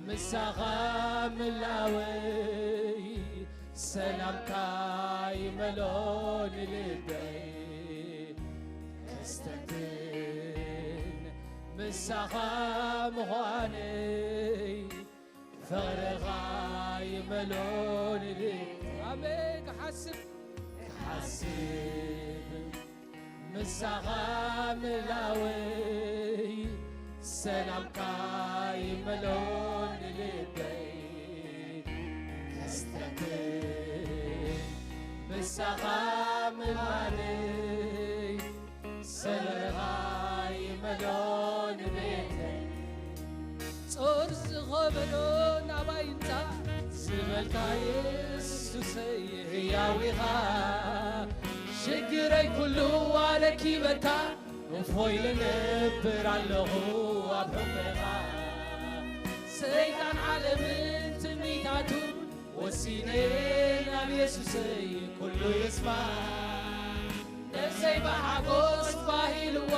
ምሳኻ ምላወይ ሰላምካ ይመሎ ንልበይ። ከስተንትን ምሳኻ ምዃነይ ፍቕርኻ ይመሎ ንልበይ። ኣሜን። ክሓስብ ክሓስብ ምሳኻ ምላወይ ሰላምካ ይመሎ ንልበይ። ከስተንትን ምሳኻ ምዃነይ ሰላምካ ይመሎ ንቤተይ። ጾር ዝኸበዶ ናባይ ይምጻእ ዝበልካ የሱሰይ ህያው ኢኻ። ሽግረይ ኩሉ ኣረኪበካ እፎይ ልነብር ኣለኹ ኣብ ሕቑኻ። ሰይጣን ዓለምን ትምኒታቱ ወሲነ ናብ የሱሰይ ኩሉ ይስማዕ። ነፍሰይ ብሓጎስ ባሂልዋ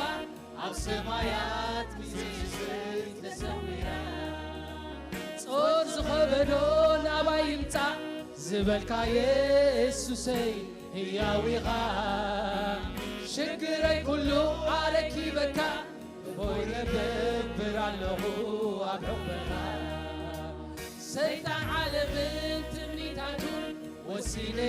ኣብ ሰማያት ምስ የሱሰይ ተሰዊራ። ጾር ዝኸበዶ ናባይ ይምጻእ ዝበልካ የሱሰይ ህያው ኢኻ። ሽግረይ ኩሉ ኣረኪበካ እፎይ እገብር ኣለኹ ኣብ ሕቑኻ። ሰይጣን ዓለምን ትምኒታቱን ወሲነ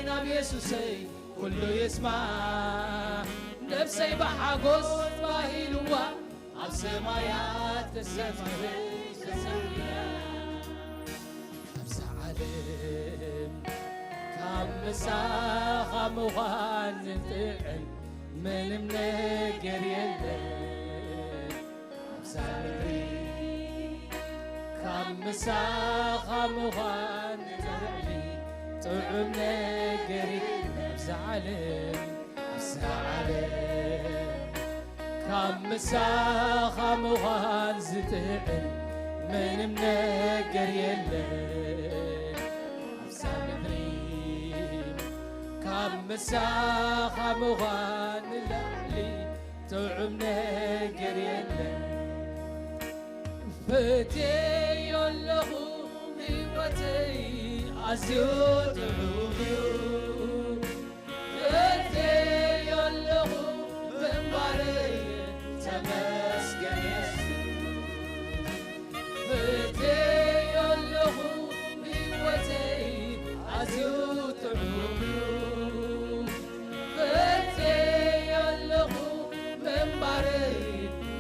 ናብ የሱሰይ ኩሉ ይስማዕ። ነፍሰይ ብሓጎስ ባሂልዋ ኣብ ሰማያት ተሰማይ ተሰዊራ። ኣብዛ ዓለም ካብ ምሳኻ ምዃን ዝጥዕም ምንም ነገር የለን። ኣብዛ ምድሪ ካብ ምሳኻ ምዃን ዝጥዕም ጥዑም ነገር የለን። ኣብዛ ዓለም ኣብዛ ዓለም ካብ ምሳኻ ምዃን ዝጥዕም ምንም ነገር የለን። ኣብዛ ምድሪ ካብ ምሳኻ ምዃን ንላዕሊ ጥዑም ነገር የለን። ፈትየዮ ኣለኹ ህይወተይ ኣዝዩ ጥዑም እዩ። ፈትየዮ ኣለኹ ምንባረይ ተመስገን የሱስ። ፈትየዮ ኣለኹ ህይወተይ ኣዝዩ ጥዑም እዩ። ፈትየዮ ኣለኹ ምንባረይ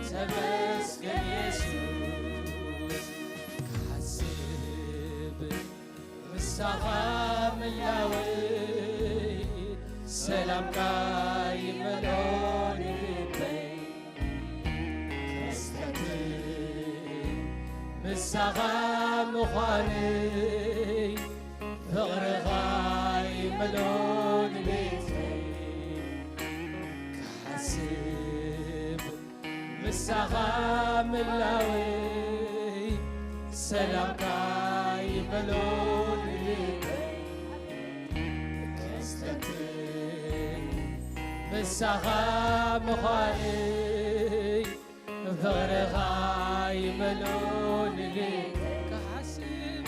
ተመስገን የሱስ። ክሓስብ ምሳኻ ምላወይ ሰላምካ ይመሎ ንልበይ። ከስተንትን ምሳኻ ምዃነይ ፍቕርኻ ይመሎ ንቤተይ። ክሓስብ ምሳኻ ምላወይ ሰላምካ ይመሎ ንልበይ። ከስተንትን ምሳኻ ምዃነይ ፍቕርኻ ይመሎ ንልበይ። ክሓስብ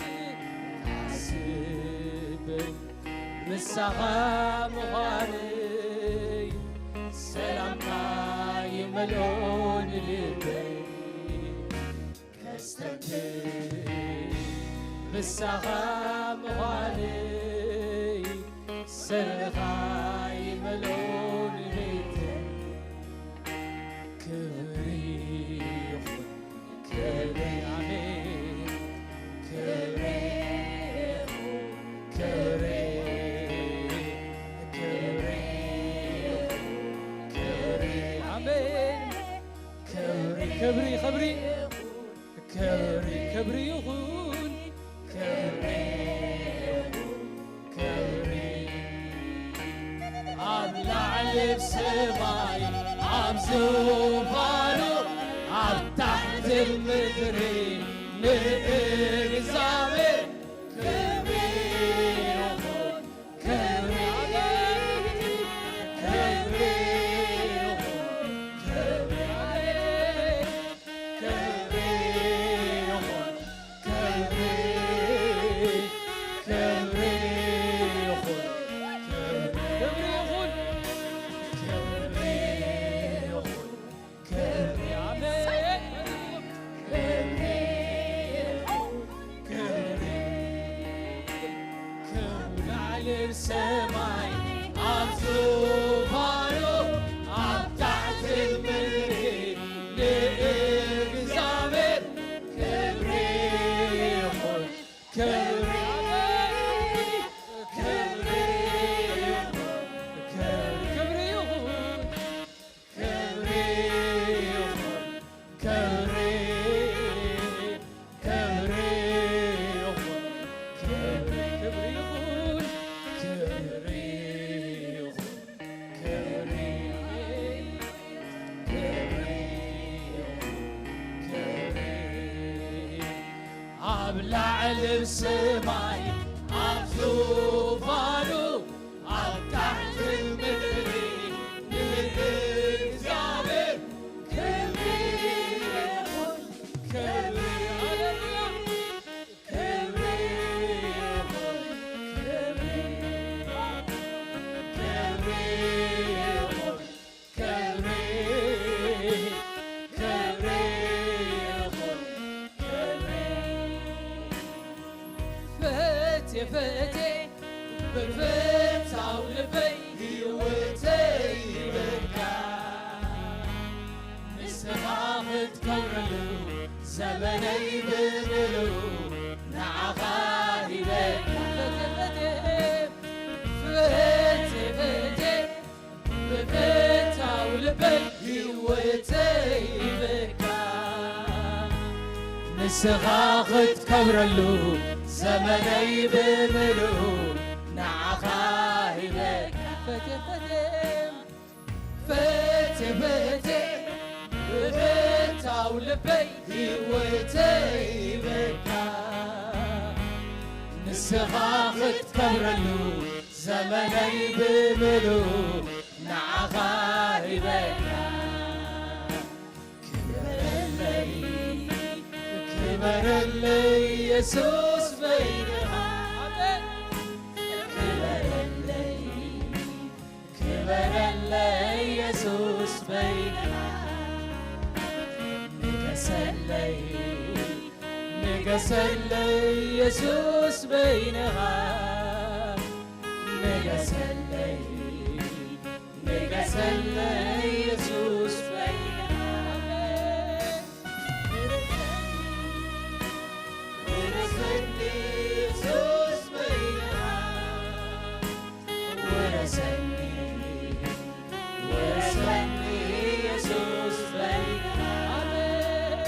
ክሓስብ ምሳኻ ምዃነይ ሰላምካ ይመሎ ንልበይ። ከስተንትን ምሳኻ ምዃነይ ሰላምካ ይመሎ ንቤተይ። ክብሪ ይኹን ክብሪ ኣሜን። ክብሪ ይኹን ክብሪ ክብሪ ይኹን ክብሪ ኣሜን። ክብሪ ክብሪ ክብሪ ክብሪ ክብሪ ይኹን ክብሪ ይኹን ክብሪ ኣብ ላዕሊ ብሰማይ ኣብ ዙፋኑ ኣብ ታሕቲ ምድሪ ንእግዚኣብሔር ክብሪ ይኹን ክብሪ ክብሪ ይኹን ክብሪ ክብሪ ይኹን ኣብ ላዕሊ ብሰማይ ኣብ ዙፋኑ፣ ኣብ ታሕቲ ምድሪ ንእግዚኣብሔር ክብሪ ይኹን፣ ክብሪ፣ ክብሪ ይኹን፣ ክብሪ፣ ክብሪ ይኹን። ክብሪ፣ ክብሪ ይኹን፣ ክብሪ። ፈትየ፣ ፈትየ፣ ብፍታው ልበይ ህይወተይ ይበካ። ንስኻ ክትከብረሉ ዘመነይ ብምሉኡ ንዓኻ ሂበካ። ፈትየ፣ ፈትየ፣ ፈትየ፣ ፈትየ፣ ብፍታው ልበይ ህይወተይ ይበካ። ንስኻ ክትከብረሉ ዘመነይ ብምሉኡ ንዓኻ ሂበካ። ፈትየ፣ ፈትየ፣ ፈትየ፣ ፈትየ፣ ብፍታው ልበይ ህይወተይ ይበካ። ንስኻ ክትከብረሉ ዘመነይ ብምሉኡ ንዓኻ ሂበካ። ክበረለይ፣ ክበረለይ የሱስ በይንኻ። ኣሜን። ክበረለይ፣ ክበረለይ የሱስ በይንኻ። ንገሰለይ፣ ንገሰለይ የሱስ በይንኻ። ንገሰለይ፣ ንገሰለይ የሱስ በይንኻ። ውረሰኒ የሱስ በይንኻ። ውረሰኒ፣ ውረሰኒ የሱስ በይንኻ። ኣሜን።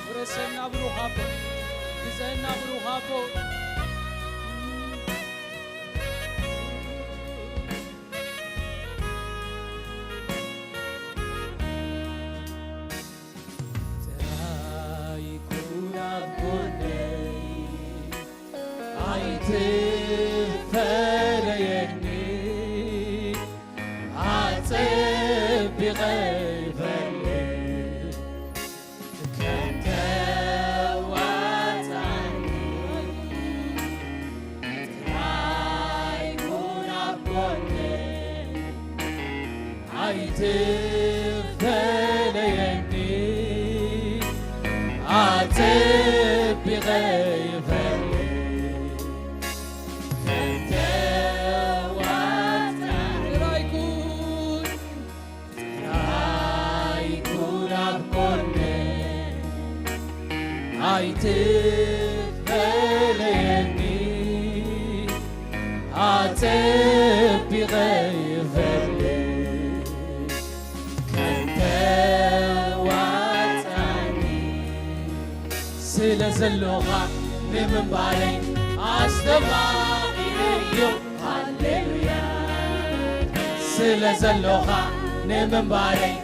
ውረሰና ብሩኽ ኣቦ፣ ግዘና ብሩኽ ኣቦ። ጥራይ ኩን ኣብ ጎነይ፣ ኣይትፈለየኒ፣ ኣጸቢቐ ይፈልጥ ከም ተዋጽኣኒ። ጥራይ ኩን ኣብ ጎነይ፣ ኣይትፈለየኒ፣ ኣጸቢቐ ይፈልጥ ከም ተዋጽኣኒ። ጥራይ ኩን ጥራይ ኩን ኣብ ጎነይ፣ ኣይትፈለየኒ፣ ኣጸቢቐ ይፈልጥ ከም ተዋጽኣኒ። ስለ ዘሎኻ ንምንባረይ ኣስተማቒረዮ። ሃሌሉያ። ስለ ዘሎኻ ንምንባረይ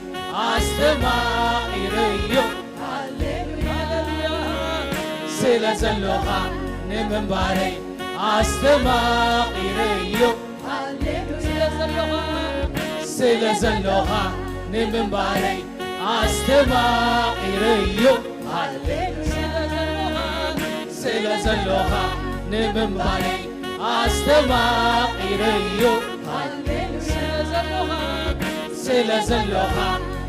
ኣስተማቒረዮ። ሃሌሉያ። ስለ ዘሎኻ ንምንባረይ ኣስተማቒረዮ። ሃሌሉያ። ስለ ዘሎኻ፣ ስለ ዘሎኻ ንምንባረይ ኣስተማቒረዮ። ሃሌሉያ። ስለ ዘሎኻ፣ ስለ ዘሎኻ ንምንባረይ ኣስተማቒረዮ። ሃሌሉያ። ስለ ዘሎኻ፣ ስለ ዘሎኻ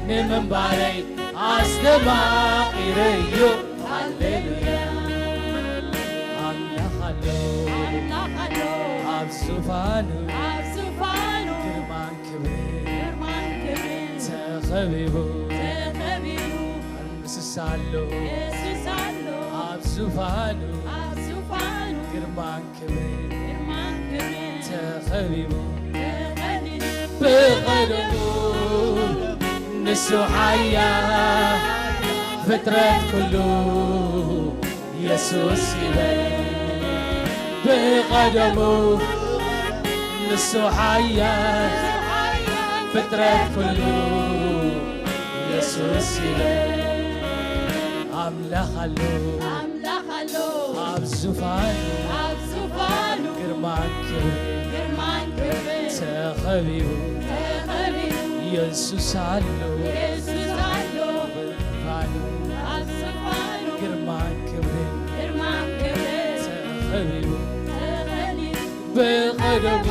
ንምንባረይ ኣስተማቒረዮ። ሃሌሉያ። ኣምላኽ ኣሎ፣ ኣምላኽ ኣሎ ኣብ ዙፋኑ፣ ኣብ ዙፋኑ ግርማን ክብርን፣ ግርማን ክብርን ተኸቢቡ፣ ተኸቢቡ ምስስ ኣሎ፣ ምስስ ኣሎ ኣብ ዙፋኑ፣ ኣብ ዙፋኑ ግርማን ክብርን፣ ግርማን ክብርን ተኸቢቡ፣ ተኸቢቡ ብቐደሙ ንሱ ሓያል ፍጥረት ኩሉ የሱስ ይበል። ብቐደሙ ንሱ ሓያል ፍጥረት ኩሉ የሱስ ይበል። ኣምላኽ ኣሎ ኣምላኽ ኣሎ ኣብ ዙፋኑ ኣብ ዙፋኑ ግርማን ክብርን ግርማን ክብርን ተኸቢቡ ተኸቢቡ የሱስ ኣሎ የሱስ ኣሎ ዙፋኑ ኣብ ዙፋኑ ግርማን ክብርን ግርማን ክብርን ተኸቢቡ ተኸቢቡ ብቐደሙ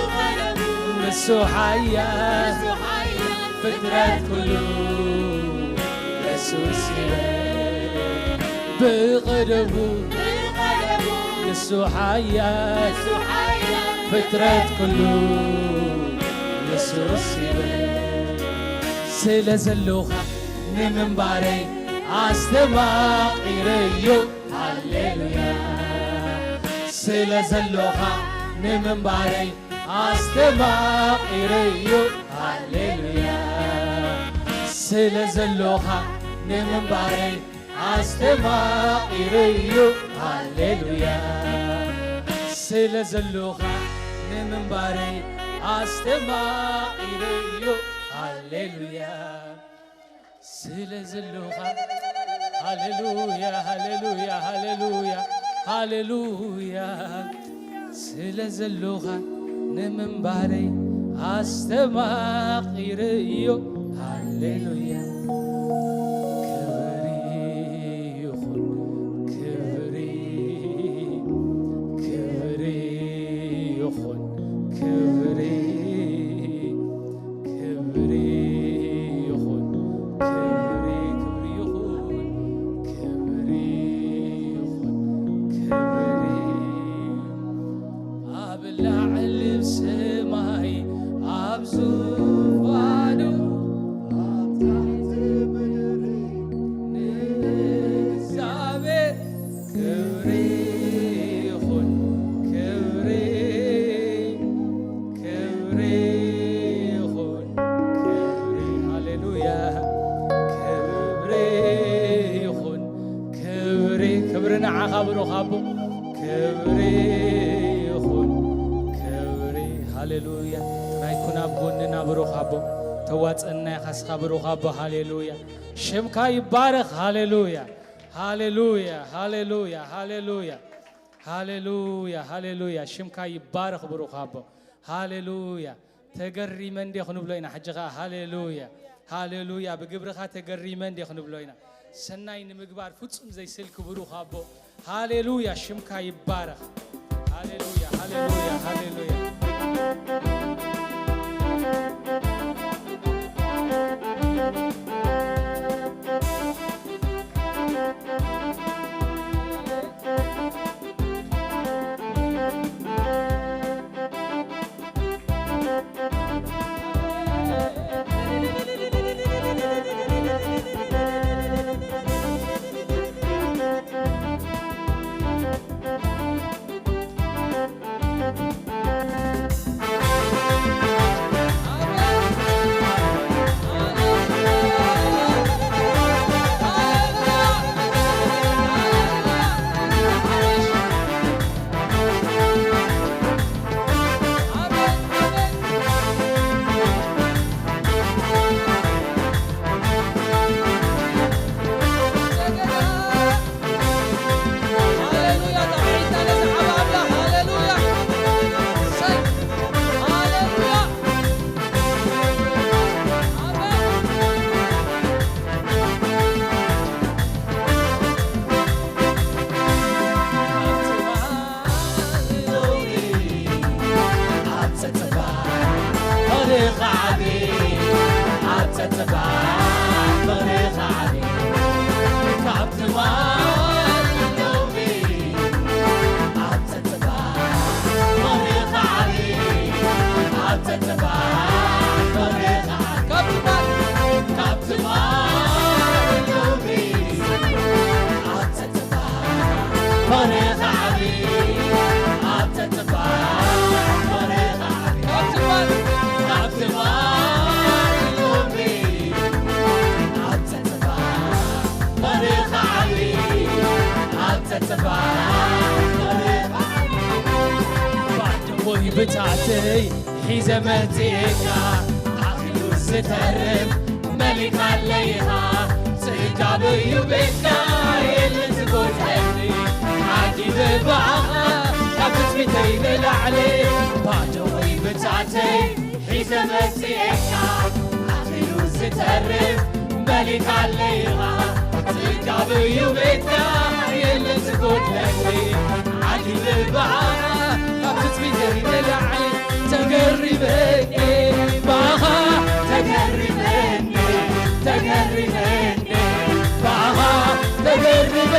ብቐደሙ ንሱ ሓያል ንሱ ሓያል ፍጥረት ኩሉ የሱስ ይበል ብቐደሙ ብቐደሙ ንሱ ሓያል ንሱ ሓያል ፍጥረት ኩሉ የሱስ ይበል ስለ ዘለኻ ንምንባረይ ኣስተማቒረዮ ሃሌሉያ ስለ ዘሎኻ ንምንባረይ ኣስተማቒረዮ ሃሌሉያ ስለ ዘሎኻ ንምንባረይ ኣስተማቒረዮ ሃሌሉያ ስለ ዘሎኻ ንምንባረይ ኣስተማቒረዮ ሃሌሉያ ስለ ዘሎኻ ሃሌሉያ ሃሌሉያ ሃሌሉያ ሃሌሉያ ስለ ዘሎኻ ንምንባረይ ኣስተማቒረዮ ሃሌሉያ ክብሪ ይኹን ክብሪ ክብሪ ይኹን ክብሪ ክብሪ ይኹን ክብሪ ክብሪ ይኹን ክብሪ ይኹን ክብሪ ኣብ ላዕሊ ሰማይ ኣብ ዙፋኑ ኣብ ታሕቲ ምድሪ ንእግዚኣብሔር ክብሪ ይኹን ክብሪ ክብሪ ይኹን ክብሪ ሃሌሉያ ክብሪ ይኹን ክብሪ ክብሪ ንዓኻ ብሩኽ ኣቦ ክብሪ ይኹን ክብሪ ሃሌሉያ ጥራይ ኩን ኣብ ጎንና ብሩኽ ኣቦ ተዋፀና ኢኻ እስኻ ብሩኽ ኣቦ ሃሌሉያ ሽምካ ይባረኽ ሃሌሉያ ሃሌሉያ ሃሌሉያ ሃሌሉያ ሃሌሉያ ሃሌሉያ ሽምካ ይባረኽ ብሩኽ ኣቦ ሃሌሉያ ተገሪመ እንዴ ክንብሎ ኢና ሕጂ ኸዓ ሃሌሉያ ሃሌሉያ ብግብርኻ ተገሪመ እንዴ ክንብሎ ኢና ሰናይ ንምግባር ፍጹም ዘይስልኪ ብሩኽ ኣቦ ሃሌሉያ ሽምካ ይባረኽ ሃሌሉያ ሃሌሉያ ሃሌሉያ ብታዕተይ ሒዘ መርፅኤካ ኣኺሉ ዝተርፍ መሊካለይኻ ጽጋብ እዩ ቤትካ ተመጽኤካ ኣኺሉ ዝተርፍ መሊካለይ ኢኻ። ጽጋብ እዩ ቤትካ የለን ዝጎድለኒ። ዓጊበ ብኣኻ ካብ ትጽቢተይ ንላዕሊ ተገሪመ ብኣኻ ተገሪመ ተገሪመ ብኣኻ ተገሪመ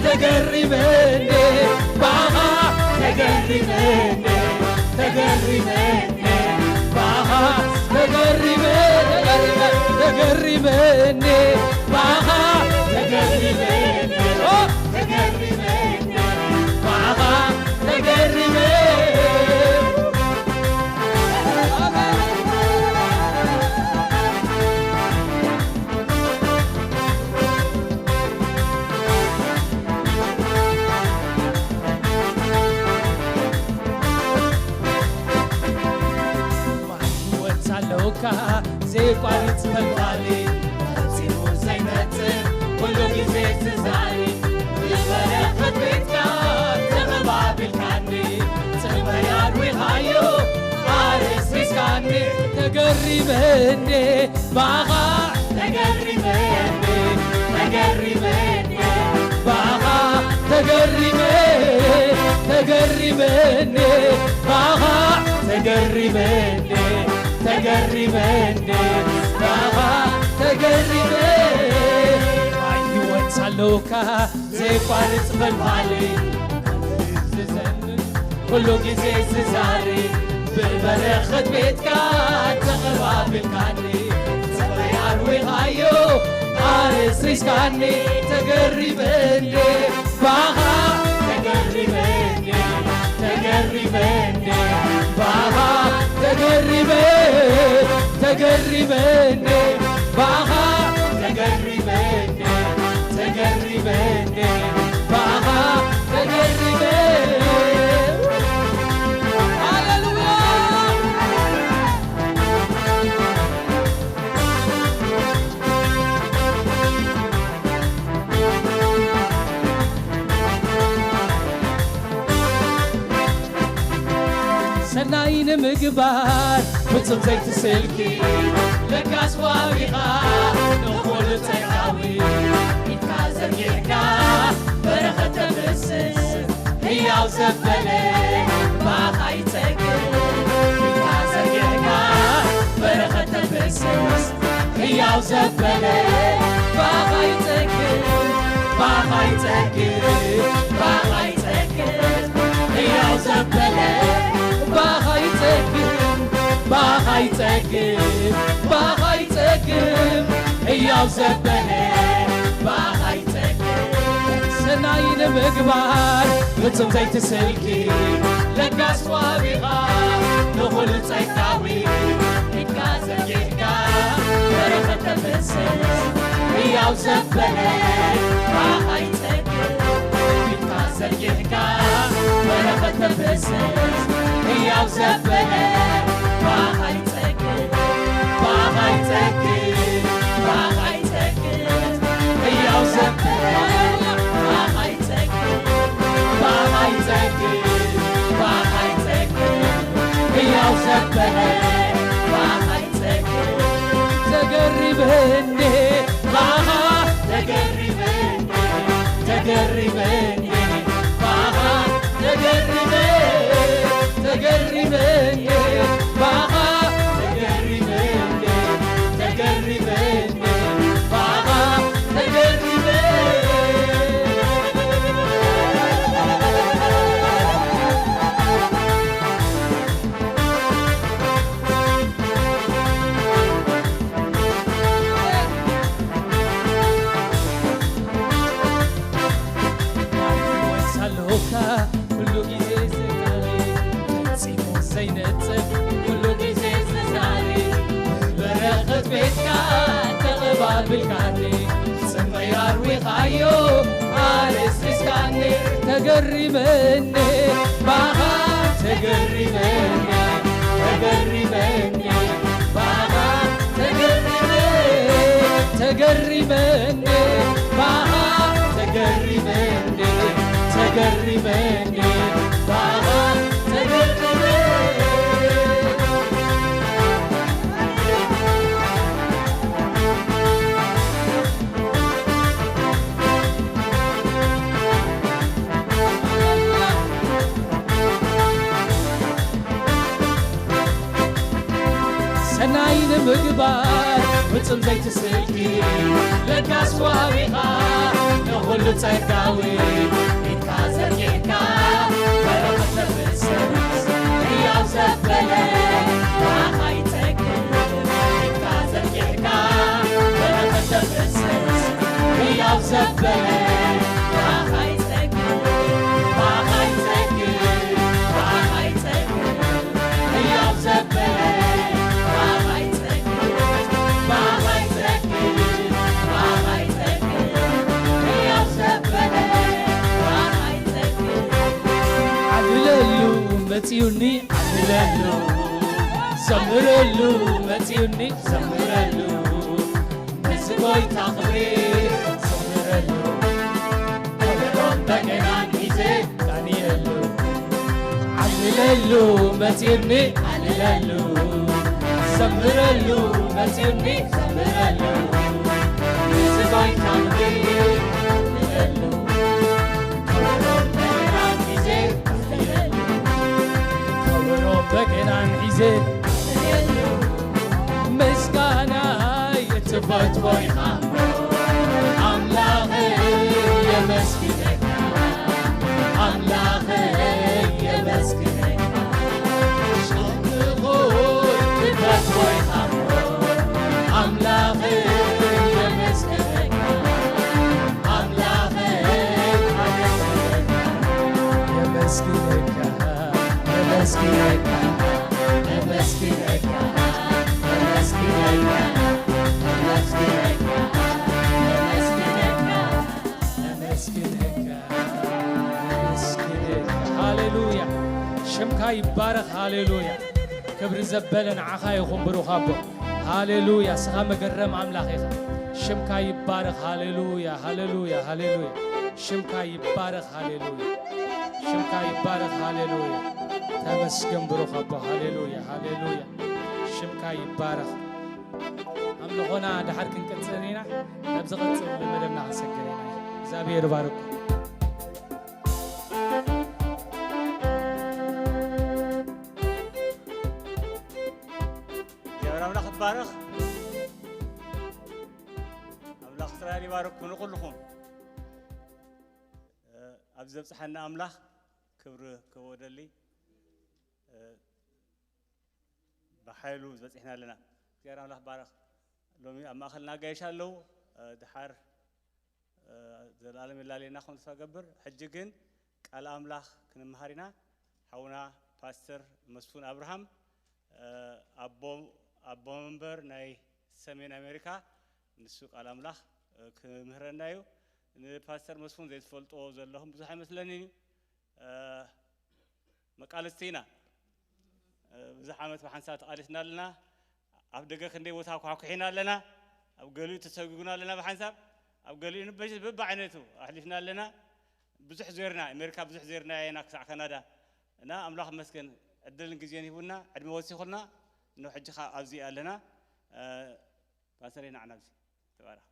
ተገሪመ ብኣኻ ተገሪመ ተገሪመ ብኣኻ ተገሪመ ተገሪመ ተገሪመ ብኣኻ ተገሪመ ተገሪመ ብኣኻ ተገሪመ። ማይ ህይወት ኣለውካ፣ ዘይቋርጽ ፈልፋሊ፣ ፈጺሙ ዘይነጽር፣ ኩሉ ግዜ ዝዛሪ፣ ብበረኸት ቤትካ ተኸባቢልካኒ፣ ጽምበይ ኣድዊኻዮ፣ ኣርስሪስካኒ፣ ተገሪመ እንዴ ባኻ፣ ተገሪመ እንዴ፣ ተገሪመ እንዴ ባኻ፣ ተገሪመ፣ ተገሪመ እንዴ ባኻ፣ ተገሪመ እንዴ፣ ተገሪመ እንዴ ባኻ፣ ተገሪመ። ማይ ህይወት ኣለውካ ዘይቋርጽ ፈልፋሊ፣ ዝዘምር ኩሉ ግዜ ዝዛሪ፣ ብበረኸት ቤትካ ተኸባቢልካኒ፣ ጽባይ ኣርዊኻዮ ኣርስሪስካኒ፣ ተገሪመ እንዴ ባኻ፣ ተገሪመ እንዴ፣ ተገሪመ እንዴ ባኻ፣ ተገሪመ፣ ተገሪመ እንዴ ባኻ፣ ተገሪመ እንዴ፣ ተገሪመ እንዴ ባኻ፣ ተገሪመ። ሃሌሉያ። ሰናይ ንምግባር ፍጹም ዘይትስልኪ ለጋስ ወሃቢኻ ንኹሉ ጸጋዊ ኢድካ ዘርጊሕካ በረኸት ተፍስስ ህያው ዘበለ ብኣኻ ይጸግብ ኢድካ ዘርጊሕካ በረኸት ተፍስስ ህያው ዘበለ ብኣኻ ይጸግብ ብኣኻ ይጸግብ ብኣኻ ይጸግብ ህያው ዘበለ ብኣኻ ይጸግብ ብኣኻ ይጸግብ ብኣኻ ይጸግብ ህያው ዘበለ ብኣኻ ይጸግብ ሰናይ ንምግባር ፍጹም ዘይትስልኪ ለጋስ ወሃቢኻ ንኹሉ ጸጋዊ ኢድካ ዘርጊሕካ በረኸት ተፍስስ ህያው ዘበለ ብኣኻ ይጸግብ ኢድካ ዘርጊሕካ በረኸት ተፍስስ ህያው ዘበለ ብኣኻ ይጸግብ ብኣኻ ይጸግብ ብኣኻ ይጸግብ ህያው ዘበለ ብኣኻ ይጸግብ ብኣኻ ይጸግብ ብኣኻ ይጸግብ ህያው ዘበለ ብኣኻ ይጸግብ ተገሪመ እንዴ ብኣኻ ተገሪመ እንዴ ተገሪመ እንዴ ብኣኻ ተገሪመ ተገሪመ እንዴ ብኣኻ ተገሪመ እንዴ ተገሪመ እንዴ ብኣኻ ተገሪመ ኣለካ ኩሉ ግዜ ዘጋሪ ፈጺሙ ዘይነጽፍ ኩሉ ግዜ ዝዛሪ በረኸት ቤትካ ተቐባብልካኒ ጽምበይ ኣርዊኻዮ ኣረስሪስካኒ ተገሪመኒ ባኻ ተገሪመኒ ተገሪመኒ ባኻ ተገሪመ ተገሪመኒ ባኻ ተገሪመኒ ተገሪመኒ ባኻ ተገሪመ ምግባር ፍጹም ዘይትስእልኪ ለጋስ ወሃቢኻ ንኹሉ ጸጋዊ ኢድካ ዘርጊሕካ በረኸት ተፍስስ ህያው ዘበለ ብኣኻ ይጸግብ ኢድካ ዘርጊሕካ በረኸት ተፍስስ ህያው ዘበለ ብኣኻ ይጸግብ ብኣኻ ይጸግብ ብኣኻ ይጸግብ ህያው ዘበለ ብኣኻ ይጸግብ ብኣኻ ይጸግብ ብኣኻ ይጸግብ ህያው ዘበለ ብኣኻ ይጸግብ ዓልለሉ መጺኡኒ ዓልለሉ ዘምረሉ መጺኡኒ ዘምረሉ ነዚ ጎይታ ክብሪ ዘምረሉ ከበሮን በገናን ሒዘ ቃንየሉ ዓልለሉ መጺኡኒ ዓልለሉ ዘምረሉ መጺኡኒ ዘምረሉ ነዚ ጎይታ ክብሪ ዘምረሉ ከበሮን በገናን ሒዘ ቃንየሉ ከበሮ በገናን ሒዘ ምስጋናይ እትፈትዎ ኢኻ ኣምላኸይ የመስግነካ ኣምላኸይ የመስግነካ ኣምልኾ እትፈትዎ ኢኻ ኣምላኸይ የመስግነካ ኣምላኸይ የመስግነካ የመስግነካ የመስግነካ የመስግነካ የመስግነካ የመስግነካ የመስግነካ ሃሌሉያ ሽምካ ይባረኽ ሃሌሉያ ክብሪ ዘበለ ንዓኻ ይኹን ብሩኽ ኣቦ ሃሌሉያ ስኻ መገረም ኣምላኽ ኢኻ ሽምካ ይባረኽ ሃሌሉያ ሃሌሉያ ሃሌሉያ ሽምካ ይባረኽ ሃሌሉያ ሽምካ ይባረኽ ሃሌሉያ ተመስገን ብሩኽ ኣቦ ሃሌሉያ ሃሌሉያ ሽምካ ይባረኽ ኣምልኾና ድሓር ክንቅጽል ኢና ናብ ዝቐጽል መደብና ክንሰግር ኢና እግዚኣብሔር ይባርኩም እግዚኣብሔር ኣምላኽ ይባረኽ ኣምላኽ እስራኤል ይባርኩም ንኹልኹም ኣብዚ ዘብፅሓና ኣምላኽ ክብሪ ክህቦ ደሊ ብሓይሉ ዝበፂሕና ኣለና እግዚኣብሔር ኣምላኽ ባረኽ ሎሚ ኣብ ማእኸልና ኣጋይሽ ኣለዉ ድሓር ዘለኣለም ይላለየና ከም ተስፋ ገብር ሕጂ ግን ቃል ኣምላኽ ክንመሃር ኢና ሓውና ፓስተር መስፉን ኣብርሃም ኣቦ ኣቦ መንበር ናይ ሰሜን ኣሜሪካ ንሱ ቃል ኣምላኽ ክምህረና እዩ ንፓስተር መስፉን ዘይትፈልጥዎ ዘለኹም ብዙሕ ኣይመስለንን እዩ መቃልስቲ ኢና ብዙሕ ዓመት ብሓንሳብ ተቃሊስና ኣለና ኣብ ደገ ክንደይ ቦታ ኳሕኩሒና ኣለና ኣብ ገሊኡ ተሰጉግና ኣለና ብሓንሳብ ኣብ ገሊኡ በብዓይነቱ ኣሕሊፍና ኣለና ብዙሕ ዞርና ኣሜሪካ ብዙሕ ዞርና ኢና ክሳዕ ካናዳ እና ኣምላኽ መስገን ዕድልን ግዜን ሂቡና ዕድመ ወሲኹልና እኖ ሕጂ ከዓ ኣብዚ ኣለና ፓስተር ናዕና ኣብዚ ተባረኽ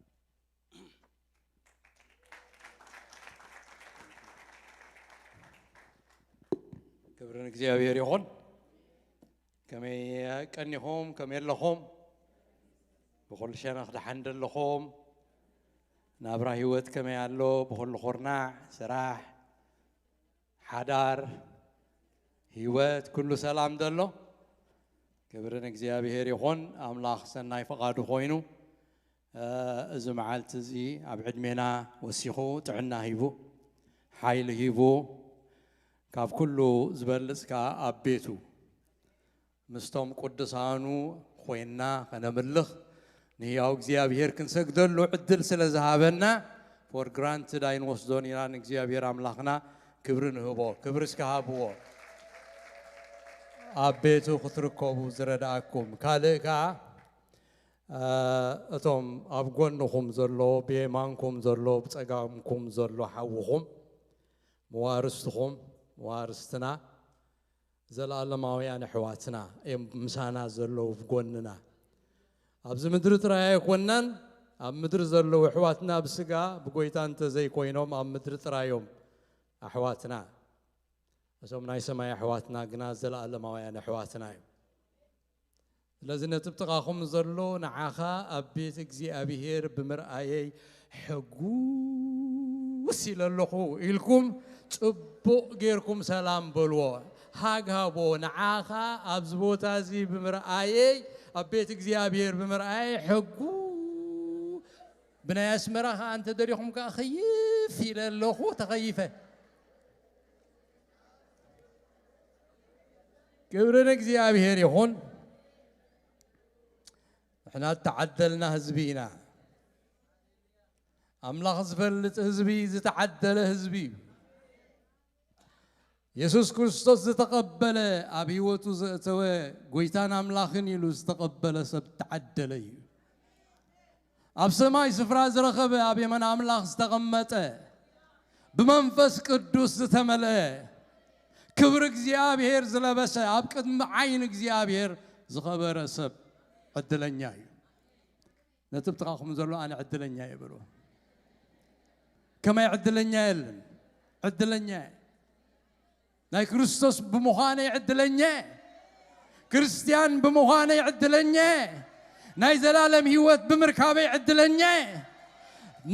ክብሪ ንእግዚኣብሔር ይኹን ከመይ ቀኒኹም ከመይ ኣለኹም ብኩሉ ሸነኽ ደሓን ደለኹም ናብራ ህይወት ከመይ ኣሎ ብኩሉ ኩርናዕ ስራሕ ሓዳር ህይወት ኩሉ ሰላም ደሎ ክብሪ ንእግዚኣብሔር ይኹን ኣምላኽ ሰናይ ፈቓዱ ኮይኑ እዚ መዓልቲ እዚ ኣብ ዕድሜና ወሲኹ ጥዕና ሂቡ ሓይሊ ሂቡ ካብ ኩሉ ዝበልጽ ከዓ ኣብ ቤቱ ምስቶም ቅዱሳኑ ኮይንና ከነምልኽ ንህያው እግዚኣብሔር ክንሰግደሉ ዕድል ስለ ዝሃበና for granted ኣይንወስዶን ኢና ንእግዚኣብሔር ኣምላኽና ክብሪ ንህቦ ክብሪ እስከ ሃብዎ ኣብ ቤቱ ክትርከቡ ዝረድኣኩም ካልእ ከዓ እቶም ኣብ ጎንኹም ዘሎ ብየማንኩም ዘሎ ብፀጋምኩም ዘሎ ሓውኹም መዋርስትኹም መዋርስትና ዘለኣለማውያን ኣሕዋትና እዮም ምሳና ዘለዉ ብጎንና ኣብዚ ምድሪ ጥራይ ኣይኮናን ኣብ ምድሪ ዘለዉ ኣሕዋትና ብስጋ ብጎይታ እንተዘይኮይኖም ኣብ ምድሪ ጥራዮም ኣሕዋትና እዞም ናይ ሰማይ ኣሕዋትና ግና ዘለኣለማውያን ኣሕዋትና እዮም ስለዚ ነቲ ጥቓኹም ዘሎ ንዓኻ ኣብ ቤት እግዚኣብሔር ብምርኣየይ ሕጉስ ኢለ ኣለኹ ኢልኩም ጽቡቕ ጌርኩም ሰላም በልዎ። ሃግ ሃቦ። ንዓኻ ኣብዚ ቦታ እዚ ብምርኣየይ፣ ኣብ ቤት እግዚኣብሔር ብምርኣየይ ሕጉ-፣ ብናይ ኣስመራ ኸኣ እንተ ደሊኹም ከኣ ኸይፍ ኢለ ኣለኹ፣ ተኸይፈ። ክብሪ ንእግዚኣብሔር ይኹን። ንሕና እተዓደልና ህዝቢ ኢና። ኣምላኽ ዝፈልጥ ህዝቢ ዝተዓደለ ህዝቢ እዩ። የሱስ ክርስቶስ ዝተቐበለ፣ ኣብ ህይወቱ ዘእተወ፣ ጎይታን ኣምላኽን ኢሉ ዝተቐበለ ሰብ ዝተዓደለ እዩ። ኣብ ሰማይ ስፍራ ዝረኸበ፣ ኣብ የመን ኣምላኽ ዝተቐመጠ፣ ብመንፈስ ቅዱስ ዝተመልአ፣ ክብሪ እግዚኣብሔር ዝለበሰ፣ ኣብ ቅድሚ ዓይኒ እግዚኣብሔር ዝኸበረ ሰብ ዕድለኛ እዩ። ነቲ ብጥቓኹም ዘሎ ኣነ ዕድለኛ እየ በልዎ። ከማይ ዕድለኛ የለን። ዕድለኛ እየ። ናይ ክርስቶስ ብምዃነይ ዕድለኛ እየ። ክርስትያን ብምዃነይ ዕድለኛ እየ። ናይ ዘላለም ህይወት ብምርካበይ ዕድለኛ እየ።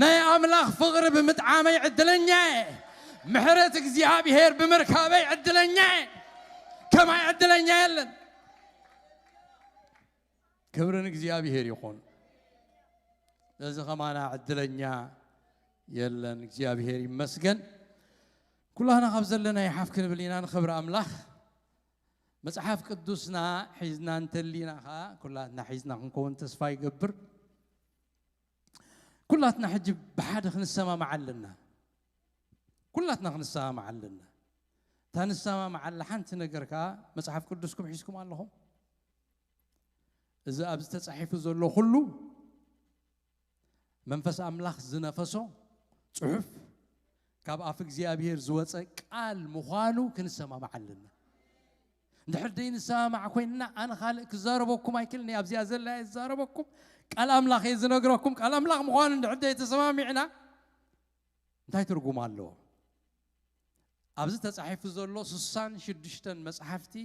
ናይ ኣምላኽ ፍቕሪ ብምጥዓመይ ዕድለኛ እየ። ምሕረት እግዚኣብሔር ብምርካበይ ዕድለኛ እየ። ከማይ ዕድለኛ የለን። ክብሪ ንእግዚኣብሔር ይኹን። እዚ ኸማና ዕድለኛ የለን። እግዚኣብሔር ይመስገን። ኩላህና ካብ ዘለና ይሓፍ ክንብል ኢና ንኽብሪ ኣምላኽ። መጽሓፍ ቅዱስና ሒዝና እንተሊና ኸኣ፣ ኩላትና ሒዝና ክንከውን ተስፋ ይገብር። ኩላትና ሕጂ ብሓደ ክንሰማማዕ ኣለና። ኩላትና ክንሰማማዕ ኣለና። እታ ንሰማማዓላ ሓንቲ ነገር ከኣ፣ መጽሓፍ ቅዱስኩም ሒዝኩም ኣለኹም? እዚ ኣብዚ ተጻሒፉ ዘሎ ኩሉ መንፈስ ኣምላኽ ዝነፈሶ ጽሑፍ ካብ ኣፍ እግዚኣብሔር ዝወጸ ቃል ምዃኑ ክንሰማማዕ ኣለና። እንድሕር ደይ ንሰማማዕ ኮይንና፣ ኣነ ካልእ ክዛረበኩም ኣይክእልን እየ፣ ኣብዚኣ ዘላ እየ ዝዛረበኩም፣ ቃል ኣምላኽ እየ ዝነግረኩም። ቃል ኣምላኽ ምዃኑ እንድሕር ደይ ተሰማሚዕና፣ እንታይ ትርጉም ኣለዎ? ኣብዚ ተጻሒፉ ዘሎ ስሳን ሽዱሽተን መጽሓፍቲ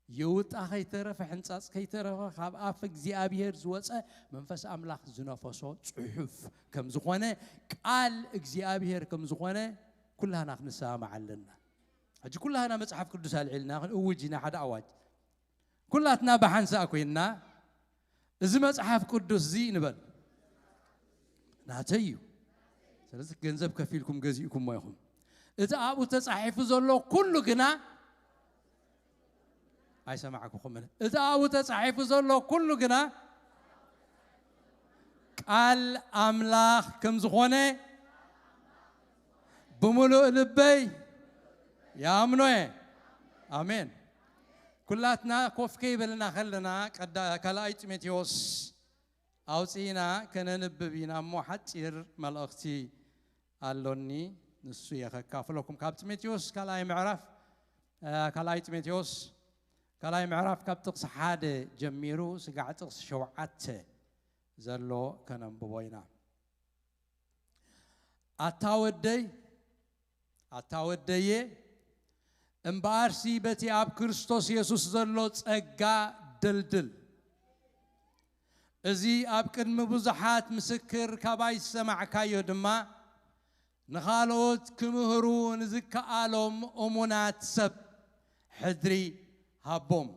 የውጣ ከይተረፈ፣ ሕንጻጽ ከይተረፈ፣ ካብ ኣፍ እግዚኣብሔር ዝወጸ መንፈስ ኣምላኽ ዝነፈሶ ጽሑፍ ከም ዝኾነ፣ ቃል እግዚኣብሔር ከም ዝኾነ ኩላህና ክንሰማማዕ ኣለና። ሕጂ ኩላህና መጽሓፍ ቅዱስ ኣልዒልና ክንእውጅ ኢና ሓደ ኣዋጅ። ኩላትና ብሓንሳእ ኮይንና፣ እዚ መጽሓፍ ቅዱስ እዚ ንበል፣ ናተይ እዩ። ስለዚ ገንዘብ ከፊልኩም ገዚእኩሞ ኢኹም። እቲ ኣብኡ ተጻሒፉ ዘሎ ኩሉ ግና፣ ኣይሰማዕኩኹምን። እቲ ኣብኡ ተጻሒፉ ዘሎ ኩሉ ግና ቃል ኣምላኽ ከም ዝኾነ ብምሉእ ልበይ ይኣምኖ እየ። ኣሜን። ኩላትና ኮፍ ከይበልና ከለና፣ ቀዳ-፣ ካልኣይ ጢሞቴዎስ ኣውጺእና ከነንብብ ኢና እሞ፣ ሓጺር መልእኽቲ ኣሎኒ፣ ንሱ እየ ከካፍለኩም። ካብ ጢሞቴዎስ ካልኣይ ምዕራፍ፣ እ፣ ካልኣይ ጢሞቴዎስ ካልኣይ ምዕራፍ ካብ ጥቕሲ ሓደ ጀሚሩ ስጋዕ ጥቕሲ ሸውዓተ ዘሎ ከነንብቦ ኢና። ኣታ ወደይ፣ ኣታ ወደየ፣ እምበኣርሲ በቲ ኣብ ክርስቶስ የሱስ ዘሎ ጸጋ ደልድል። እዚ ኣብ ቅድሚ ብዙሓት ምስክር ካባይ ዝሰማዕካዮ ድማ፣ ንኻልኦት ክምህሩ ንዝከኣሎም እሙናት ሰብ ሕድሪ ሃቦም።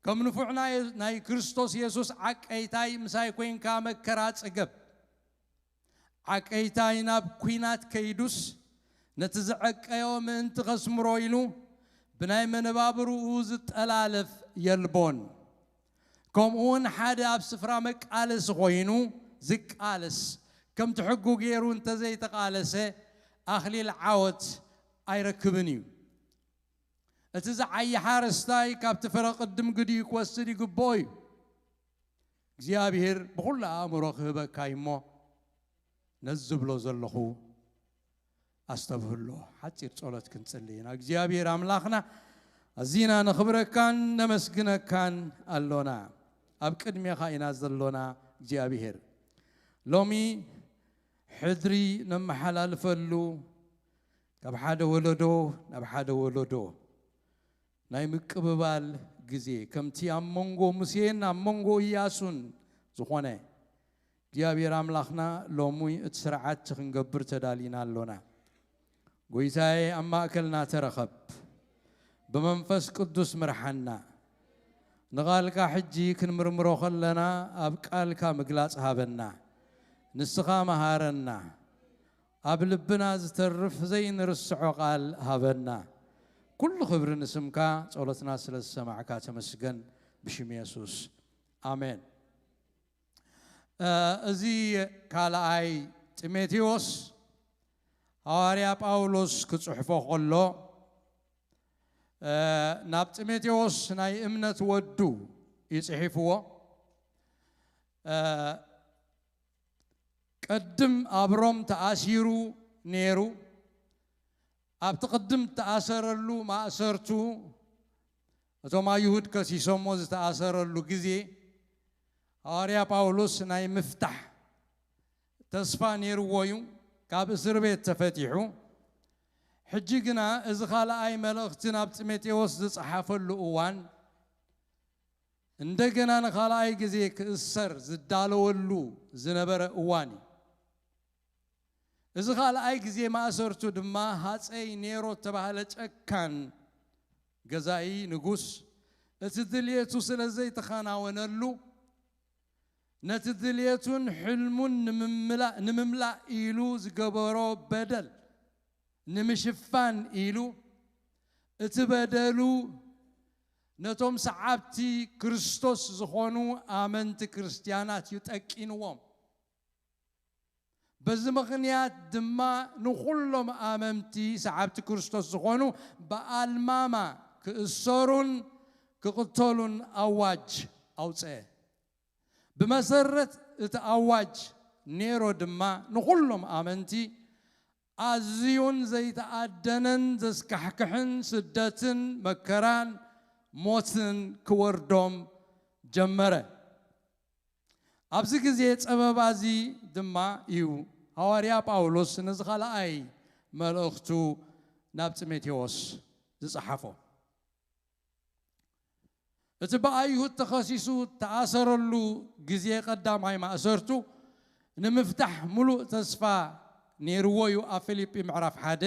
ከም ንፉዕ ናይ፣ ናይ ክርስቶስ የሱስ ዓቀይታይ ምሳይ ኮይንካ መከራ ጽገብ። ዓቀይታይ ናብ ኲናት ከይዱስ፣ ነቲ ዝዐቀዮ ምእንቲ ኸስምሮ ኢሉ፣ ብናይ መነባብርኡ ዝጠላለፍ የልቦን። ከምኡውን ሓደ ኣብ ስፍራ መቃለሲ ኮይኑ ዝቃለስ፣ ከምቲ ሕጉ ገይሩ እንተዘይተቃለሰ፣ ኣኽሊል ዓወት ኣይረክብን እዩ። እቲ ዝዓዪ ሓረስታይ ካብቲ ፍረ ቅድም ግዲኡ ክወስድ ይግብኦ እዩ። እግዚኣብሔር ብኹሉ ኣእምሮ ክህበካ እዩ እሞ፣ ነዚ ዝብሎ ዘለኹ ኣስተብህሎ። ሓጺር ጸሎት ክንጽሊ ኢና። እግዚኣብሔር ኣምላኽና፣ ኣዚና ነኽብረካን ነመስግነካን ኣሎና። ኣብ ቅድሜኻ ኢና ዘሎና እግዚኣብሔር። ሎሚ ሕድሪ ነመሓላልፈሉ፣ ካብ ሓደ ወለዶ ናብ ሓደ ወለዶ ናይ ምቅብባል ግዜ ከምቲ ኣብ መንጎ ሙሴን ኣብ መንጎ ኢያሱን ዝኾነ እግዚኣብሔር ኣምላኽና ሎሚ እቲ ስርዓት ክንገብር ተዳሊና ኣሎና። ጎይታዬ ኣብ ማእከልና ተረኸብ፣ ብመንፈስ ቅዱስ ምርሓና። ንቓልካ ሕጂ ክንምርምሮ ከለና ኣብ ቃልካ ምግላጽ ሃበና። ንስኻ መሃረና። ኣብ ልብና ዝተርፍ ዘይንርስዖ ቃል ሃበና። ኩሉ ክብሪ ንስምካ፣ ጸሎትና ስለ ዝሰማዕካ ተመስገን። ብሽም የሱስ ኣሜን። እ፣ እዚ ካልኣይ ጢሞቴዎስ ሃዋርያ ጳውሎስ ክጽሕፎ ከሎ፣ እ፣ ናብ ጢሞቴዎስ ናይ እምነት ወዱ እዩ ጽሒፍዎ። እ፣ ቀድም ኣብ ሮም ተኣሲሩ ነይሩ። ኣብቲ ቅድም ተኣሰረሉ ማእሰርቱ፣ እቶም ኣይሁድ ከሲሶሞ ዝተኣሰረሉ ግዜ፣ ሃዋርያ ጳውሎስ ናይ ምፍታሕ ተስፋ ነይርዎ እዩ። ካብ እስር ቤት ተፈቲሑ። ሕጂ ግና እዚ ካልኣይ መልእኽቲ ናብ ጢሞቴዎስ ዝጸሓፈሉ እዋን፣ እንደገና ንኻልኣይ ግዜ ክእሰር ዝዳለወሉ ዝነበረ እዋን እዩ። እዚ ካልኣይ ግዜ ማእሰርቱ ድማ ሃጸይ ኔሮ እተባህለ ጨካን ገዛኢ ንጉስ፣ እቲ ድልየቱ ስለ ዘይተኸናወነሉ፣ ነቲ ድልየቱን ሕልሙን ንምምላእ፣ ንምምላእ ኢሉ ዝገበሮ በደል ንምሽፋን ኢሉ፣ እቲ በደሉ ነቶም ሰዓብቲ ክርስቶስ ዝኾኑ ኣመንቲ ክርስትያናት እዩ ጠቂንዎም። በዚ ምኽንያት ድማ ንኹሎም ኣመንቲ ሰዓብቲ ክርስቶስ ዝኾኑ ብኣልማማ ክእሰሩን ክቕተሉን ኣዋጅ ኣውጸአ። ብመሰረት እቲ ኣዋጅ ኔሮ ድማ ንኹሎም ኣመንቲ ኣዝዩን ዘይተኣደነን ዘስካሕክሕን ስደትን መከራን ሞትን ክወርዶም ጀመረ። ኣብዚ ግዜ ጸበባ እዚ ድማ እዩ ሃዋርያ ጳውሎስ ነዚ ካልኣይ መልእኽቱ ናብ ጢሞቴዎስ ዝጸሓፎ። እቲ ብኣይሁድ ተኸሲሱ ተኣሰረሉ ግዜ ቀዳማይ ማእሰርቱ ንምፍታሕ ምሉእ ተስፋ ነይርዎ እዩ። ኣብ ፊልጲ ምዕራፍ ሓደ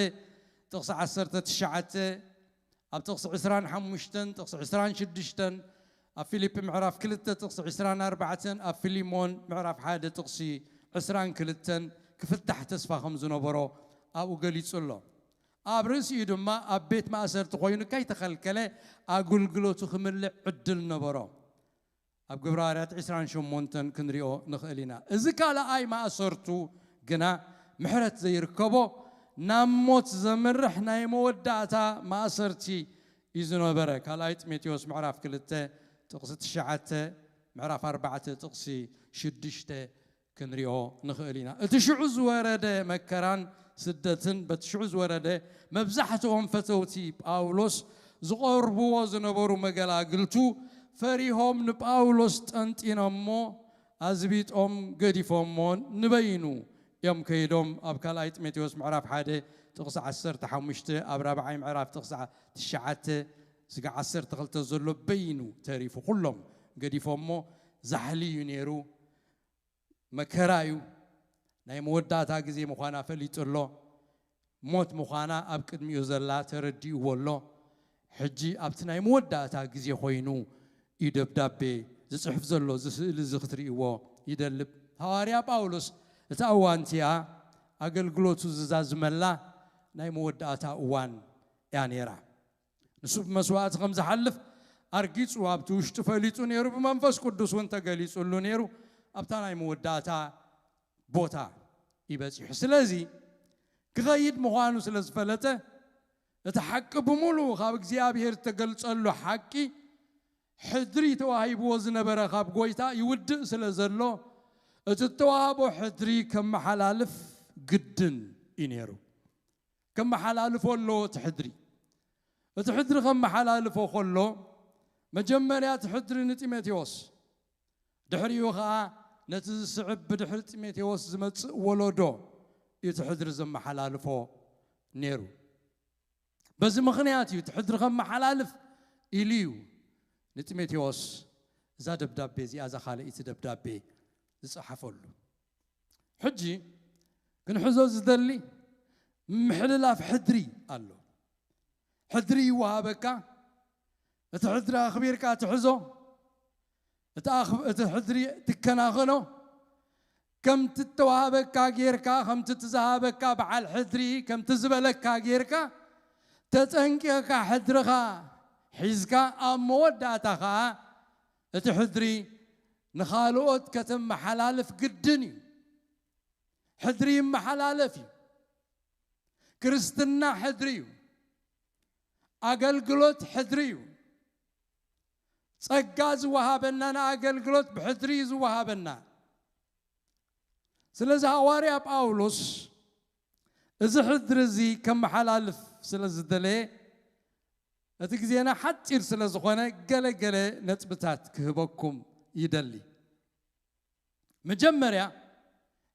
ጥቕሲ ዓሰርተ ትሽዓተ፣ ኣብ ጥቕሲ ዕስራን ሓሙሽተን፣ ጥቕሲ ዕስራን ሽዱሽተን፣ ኣብ ፊልጲ ምዕራፍ ክልተ ጥቕሲ ዕስራን ኣርባዕተን፣ ኣብ ፊልሞን ምዕራፍ ሓደ ጥቕሲ ዕስራን ክልተን ክፍታሕ ተስፋ ከም ዝነበሮ ኣብኡ ገሊጹ ኣሎ። ኣብ ርእሲኡ ድማ ኣብ ቤት ማእሰርቲ ኮይኑ ከይተኸልከለ ኣገልግሎቱ ክምልእ ዕድል ነበሮ። ኣብ ግብረ ሃዋርያት ዕስራን ሸሞንተን ክንሪኦ ንኽእል ኢና። እዚ ካልኣይ ማእሰርቱ ግና ምሕረት ዘይርከቦ ናብ ሞት ዘምርሕ ናይ መወዳእታ ማእሰርቲ እዩ ዝነበረ። ካልኣይ ጢሞቴዎስ ምዕራፍ ክልተ ጥቕሲ ትሽዓተ፣ ምዕራፍ ኣርባዕተ ጥቕሲ ሽዱሽተ ክንሪኦ ንኽእል ኢና። እቲ ሽዑ ዝወረደ መከራን ስደትን፣ በቲ ሽዑ ዝወረደ መብዛሕትኦም ፈተውቲ ጳውሎስ ዝቐርብዎ ዝነበሩ መገላግልቱ ፈሪሆም ንጳውሎስ ጠንጢኖሞ ኣዝቢጦም ገዲፎሞ ንበይኑ እዮም ከይዶም። ኣብ ካልኣይ ጢሞቴዎስ ምዕራፍ ሓደ ጥቕሲ ዓሰርተ ሓሙሽተ፣ ኣብ ራብዓይ ምዕራፍ ጥቕሲ ትሽዓተ ስጋ ዓሰርተ ክልተ ዘሎ በይኑ ተሪፉ። ኩሎም ገዲፎሞ ዛሕሊ እዩ ነይሩ። መከራ እዩ። ናይ መወዳእታ ግዜ ምዃና ፈሊጡ ኣሎ። ሞት ምዃና ኣብ ቅድሚኡ ዘላ ተረዲእዎ ኣሎ። ሕጂ ኣብቲ ናይ መወዳእታ ግዜ ኮይኑ እዩ ደብዳቤ ዝጽሕፍ ዘሎ። እዚ ስእሊ እዚ ክትርእይዎ ይደልብ። ሃዋርያ ጳውሎስ እታ እዋን እቲኣ ኣገልግሎቱ ዝዛዝመላ ናይ መወዳእታ እዋን እያ ነይራ። ንሱ ብመስዋእቲ ከም ዝሓልፍ ኣርጊጹ ኣብቲ ውሽጡ ፈሊጡ ነይሩ። ብመንፈስ ቅዱስ እውን ተገሊጹሉ ነይሩ። ኣብታ ናይ መወዳእታ ቦታ ይበጺሑ። ስለዚ ክኸይድ ምዃኑ ስለ ዝፈለጠ፣ እቲ ሓቂ ብምሉኡ ካብ እግዚኣብሔር ዝተገልጸሉ ሓቂ፣ ሕድሪ ተዋሂብዎ ዝነበረ ካብ ጎይታ ይውድእ ስለ ዘሎ፣ እቲ እተዋህቦ ሕድሪ ከመሓላልፍ ግድን እዩ ነይሩ። ከመሓላልፎ ኣለዎ እቲ ሕድሪ። እቲ ሕድሪ ከመሓላልፎ ከሎ፣ መጀመርያ እቲ ሕድሪ ንጢሞቴዎስ፣ ድሕሪኡ ኸኣ ነቲ ዝስዕብ ብድሕሪ ጢሞቴዎስ ዝመጽእ ወለዶ እዩ እቲ ሕድሪ ዘመሓላልፎ ነይሩ። በዚ ምኽንያት እዩ እቲ ሕድሪ ከመሓላልፍ ኢሉ እዩ ንጢሞቴዎስ እዛ ደብዳቤ እዚኣ፣ እዛ ካልኣይቲ ደብዳቤ ዝጸሓፈሉ። ሕጂ ክንሕዞ ዝደሊ ምምሕልላፍ ሕድሪ ኣሎ። ሕድሪ ይወሃበካ፣ እቲ ሕድሪ ኣኽቢርካ ትሕዞ፣ እቲ ኣኽ-፣ እቲ ሕድሪ ትከናኸኖ፣ ከምቲ እተዋህበካ ጌርካ፣ ከምቲ እቲ ዝሃበካ በዓል ሕድሪ ከምቲ ዝበለካ ጌርካ ተጠንቂቕካ ሕድርኻ ሒዝካ፣ ኣብ መወዳእታ ኸኣ እቲ ሕድሪ ንኻልኦት ከተመሓላልፍ ግድን እዩ። ሕድሪ ይመሓላለፍ እዩ። ክርስትና ሕድሪ እዩ። ኣገልግሎት ሕድሪ እዩ። ጸጋ ዝወሃበና ንኣገልግሎት ብሕድሪ እዩ ዝወሃበና። ስለዚ ሃዋርያ ጳውሎስ እዚ ሕድሪ እዚ ከመሓላልፍ ስለ ዝደለየ፣ እቲ ግዜና ሓጺር ስለ ዝኾነ፣ ገለ ገለ ነጥብታት ክህበኩም ይደሊ። መጀመርያ፣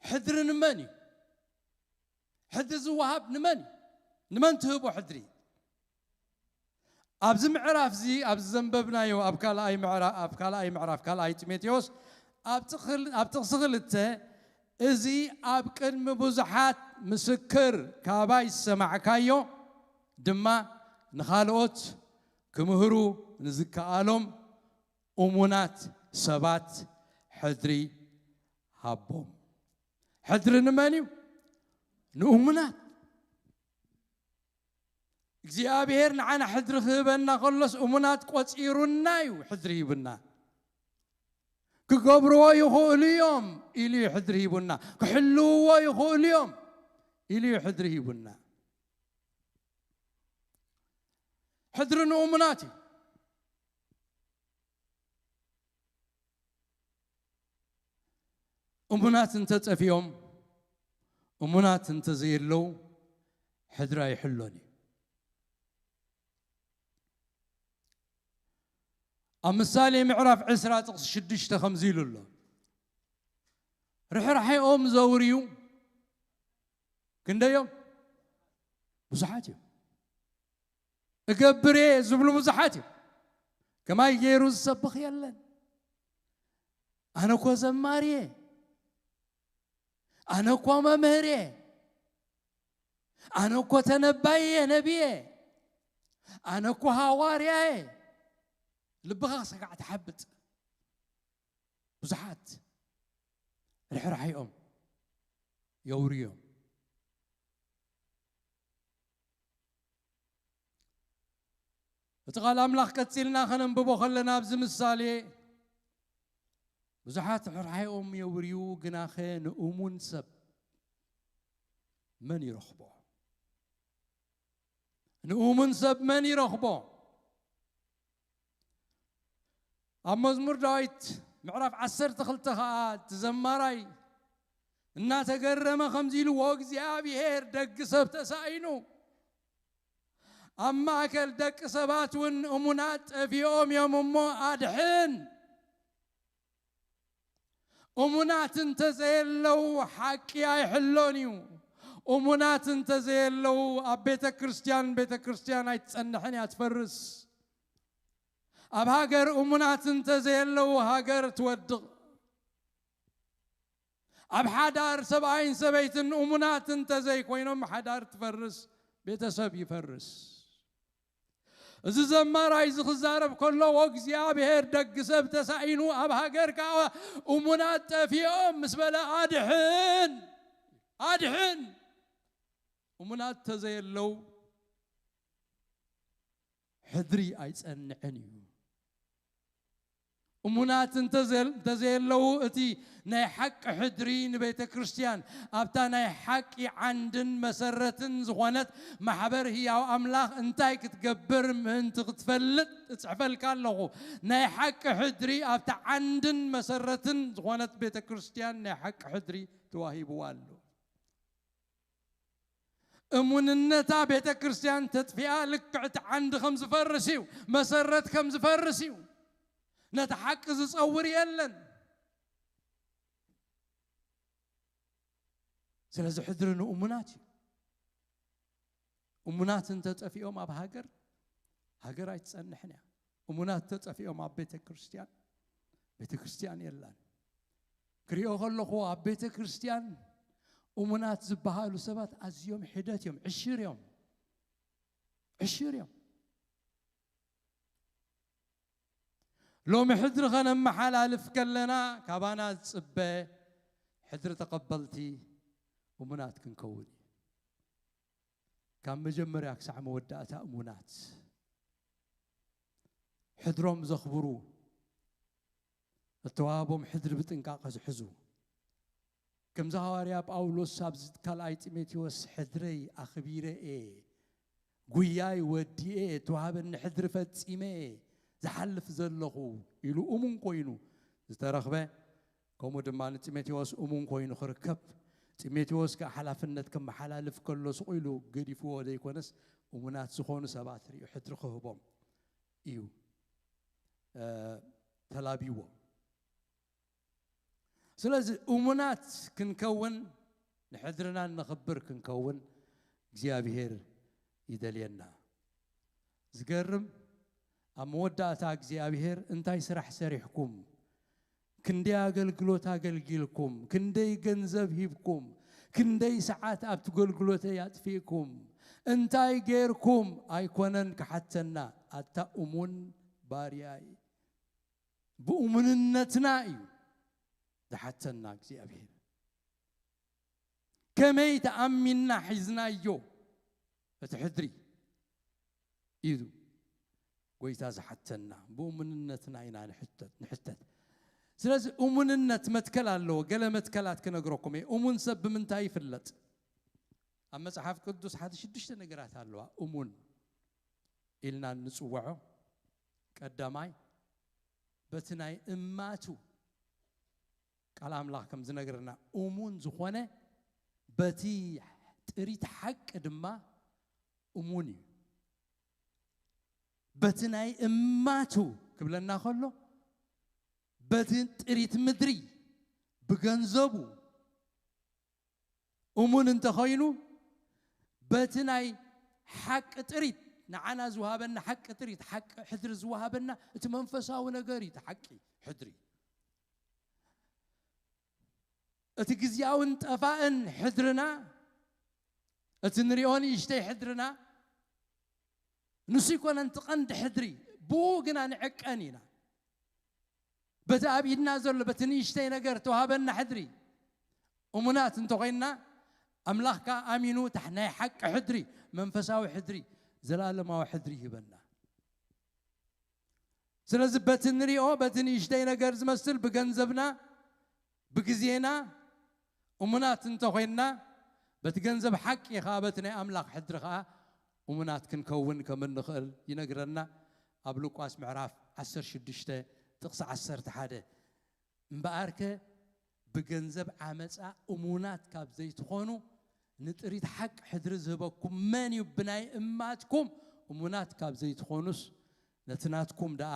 ሕድሪ ንመን እዩ? ሕድሪ ዝወሃብ ንመን እዩ? ንመን ትህቦ ሕድሪ? ኣብዚ ምዕራፍ እዚ፣ ኣብዚ ዘንበብናዮ፣ ኣብ ካልኣይ ምዕራ-፣ ኣብ ካልኣይ ምዕራፍ፣ ካልኣይ ጢሞቴዎስ፣ ኣብ ጥቕል-፣ ኣብ ጥቕሲ ክልተ፣ እዚ ኣብ ቅድሚ ብዙሓት ምስክር ካባይ ዝሰማዕካዮ ድማ ንኻልኦት ክምህሩ ንዝከኣሎም እሙናት ሰባት ሕድሪ ሃቦም። ሕድሪ ንመን እዩ? ንእሙናት። እግዚኣብሔር ንዓና ሕድሪ ክህበና ከሎስ እሙናት ቆጺሩና እዩ ሕድሪ ሂቡና። ክገብርዎ ይኽእሉ እዮም ኢሉ እዩ ሕድሪ ሂቡና። ክሕልውዎ ይኽእሉ እዮም ኢሉ እዩ ሕድሪ ሂቡና። ሕድሪ ንእሙናት እዩ። እሙናት እንተጠፊኦም፣ እሙናት እንተዘየለዉ፣ ሕድሪ ኣይሕሎን እዩ። ኣብ ምሳሌ ምዕራፍ ዕስራ ጥቕሲ ሽዱሽተ ከምዚ ኢሉ ኣሎ፣ ርሕራሕኦም ዘውርዩ ክንደዮም? ብዙሓት እዮም። እገብር እየ ዝብሉ ብዙሓት እዮም። ከማይ ገይሩ ዝሰብኽ የለን። ኣነ እኮ ዘማሪ እየ፣ ኣነ እኮ መምህር እየ፣ ኣነ እኮ ተነባይ እየ፣ ነቢ እየ፣ ኣነ እኮ ሃዋርያ እየ። ልብኻ ክሰጋዕ ትሓብጥ። ብዙሓት ርሕራሒኦም የውርዮም። እቲ ቃል ኣምላኽ ቀጺልና ከነንብቦ ከለና፣ ኣብዚ ምሳሌ ብዙሓት ርሕራሒኦም የውርዩ፣ ግናኸ ንእሙን ሰብ መን ይረኽቦ? ንእሙን ሰብ መን ይረኽቦ? ኣብ መዝሙር ዳዊት ምዕራፍ ዓሰርተ ክልተ ኸኣ፣ እቲ ዘማራይ እናተገረመ ከምዚ ኢሉ፣ "ወእግዚኣብሔር ደግ ሰብ ተሳኢኑ፣ ኣብ ማእከል ደቂ ሰባት እውን እሙናት ጠፊኦም እዮም እሞ ኣድሕን።" እሙናት እንተ ዘየለዉ ሓቂ ኣይሕሎን እዩ። እሙናት እንተ ዘየለዉ ኣብ ቤተ ክርስቲያን፣ ቤተ ክርስቲያን ኣይትጸንሕን እያ፣ ትፈርስ። ኣብ ሃገር እሙናት እንተ ዘየለዉ ሃገር ትወድቕ። ኣብ ሓዳር ሰብኣይን ሰበይትን እሙናት እንተ ዘይኮይኖም ሓዳር ትፈርስ፣ ቤተሰብ ይፈርስ። እዚ ዘማራይ እዚ ክዛረብ ከሎ፣ "ወእግዚኣብሔር ደግ ሰብ ተሳኢኑ፣ ኣብ ሃገር ከኣ እሙናት ጠፊኦም" ምስ በለ፣ ኣድሕን፣ ኣድሕን። እሙናት ተዘየለው ሕድሪ ኣይጸንዕን እዩ። እሙናት እንተዘል-፣ እንተዘየለዉ፣ እቲ ናይ ሓቂ ሕድሪ ንቤተ ክርስቲያን ኣብታ ናይ ሓቂ ዓንድን መሰረትን ዝኾነት ማሕበር ህያው ኣምላኽ እንታይ ክትገብር ምእንቲ ክትፈልጥ እጽሕፈልካ ኣለኹ። ናይ ሓቂ ሕድሪ ኣብታ ዓንድን መሰረትን ዝኾነት ቤተ ክርስቲያን ናይ ሓቂ ሕድሪ ተዋሂብዋ ኣሎ። እሙንነታ ቤተ ክርስቲያን ተጥፊኣ ልክዕ እቲ ዓንዲ ከም ዝፈርስ እዩ፣ መሰረት ከም ዝፈርስ እዩ። ነቲ ሓቂ ዝጸውር የለን። ስለዚ ሕድሪ ንእሙናት እዩ። እሙናት እንተጠፊኦም ኣብ ሃገር፣ ሃገር ኣይትጸንሕን እያ። እሙናት ተጸፊኦም ኣብ ቤተ ክርስቲያን፣ ቤተ ክርስቲያን የላን። ክሪኦ ከለኹ ኣብ ቤተ ክርስቲያን እሙናት ዝበሃሉ ሰባት ኣዝዮም ሒደት እዮም፣ ዕሽር እዮም፣ ዕሽር እዮም። ሎሚ ሕድሪ ከነመሓላልፍ ከለና ካባና ዝጽበ ሕድሪ ተቐበልቲ እሙናት ክንከውን እዩ። ካብ መጀመርያ ክሳዕ መወዳእታ እሙናት፣ ሕድሮም ዘኽብሩ፣ እተዋህቦም ሕድሪ ብጥንቃቐ ዝሕዙ። ከምዚ ሃዋርያ ጳውሎስ ኣብዚ ካልኣይ ጢሞቴዎስ ሕድረይ ኣኽቢረ እየ፣ ጉያይ ወዲኤ፣ እተዋህበኒ ሕድሪ ፈጺመ እየ ዝሓልፍ ዘለኹ ኢሉ እሙን ኮይኑ ዝተረኽበ፣ ከምኡ ድማ ንጢሞቴዎስ እሙን ኮይኑ ክርከብ፣ ጢሞቴዎስ ከኣ ሓላፍነት ከመሓላልፍ ከሎ ስቕ ኢሉ ገዲፍዎ ዘይኮነስ፣ እሙናት ዝኾኑ ሰባት ርእዩ ሕድሪ ክህቦም እዩ፣ እ፣ ተላብይዎ። ስለዚ እሙናት ክንከውን፣ ንሕድርና እነኽብር ክንከውን እግዚኣብሄር ይደልየና። ዝገርም፣ ኣብ መወዳእታ እግዚኣብሄር እንታይ ስራሕ ሰሪሕኩም፣ ክንደይ ኣገልግሎት ኣገልጊልኩም፣ ክንደይ ገንዘብ ሂብኩም፣ ክንደይ ሰዓት ኣብቲ ኣገልግሎተይ ኣጥፊእኩም፣ እንታይ ጌርኩም ኣይኮነን ክሓተና፣ ኣታ እሙን ባርያይ። ብእሙንነትና እዩ ዝሓተና እግዚኣብሄር። ከመይ ተኣሚንና ሒዝናዮ እቲ ሕድሪ እዩ ጎይታ ዝሓተና። ብእሙንነትና ኢና ንሕተት፣ ንሕተት። ስለዚ እሙንነት መትከል ኣለዎ። ገለ መትከላት ክነግረኩም እየ። እሙን ሰብ ብምንታይ ይፍለጥ? ኣብ መጽሓፍ ቅዱስ ሓደ ሽዱሽተ ነገራት ኣለዋ እሙን ኢልና እንጽውዖ። ቀዳማይ፣ በቲ ናይ እማቱ ቃል ኣምላኽ ከም ዝነግረና እሙን ዝኾነ፣ በቲ ጥሪት ሓቂ ድማ እሙን እዩ። በቲ ናይ እማቱ ክብለና ከሎ፣ በቲ ጥሪት ምድሪ፣ ብገንዘቡ እሙን እንተኾይኑ፣ በቲ ናይ ሓቂ ጥሪት፣ ንዓና ዝወሃበና ሓቂ ጥሪት፣ ሓቂ ሕድሪ ዝወሃበና እቲ መንፈሳዊ ነገር እዩ፣ እቲ ሓቂ ሕድሪ። እቲ ግዝያውን ጠፋእን ሕድርና፣ እቲ ንሪኦ ንእሽተይ ሕድርና፣ ንሱ ይኮነን እቲ ቀንዲ ሕድሪ፣ ብኡ ግና ንዕቀን ኢና። በቲ ኣብ ኢድና ዘሎ፣ በቲ ንእሽተይ ነገር ተዋህበና ሕድሪ እሙናት እንተኾይንና፣ ኣምላኽ ከኣ ኣሚኑ እቲ ናይ ሓቂ ሕድሪ፣ መንፈሳዊ ሕድሪ፣ ዘላለማዊ ሕድሪ ይህበና። ስለዚ በቲ ንሪኦ፣ በቲ ንእሽተይ ነገር ዝመስል ብገንዘብና፣ ብግዜና እሙናት እንተኾይንና፣ በቲ ገንዘብ ሓቂ ኸኣ በቲ ናይ ኣምላኽ ሕድሪ ኸኣ እሙናት ክንከውን ከም እንኽእል ይነግረና። ኣብ ሉቃስ ምዕራፍ ዓሰርተ ሽዱሽተ ጥቕሲ ዓሰርተ ሓደ፣ እምበኣርከ ብገንዘብ ዓመጻ እሙናት ካብ ዘይትኾኑ፣ ንጥሪት ሓቂ ሕድሪ ዝህበኩም መን እዩ? ብናይ እማትኩም እሙናት ካብ ዘይትኾኑስ፣ ነቲ ናትኩም ደኣ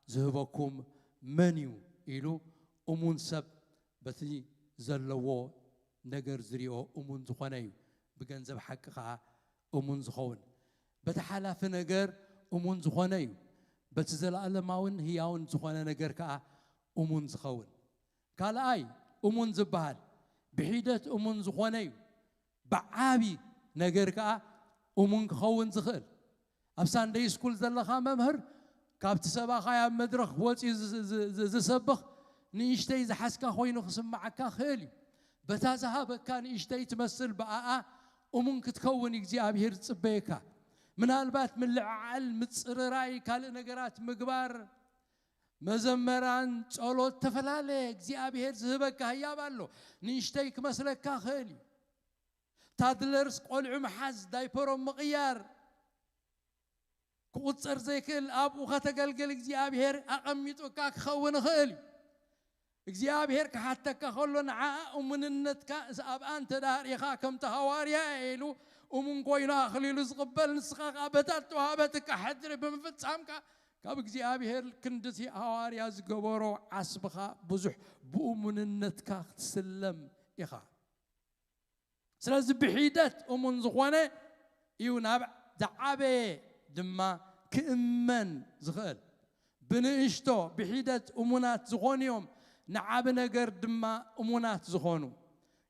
ዝህበኩም መን እዩ? ኢሉ፣ እሙን ሰብ በቲ ዘለዎ ነገር ዝሪኦ እሙን ዝኾነ እዩ፣ ብገንዘብ ሓቂ ኸኣ እሙን ዝኸውን። በቲ ሓላፊ ነገር እሙን ዝኾነ እዩ፣ በቲ ዘለኣለማውን ህያውን ዝኾነ ነገር ከኣ እሙን ዝኸውን። ካልኣይ፣ እሙን ዝበሃል ብሒደት እሙን ዝኾነ እዩ፣ ብዓቢ ነገር ከኣ እሙን ክኸውን ዝኽእል። ኣብ ሳንደይ ስኩል ዘለኻ መምህር፣ ካብቲ ሰባኻይ ኣብ መድረኽ ወጺኡ ዝ-፣ ዝ-፣ ዝ-፣ ዝሰብኽ ንእሽተይ ዝሓዝካ ኮይኑ ክስምዓካ ክእል እዩ። በታ ዝሃበካ ንእሽተይ ትመስል ብኣኣ እሙን ክትከውን እግዚኣብሄር ዝጽበየካ። ምናልባት ምልዕዓል፣ ምጽርራይ፣ ካልእ ነገራት ምግባር፣ መዘመራን፣ ጸሎት፣ ተፈላለየ እግዚኣብሄር ዝህበካ ህያብ ኣሎ። ንእሽተይ ክመስለካ ክእል እዩ። ታድለርስ ቆልዑ ምሓዝ፣ ዳይፐሮም ምቕያር፣ ክቑጸር ዘይክእል ኣብኡ ከተገልግል እግዚኣብሄር ኣቐሚጡካ ክኸውን ይኽእል እዩ። እግዚኣብሄር ክሓተካ ከሎ ንዓኣ እሙንነትካ ኣብኣ እንተ ደኣ ርኢኻ ከምቲ ሃዋርያ እየ ኢሉ እሙን ኮይኑ ኣኽሊሉ ዝቕበል ንስኻ ከኣ በታ እተዋህበትካ ሕድሪ ብምፍጻምካ ካብ እግዚኣብሄር ክንድቲ ሃዋርያ ዝገበሮ ዓስብኻ ብዙሕ ብእሙንነትካ ክትስለም ኢኻ። ስለዚ ብሒደት እሙን ዝኾነ እዩ ናብ ዝዓበየ ድማ ክእመን ዝኽእል። ብንእሽቶ ብሒደት እሙናት ዝኾኑ እዮም፣ ንዓቢ ነገር ድማ እሙናት ዝኾኑ።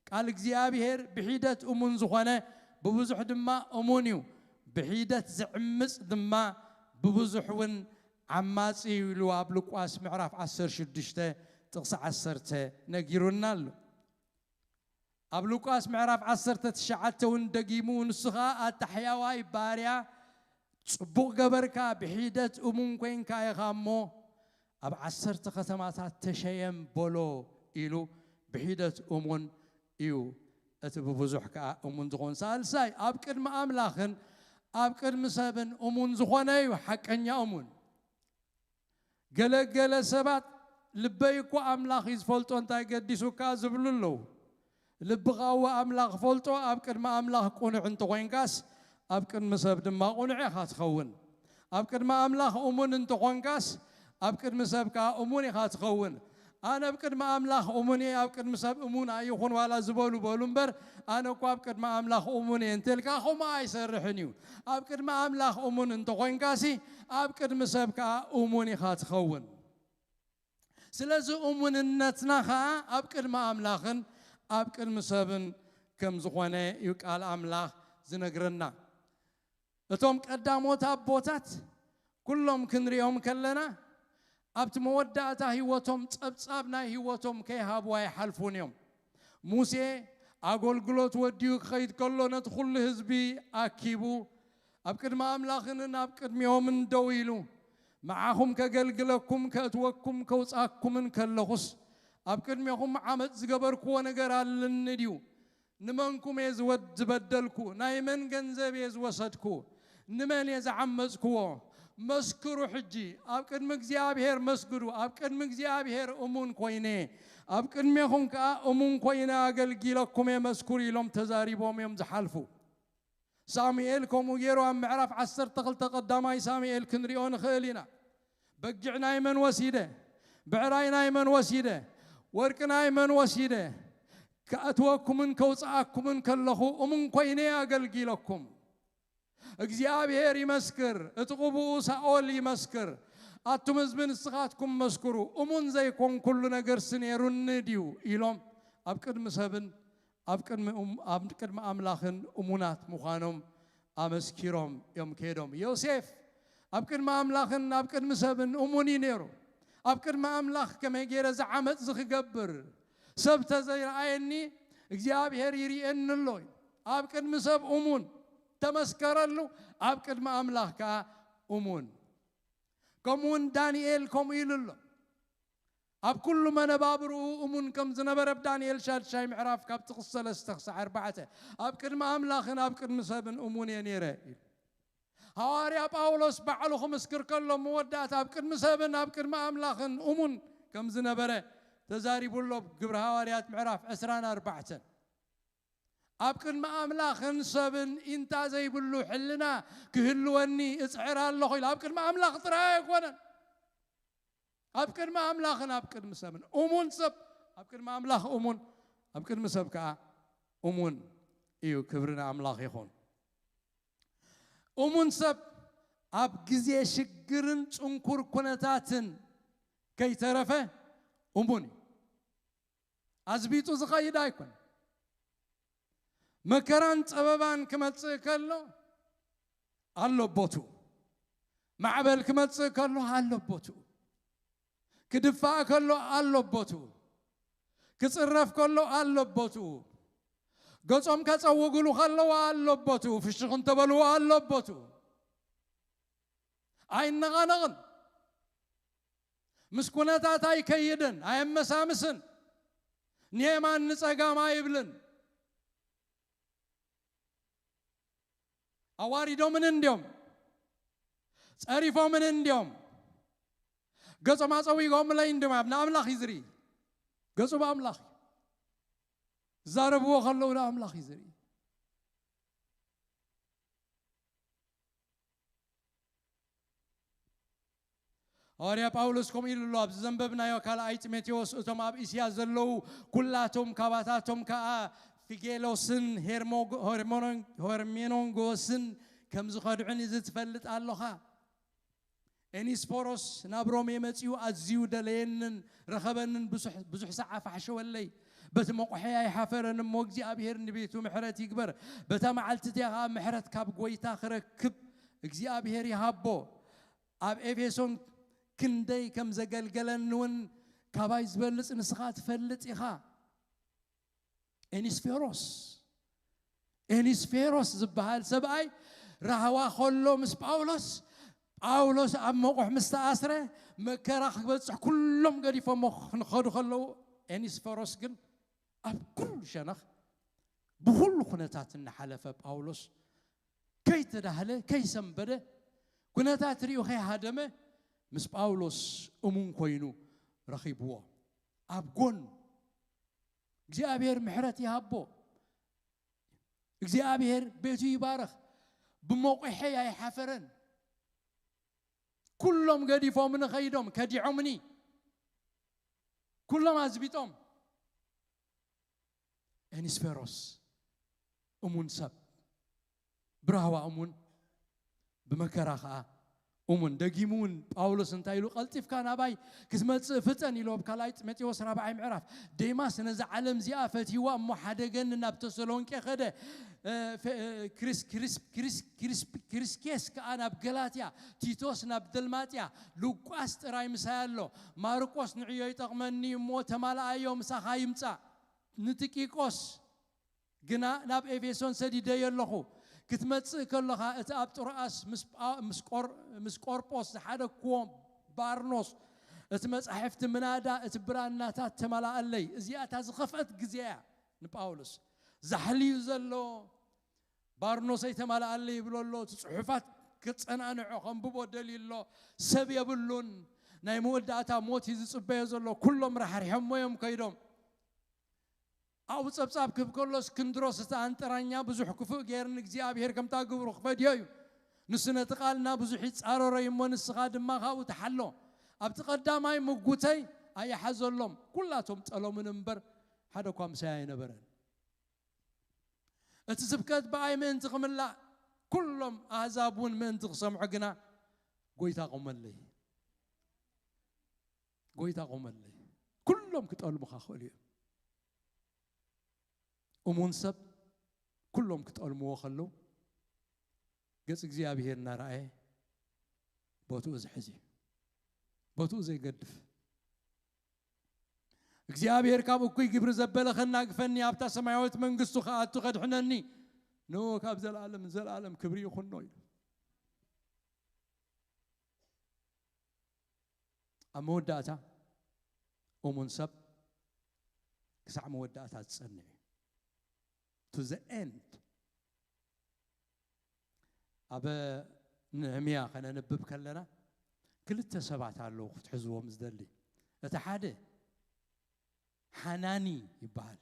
ቃል እግዚኣብሔር ብሒደት እሙን ዝኾነ ብብዙሕ ድማ እሙን እዩ፣ ብሒደት ዝዕምጽ ድማ ብብዙሕ እውን ዓማጺ እዩ ኢሉ ኣብ ሉቃስ ምዕራፍ ዓሰርተ ሽዱሽተ ጥቕሲ ዓሰርተ ነጊሩና ኣሎ። ኣብ ሉቃስ ምዕራፍ ዓሰርተ ትሽዓተ እውን ደጊሙ፣ ንሱ ኸኣ ኣታ ሕያዋይ ባርያ፣ ጽቡቕ ገበርካ፣ ብሒደት እሙን ኮይንካ ኢኻ እሞ ኣብ ዓሰርተ ከተማታት ተሸየም በሎ ኢሉ። ብሒደት እሙን እዩ እቲ ብብዙሕ ከኣ እሙን ዝኾን። ሳልሳይ፣ ኣብ ቅድሚ ኣምላኽን ኣብ ቅድሚ ሰብን እሙን ዝኾነ እዩ ሓቀኛ እሙን። ገለ ገለ ሰባት ልበይ እኮ ኣምላኽ እዩ ዝፈልጦ እንታይ ገዲሱካ ዝብሉ ኣለዉ። ልብኻ እወ ኣምላኽ ፈልጦ፣ ኣብ ቅድሚ ኣምላኽ ቅኑዕ እንተኾይንካስ ኣብ ቅድሚ ሰብ ድማ ቅኑዕ ኢኻ ትኸውን። ኣብ ቅድሚ ኣምላኽ እሙን እንተኾንካስ ኣብ ቅድሚ ሰብ ከኣ እሙን ኢኻ ትኸውን። ኣነ ኣብ ቅድሚ ኣምላኽ እሙን እየ፣ ኣብ ቅድሚ ሰብ እሙን ኣይኹን ዋላ ዝበሉ በሉ እምበር፣ ኣነ እኮ ኣብ ቅድሚ ኣምላኽ እሙን እየ እንተልካ ከምኡ ኣይሰርሕን እዩ። ኣብ ቅድሚ ኣምላኽ እሙን እንተኾይንካሲ ኣብ ቅድሚ ሰብ ከኣ እሙን ኢኻ ትኸውን። ስለዚ እሙንነትና ኸኣ ኣብ ቅድሚ ኣምላኽን ኣብ ቅድሚ ሰብን ከም ዝኾነ እዩ ቃል ኣምላኽ ዝነግረና። እቶም ቀዳሞት ኣቦታት ኩሎም ክንሪኦም ከለና ኣብቲ መወዳእታ ህይወቶም ጸብጻብ ናይ ህይወቶም ከይሃቡ ኣይሓልፉን እዮም። ሙሴ ኣገልግሎት ወዲኡ ክኸይድ ከሎ ነቲ ኩሉ ህዝቢ ኣኪቡ ኣብ ቅድሚ ኣምላኽን ኣብ ቅድሚኦምን ደው ኢሉ፣ መዓኹም ከገልግለኩም ከእትወኩም ከውጻኩምን ከለኹስ ኣብ ቅድሜኹም ዓመጽ ዝገበርክዎ ነገር ኣለኒ ድዩ? ንመንኩም እየ ዝወድ ዝበደልኩ? ናይ መን ገንዘብ እየ ዝወሰድኩ? ንመን እየ ዝዓመጽክዎ? መስክሩ ሕጂ፣ ኣብ ቅድሚ እግዚኣብሔር መስግዱ። ኣብ ቅድሚ እግዚኣብሔር እሙን ኮይነ፣ ኣብ ቅድሜኹም ከኣ እሙን ኮይነ ኣገልጊለኩም እየ፣ መስክሩ ኢሎም ተዛሪቦም እዮም ዝሓልፉ። ሳሙኤል ከምኡ ገይሩ ኣብ ምዕራፍ ዓሰርተ ክልተ ቀዳማይ ሳሙኤል ክንሪኦ ንኽእል ኢና። በጊዕ ናይ መን ወሲደ? ብዕራይ ናይ መን ወሲደ? ወርቂ ናይ መን ወሲደ? ከእትወኩምን ከውፅኣኩምን ከለኹ እሙን ኮይነ ኣገልጊለኩም። እግዚኣብሔር ይመስክር፣ እቲ ቅቡኡ ሳኦል ይመስክር፣ ኣቱም ህዝቢ ንስኻትኩም መስክሩ፣ እሙን ዘይኮንኩሉ ነገርሲ ነይሩኒ ድዩ? ኢሎም ኣብ ቅድሚ ሰብን ኣብ ቅድሚ እም-፣ ኣብ ቅድሚ ኣምላኽን እሙናት ምዃኖም ኣመስኪሮም እዮም ከይዶም። ዮሴፍ ኣብ ቅድሚ ኣምላኽን ኣብ ቅድሚ ሰብን እሙን እዩ ነይሩ። ኣብ ቅድሚ ኣምላኽ ከመይ ገይረ ዝዓመጽ ዝኽገብር ሰብ ተዘይረኣየኒ እግዚኣብሔር ይርእየኒ ኣሎ እዩ። ኣብ ቅድሚ ሰብ እሙን ተመስከረሉ፣ ኣብ ቅድሚ ኣምላኽ ከኣ እሙን። ከምኡውን ዳንኤል ከምኡ ኢሉ ኣሎ። ኣብ ኩሉ መነባብርኡ እሙን ከም ዝነበረ ኣብ ዳንኤል ሻድሻይ ምዕራፍ ካብ ጥቕሲ ሰለስተ ክሳዕ ኣርባዕተ፣ ኣብ ቅድሚ ኣምላኽን ኣብ ቅድሚ ሰብን እሙን እየ ነይረ ኢሉ። ሃዋርያ ጳውሎስ ባዕሉ ክምስክር ከሎ መወዳእታ ኣብ ቅድሚ ሰብን ኣብ ቅድሚ ኣምላኽን እሙን ከም ዝነበረ ተዛሪቡ ኣሎ። ግብሪ ሃዋርያት ምዕራፍ ዕስራን ኣርባዕተን። ኣብ ቅድሚ ኣምላኽን ሰብን ኢንታ ዘይብሉ ሕልና ክህልወኒ እጽዕር ኣለኹ ኢሉ። ኣብ ቅድሚ ኣምላኽ ጥራይ ኣይኮነን፣ ኣብ ቅድሚ ኣምላኽን ኣብ ቅድሚ ሰብን። እሙን ሰብ ኣብ ቅድሚ ኣምላኽ እሙን፣ ኣብ ቅድሚ ሰብ ከኣ እሙን እዩ። ክብሪ ንኣምላኽ ይኹን። እሙን ሰብ ኣብ ግዜ ሽግርን ጽንኩር ኩነታትን ከይተረፈ እሙን እዩ። ኣዝቢጡ ዝኸይድ ኣይኮነን። መከራን ጸበባን ክመጽእ ከሎ ኣሎ ቦትኡ። ማዕበል ክመጽእ ከሎ ኣሎ ቦትኡ። ክድፋእ ከሎ ኣሎ ቦትኡ። ክጽረፍ ከሎ ኣሎ ቦትኡ። ገጾም ከጸውግሉ ከለዉ ኣሎ ቦትኡ። ፍሽኽ እንተበልዎ ኣሎ ቦትኡ። ኣይነቓነቕን። ምስ ኩነታት ኣይከይድን፣ ኣየመሳምስን። ንየማን ንጸጋም ኣይብልን። ኣዋሪዶምን እንድዮም፣ ጸሪፎምን እንድዮም፣ ገጾም ኣጸዊጎምለይ እንድዮም። ኣብ ንኣምላኽ እዩ ዝርኢ። ገጹ ብኣምላኽ እዩ። ዝዛረብዎ ከለዉ ንኣምላኽ እዩ ዝርኢ። ሃዋርያ ጳውሎስ ከምኡ ኢሉ ኣሎ፣ ኣብዚ ዘንበብናዮ ካልኣይ ጢሞቴዎስ፣ እቶም ኣብ እስያ ዘለዉ ኩላቶም ካባታቶም ከኣ ፊጌሎስን ሄርሞ-፣ ሄርሞኖን-፣ ሄርሜኖንጎስን ከም ዝኸድዑን እዚ ትፈልጥ ኣለኻ። ኤኒስፎሮስ ናብ ሮሜ መጺኡ ኣዝዩ ደለየንን ረኸበንን፣ ብዙሕ፣ ብዙሕ ሰዓ ፋሕሸወለይ። በቲ መቑሐይ ኣይሓፈረን እሞ እግዚኣብሔር ንቤቱ ምሕረት ይግበር። በታ መዓልቲ እቲኣ ኸዓ ምሕረት ካብ ጐይታ ክረክብ እግዚኣብሔር ይሃቦ። ኣብ ኤፌሶን ክንደይ ከም ዘገልገለኒ እውን ካባይ ዝበልጽ ንስኻ ትፈልጥ ኢኻ። ኤኒስፌሮስ፣ ኤኒስፌሮስ ዝበሃል ሰብኣይ ራህዋ ከሎ ምስ ጳውሎስ፣ ጳውሎስ ኣብ መቑሕ ምስ ተኣስረ፣ መከራ ክበጽሕ ኩሎም ገዲፎሞ ክኸዱ ከለዉ፣ ኤኒስፌሮስ ግን ኣብ ኩሉ ሸነኽ ብኹሉ ኩነታት እናሓለፈ ጳውሎስ ከይተዳህለ፣ ከይሰንበደ፣ ኩነታት ሪኡ ከይሃደመ ምስ ጳውሎስ እሙን ኮይኑ ረኺብዎ። ኣብ ጎኑ እግዚኣብሔር ምሕረት ይሃቦ። እግዚኣብሔር ቤቱ ይባርኽ። ብመቑሐይ ኣይሓፈረን። ኩሎም ገዲፎምኒ ኸይዶም፣ ከዲዖምኒ። ኩሎም ኣዝቢጦም። ኤኒስፌሮስ እሙን ሰብ፣ ብራህዋ እሙን፣ ብመከራ ኸዓ እሙን። ደጊሙ እውን ጳውሎስ እንታይ ኢሉ? "ቀልጢፍካ ናባይ ክትመጽእ ፍጠን" ኢሉ ኣብ ካልኣይ ጢሞቴዎስ ራብዓይ ምዕራፍ። ዴማስ ነዛ ዓለም እዚኣ ፈትይዋ እሞ ሓደገኒ ናብ ተሰሎንቄ ኸደ። እ፣ ፈ-፣ እ፣ ክሪስ-፣ ክሪስ-፣ ክሪስ-፣ ክሪስ-፣ ክሪስኬስ ከኣ ናብ ገላትያ፣ ቲቶስ ናብ ደልማጥያ፣ ሉቃስ ጥራይ ምሳይ ኣሎ። ማርቆስ ንዕዮ ይጠቕመኒ እሞ ተማልኣዮ፣ ምሳኻ ይምጻእ። ንጥቂቆስ ግና ናብ ኤፌሶን ሰዲደዮ ኣለኹ። ክትመጽእ ከለኻ እቲ ኣብ ጥሮኣስ ምስ ጳ-፣ ምስ ቆር-፣ ምስ ቆርጶስ ዝሓደግክዎ ባርኖስ እቲ መጻሕፍቲ ምናዳ እቲ ብራናታት ተማልኣለይ። እዚኣ እታ ዝኸፍአት ግዜ እያ ንጳውሎስ። ዛሕልዩ ዘሎ ባርኖሰይ ተማልኣለይ ይብሎ ኣሎ። እቲ ጽሑፋት ከጸናንዖ ከንብቦ ደልዩ ኣሎ። ሰብ የብሉን። ናይ መወዳእታ ሞት እዩ ዝጽበዮ ዘሎ። ኩሎም ራሕሪሖሞ እዮም ከይዶም። ኣብኡ ጸብጻብ ክህብ ከሎ፣ እስክንድሮስ እቲ ኣንጠራኛ ብዙሕ ክፉእ ገይርኒ እግዚኣብሔር ከምታ ግብሩ ክፈድዮ እዩ። ንሱ ነቲ ቃልና ብዙሕ ይጻረሮ እዩ እሞ ንስኻ ድማ ካብኡ ተሓሎ። ኣብቲ ቀዳማይ ምጉተይ ኣይሓዘሎም። ኩላቶም ጠለሙኒ እምበር ሓደ እኳ ምሳይ ኣይነበረን። እቲ ስብከት ብኣይ ምእንቲ ክምላእ፣ ኩሎም ኣህዛብ እውን ምእንቲ ክሰምዑ ግና ጐይታ ቆመለይ። ጐይታ ቆመለይ። ኩሎም ክጠልሙኻ ክኽእሉ እዮም። እሙን ሰብ ኩሎም ክጠልምዎ ከለዉ፣ ገጽ እግዚኣብሔር እናረኣየ ቦትኡ ዝሕዝ እዩ። ቦትኡ ዘይገድፍ። እግዚኣብሔር ካብ እኩይ ግብሪ ዘበለ ከናግፈኒ፣ ኣብታ ሰማያዊት መንግስቱ ክኣቱ ከድሕነኒ፣ ንኡ ካብ ዘለኣለም ንዘለኣለም ክብሪ ይኹኖ ኢሉ። ኣብ መወዳእታ እሙን ሰብ ክሳዕ መወዳእታ ዝጸንዕ እዩ። To the end። ኣብ ነህምያ ከነንብብ ከለና ክልተ ሰባት ኣለዉ ክትሕዝዎም ዝደሊ። እቲ ሓደ ሓናኒ ይበሃል።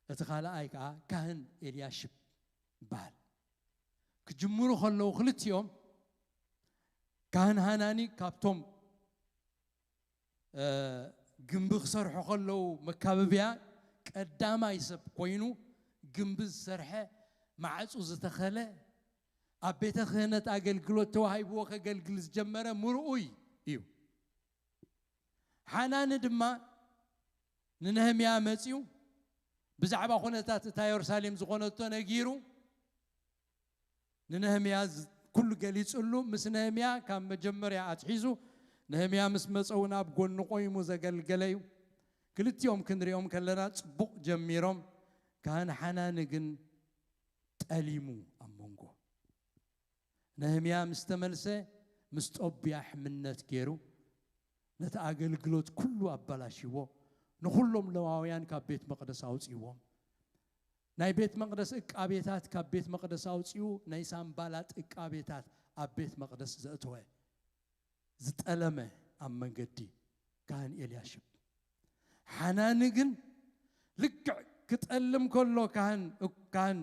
እቲ ካልኣይ ከኣ ካህን ኤልያሽብ ይበሃል። ክጅምሩ ከለዉ ክልቲኦም፣ ካህን ሃናኒ ካብቶም፣ እ፣ ግንቢ ክሰርሑ ከለዉ መካበብያ ቀዳማይ ሰብ ኮይኑ ግንቢ ዝሰርሐ፣ ማዕጹ ዝተኸለ፣ ኣብ ቤተ ክህነት ኣገልግሎት ተዋሂብዎ ከገልግል ዝጀመረ ምርኡይ እዩ። ሓናኒ ድማ ንነህምያ መጺኡ ብዛዕባ ኩነታት እታ የሩሳሌም ዝኾነቶ ነጊሩ፣ ንነህምያ ዝ-፣ ኩሉ ገሊጹሉ። ምስ ነህምያ ካብ መጀመርያ ኣትሒዙ፣ ነህምያ ምስ መጸ እውን ኣብ ጎኑ ቆይሙ ዘገልገለ እዩ። ክልቲኦም ክንሪኦም ከለና ጽቡቕ ጀሚሮም፣ ካህን ሓናኒ ግን ጠሊሙ ኣብ መንጎ። ነህምያ ምስ ተመልሰ፣ ምስ ጦብያ ሕምነት ገይሩ፣ ነቲ ኣገልግሎት ኩሉ ኣባላሽዎ። ንኹሎም ለዋውያን ካብ ቤት መቕደስ ኣውጽእዎም። ናይ ቤት መቕደስ ዕቃቤታት ካብ ቤት መቕደስ ኣውጺኡ፣ ናይ ሳምባላጥ ዕቃቤታት ኣብ ቤት መቕደስ ዘእተወ። ዝጠለመ ኣብ መንገዲ ካህን ኤልያሽብ። ሓናኒ ግን ልክዕ ክጠልም ከሎ ካህን፣ ካህን፣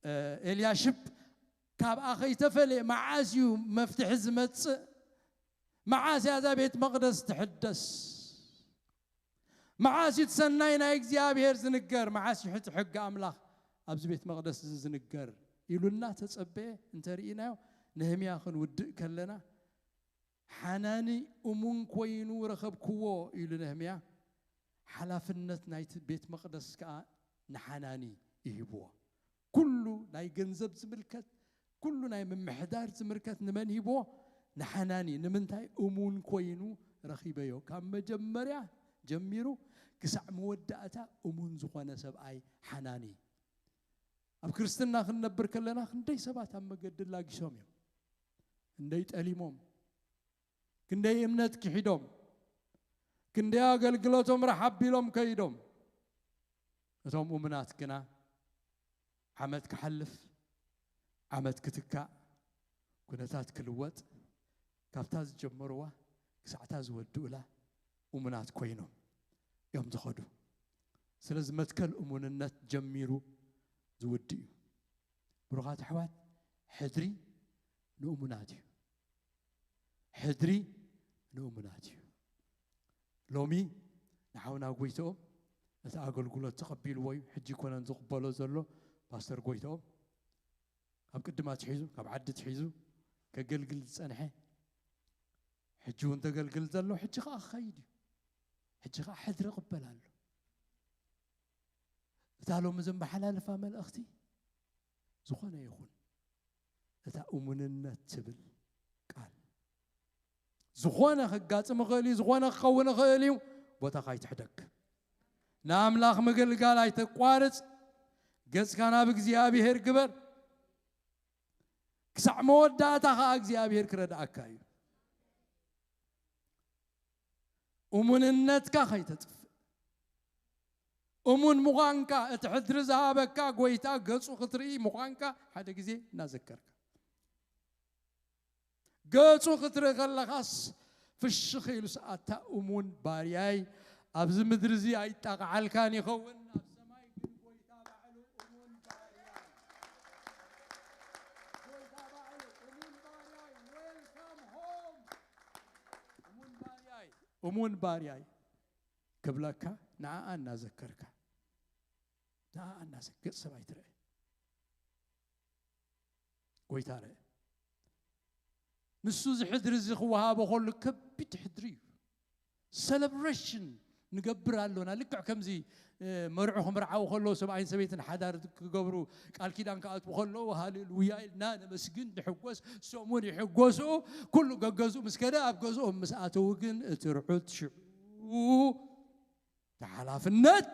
እ፣ ኤልያሽብ ካብኣ ከይተፈልየ፣ መዓስ እዩ መፍትሒ ዝመጽእ? መዓስ እያ እዛ ቤት መቕደስ ትሕደስ? መዓስ እዩ እቲ ሰናይ ናይ እግዚኣብሔር ዝንገር? መዓስ እዩ እቲ ሕጊ ኣምላኽ ኣብዚ ቤት መቕደስ እዚ ዝንገር? ኢሉ እናተጸበየ እንተርኢናዮ፣ ነህምያ ክንውድእ ከለና፣ ሓናኒ እሙን ኮይኑ ረኸብክዎ ኢሉ ነህምያ። ሓላፍነት ናይቲ ቤት መቕደስ ከኣ ንሓናኒ ይህብዎ። ኩሉ ናይ ገንዘብ ዝምልከት፣ ኩሉ ናይ ምምሕዳር ዝምልከት ንመን ሂብዎ? ንሓናኒ። ንምንታይ? እሙን ኮይኑ ረኺበዮ። ካብ መጀመርያ ጀሚሩ ክሳዕ መወዳእታ እሙን ዝኾነ ሰብኣይ ሓናኒ። ኣብ ክርስትና ክንነብር ከለና ክንደይ ሰባት ኣብ መገዲ ላጊሶም እዮም። ክንደይ ጠሊሞም፣ ክንደይ እምነት ክሒዶም፣ ክንደይ ኣገልግሎቶም ረሓብ ቢሎም ከይዶም። እቶም እሙናት ግና ዓመት ክሓልፍ፣ ዓመት ክትካእ፣ ኩነታት ክልወጥ፣ ካብታ ዝጀመርዋ ክሳዕታ ዝወድኡላ እሙናት ኮይኖም እዮም ዝኸዱ። ስለዚ መትከል እሙንነት ጀሚሩ ዝውድእ እዩ። ብሩኻት ኣሕዋት፣ ሕድሪ ንእሙናት እዩ። ሕድሪ ንእሙናት እዩ። ሎሚ ንሓውና ጎይትኦም እቲ ኣገልግሎት ተቐቢልዎ እዩ። ሕጂ ይኮነን ዝቕበሎ ዘሎ ፓስተር ጎይትኦም። ካብ ቅድማ ትሒዙ፣ ካብ ዓዲ ትሒዙ ከገልግል ዝጸንሐ፣ ሕጂ እውን ተገልግል ዘሎ፣ ሕጂ ኸኣ ክኸይድ እዩ። ሕጂ ኸኣ ሕድሪ ይቕበል ኣሎ። እታ ሎሚ ዘመሓላልፋ መልእኽቲ ዝኾነ ይኹን እታ እሙንነት ትብል ቃል ዝኾነ ከጋጥም ይኽእል እዩ፣ ዝኾነ ክኸውን ይኽእል እዩ። ቦታኻ ኣይትሕደግ። ንኣምላኽ ምግልጋል ኣይተቋርጽ። ገጽካ ናብ እግዚኣብሔር ግበር። ክሳዕ መወዳእታ ኸኣ እግዚኣብሔር ክረድኣካ እዩ። እሙንነትካ ከይተጥፍእ፣ እሙን ምዃንካ፣ እቲ ሕድሪ ዝሃበካ ጎይታ ገጹ ክትርኢ ምዃንካ ሓደ ግዜ እናዘከርካ። ገጹ ክትርኢ ከለኻስ ፍሽኽ ኢሉስ፣ ኣታ እሙን ባርያይ፣ ኣብዚ ምድሪ እዚ ኣይጣቕዓልካን ይኸውን፣ ኣብ ሰማይ ግን ጎይታ ባዕሉ እሙን ባርያይ። ጎይታ ባዕሉ እሙን ባርያይ፣ welcome home። እሙን ባርያይ፣ እሙን ባርያይ ክብለካ ንዓኣ እናዘከርካ፣ ንዓኣ እናዘ-፣ ገጽ ሰብ ኣይትርአ። ጎይታ ርአ። ንሱ እዚ ሕድሪ እዚ ክወሃቦ ከሎ ከቢድ ሕድሪ እዩ። ሰለብሬሽን ንገብር ኣሎና። ልክዕ ከምዚ፣ እ፣ መርዑ ክምርዓዉ ከለዉ፣ ሰብኣይን ሰበይትን ሓዳር ክገብሩ፣ ቃል ኪዳን ክኣትዉ ከለዉ፣ ሃሌሉያ ኢልና ነመስግን፣ ንሕጎስ፣ እሶም እውን ይሕጎሱ። ኩሉ ገገዝኡ ምስ ከደ፣ ኣብ ገዝኦም ምስ ኣተዉ ግን እቲ ርዑት ሽዑ፣ እቲ ሓላፍነት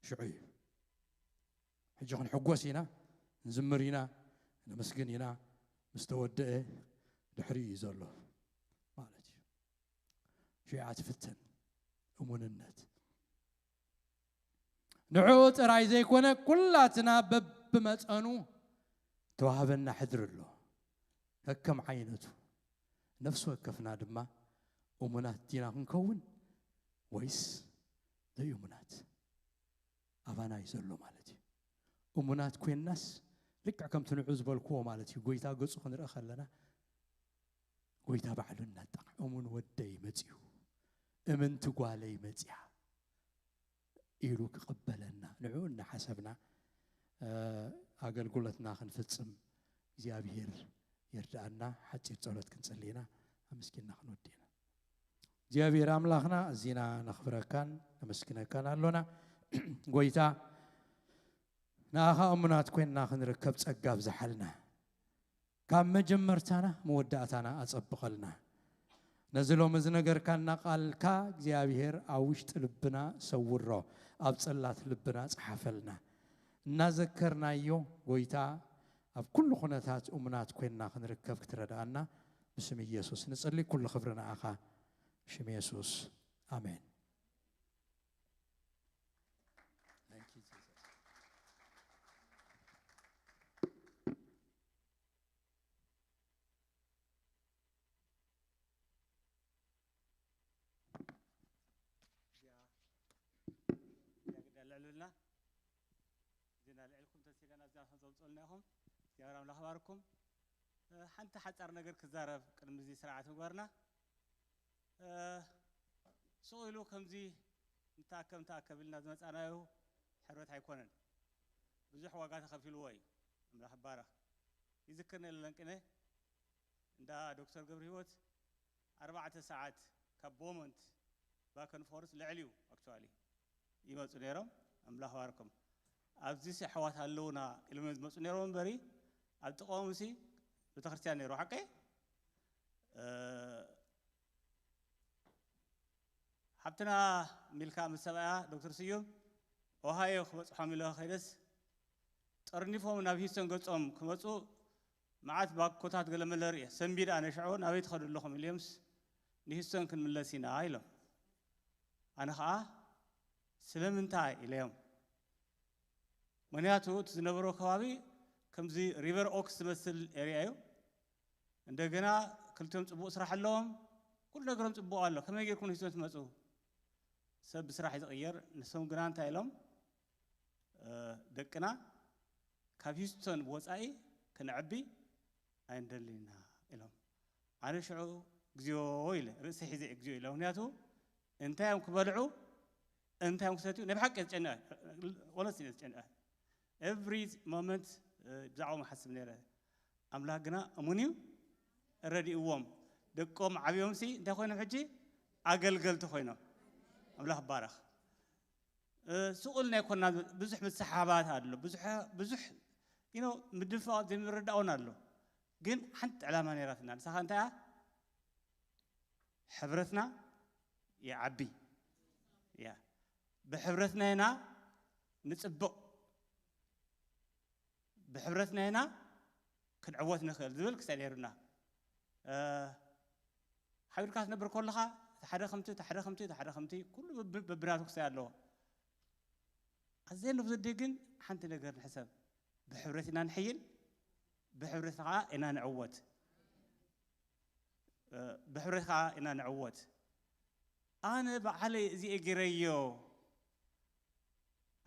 ሽዑ እዩ። ሕጂ ክንሕጎስ ኢና፣ ንዝምር ኢና፣ ነመስግን ኢና፣ ምስ ተወደአ ድሕሪኡ እዩ ዘሎ ማለት እዩ። ሽዓ ትፍተን እሙንነት። ንዕኡ ጥራይ ዘይኮነ፣ ኩላትና በብመጠኑ ተዋህበና ሕድሪ ኣሎ፣ ከከም ዓይነቱ። ነፍሲ ወከፍና ድማ እሙናት ዲና ክንከውን ወይስ ዘይእሙናት? ኣባና እዩ ዘሎ ማለት እዩ። እሙናት ኮይንናስ፣ ልክዕ ከምቲ ንዑ ዝበልክዎ ማለት እዩ፣ ጎይታ ገጹ ክንርኢ ከለና፣ ጎይታ ባዕሉ እናጣቕ፣ "እሙን ወደይ መጺኡ፣ እምንቲ ጓለይ መጺኣ" ኢሉ ክቕበለና፣ ንዕኡ እናሓሰብና፣ እ፣ ኣገልግሎትና ክንፍጽም እግዚኣብሔር ይርድኣና። ሓጺር ጸሎት ክንጽሊ ኢና፣ ኣመስጊንና ክንወዲ ኢና። እግዚኣብሔር ኣምላኽና፣ ኣዚና ነኽብረካን ነመስግነካን ኣሎና። ጎይታ፣ ንኣኻ እሙናት ኮይንና ክንርከብ ጸጋ ኣብዝሓልና። ካብ መጀመርታና መወዳእታና ኣጸብቐልና። ነዚ ሎሚ ዝነገርካና ቃልካ እግዚኣብሔር ኣብ ውሽጢ ልብና ሰውሮ፣ ኣብ ጽላት ልብና ጸሓፈልና። እናዘከርናዮ ጎይታ ኣብ ኩሉ ኩነታት እሙናት ኮይንና ክንርከብ ክትረድኣና ብስም ኢየሱስ ንጽሊ። ኩሉ ክብሪ ንኣኻ። ብሽም የሱስ፣ ኣሜን። Thank you, Jesus. እዚኣ፣ እዚኣ ግዳ ልዕሉልና። እዚና ልዕልኩም ተሲለና እዚኣ ከም ዘምፅኡልና ኢኹም። እግዚኣብሔር ኣምላኽ ይባርኩም። እ፣ ሓንቲ ሓፃር ነገር ክዛረብ ቅድሚ እዚ ስርዓት ምግባርና። እ፣ ስቕ ኢሉ ከምዚ ንተኣከብ ንተኣከብ ኢልና ዝመፃናዮ ሕብረት ኣይኮነን። ብዙሕ ዋጋ ተኸፊልዎ እዩ። ኣምላኽ ይባረኽ። ይዝክር ነለንቅነ እንዳ ዶክተር ገብረ ህይወት ኣርባዕተ ሰዓት ካብ ቦመንት ባከን ፎርስ ልዕል እዩ ኣክቹዋሊ ይመፁ ነይሮም። ኣምላኽ ባርኮም። ኣብዚ ኣሕዋት ኣለውና ኢሎም እዮም ዝመፁ ነይሮም እምበሪ ኣብ ጥቕኦም ሲ ቤተክርስትያን ነይሩ ሓቀይ ሓብትና ሚልካ ምስ ሰብኣያ ዶክተር ስዩም ኦሃዮ ክበፅሖም ኢለ ከይደስ ጠርኒፎም ናብ ሂውስተን ገፆም ክመፁ መዓት ባኮታት ገለመለ ርእየ ሰንቢድ ኣነ ሽዑ ናበይ ትኸዱ ኣለኹም ኢለዮምስ ንሂውስተን ክንምለስ ኢና ኢሎም ኣነ ከዓ ስለምንታይ ኢለዮም ምክንያቱ እቲ ዝነበሮ ከባቢ ከምዚ ሪቨር ኦክስ ዝመስል ኤርያ እዩ እንደገና ክልቲኦም ፅቡቅ ስራሕ ኣለዎም ኩሉ ነገሮም ፅቡቅ ኣሎ ከመይ ጌርኩም ንሂውስተን ትመፁ ሰብ ብስራሕ እዩ ዝቕየር ንሶም ግና እንታይ ኢሎም ደቅና ካብ ሂውስተን ወፃኢ ክንዕቢ ኣይንደልን ኢና ኢሎም ኣነ ሽዑ እግዚኣብ ኢለ ርእሲ ሒዘ እግዚኣብ ኢለ ምክንያቱ እንታይ እዮም ክበልዑ እንታይ እዮም ክሰትዩ ናይ ብሓቂ እየ ዝጨንቐ ወለስ እየ ዝጨንቐ every moment ብዛዕባኦም ሓስብ ነይረ ኣምላኽ ግና እሙን እዩ ረዲእዎም ደቆም ዓብዮም ሲ እንታይ ኮይኖም ሕጂ ኣገልገልቲ ኮይኖም ኣምላኽ ባረኽ ስቑል ናይ ኮና ብዙሕ ምሰሓባት ኣሎ ብዙሕ ብዙሕ you know ምድፋቕ ዘይምርዳእ እውን ኣሎ ግን ሓንቲ ዕላማ ነይራትና ንሳኻ እንታይ እያ ሕብረትና ይዓቢ እያ ብሕብረትና ኢና ንፅብቕ ብሕብረትና ኢና ክንዕወት ንኽእል ዝብል ክስታይ ነይሩና ሓቢርካ ትነብር ከለኻ እቲ ሓደ ከምቲ እቲ ሓደ ከምቲ እቲ ሓደ ከምቲ ኩሉ በብናቱ ክስታይ ኣለዎ ኣዘየንዶ ዘዴ ግን ሓንቲ ነገር ንሕሰብ ብሕብረት ኢና ንሕይል ብሕብረት ከዓ ኢና ንዕወት ብሕብረት ከዓ ኢና ንዕወት ኣነ ባዕለይ እዚኤ ገይረዮ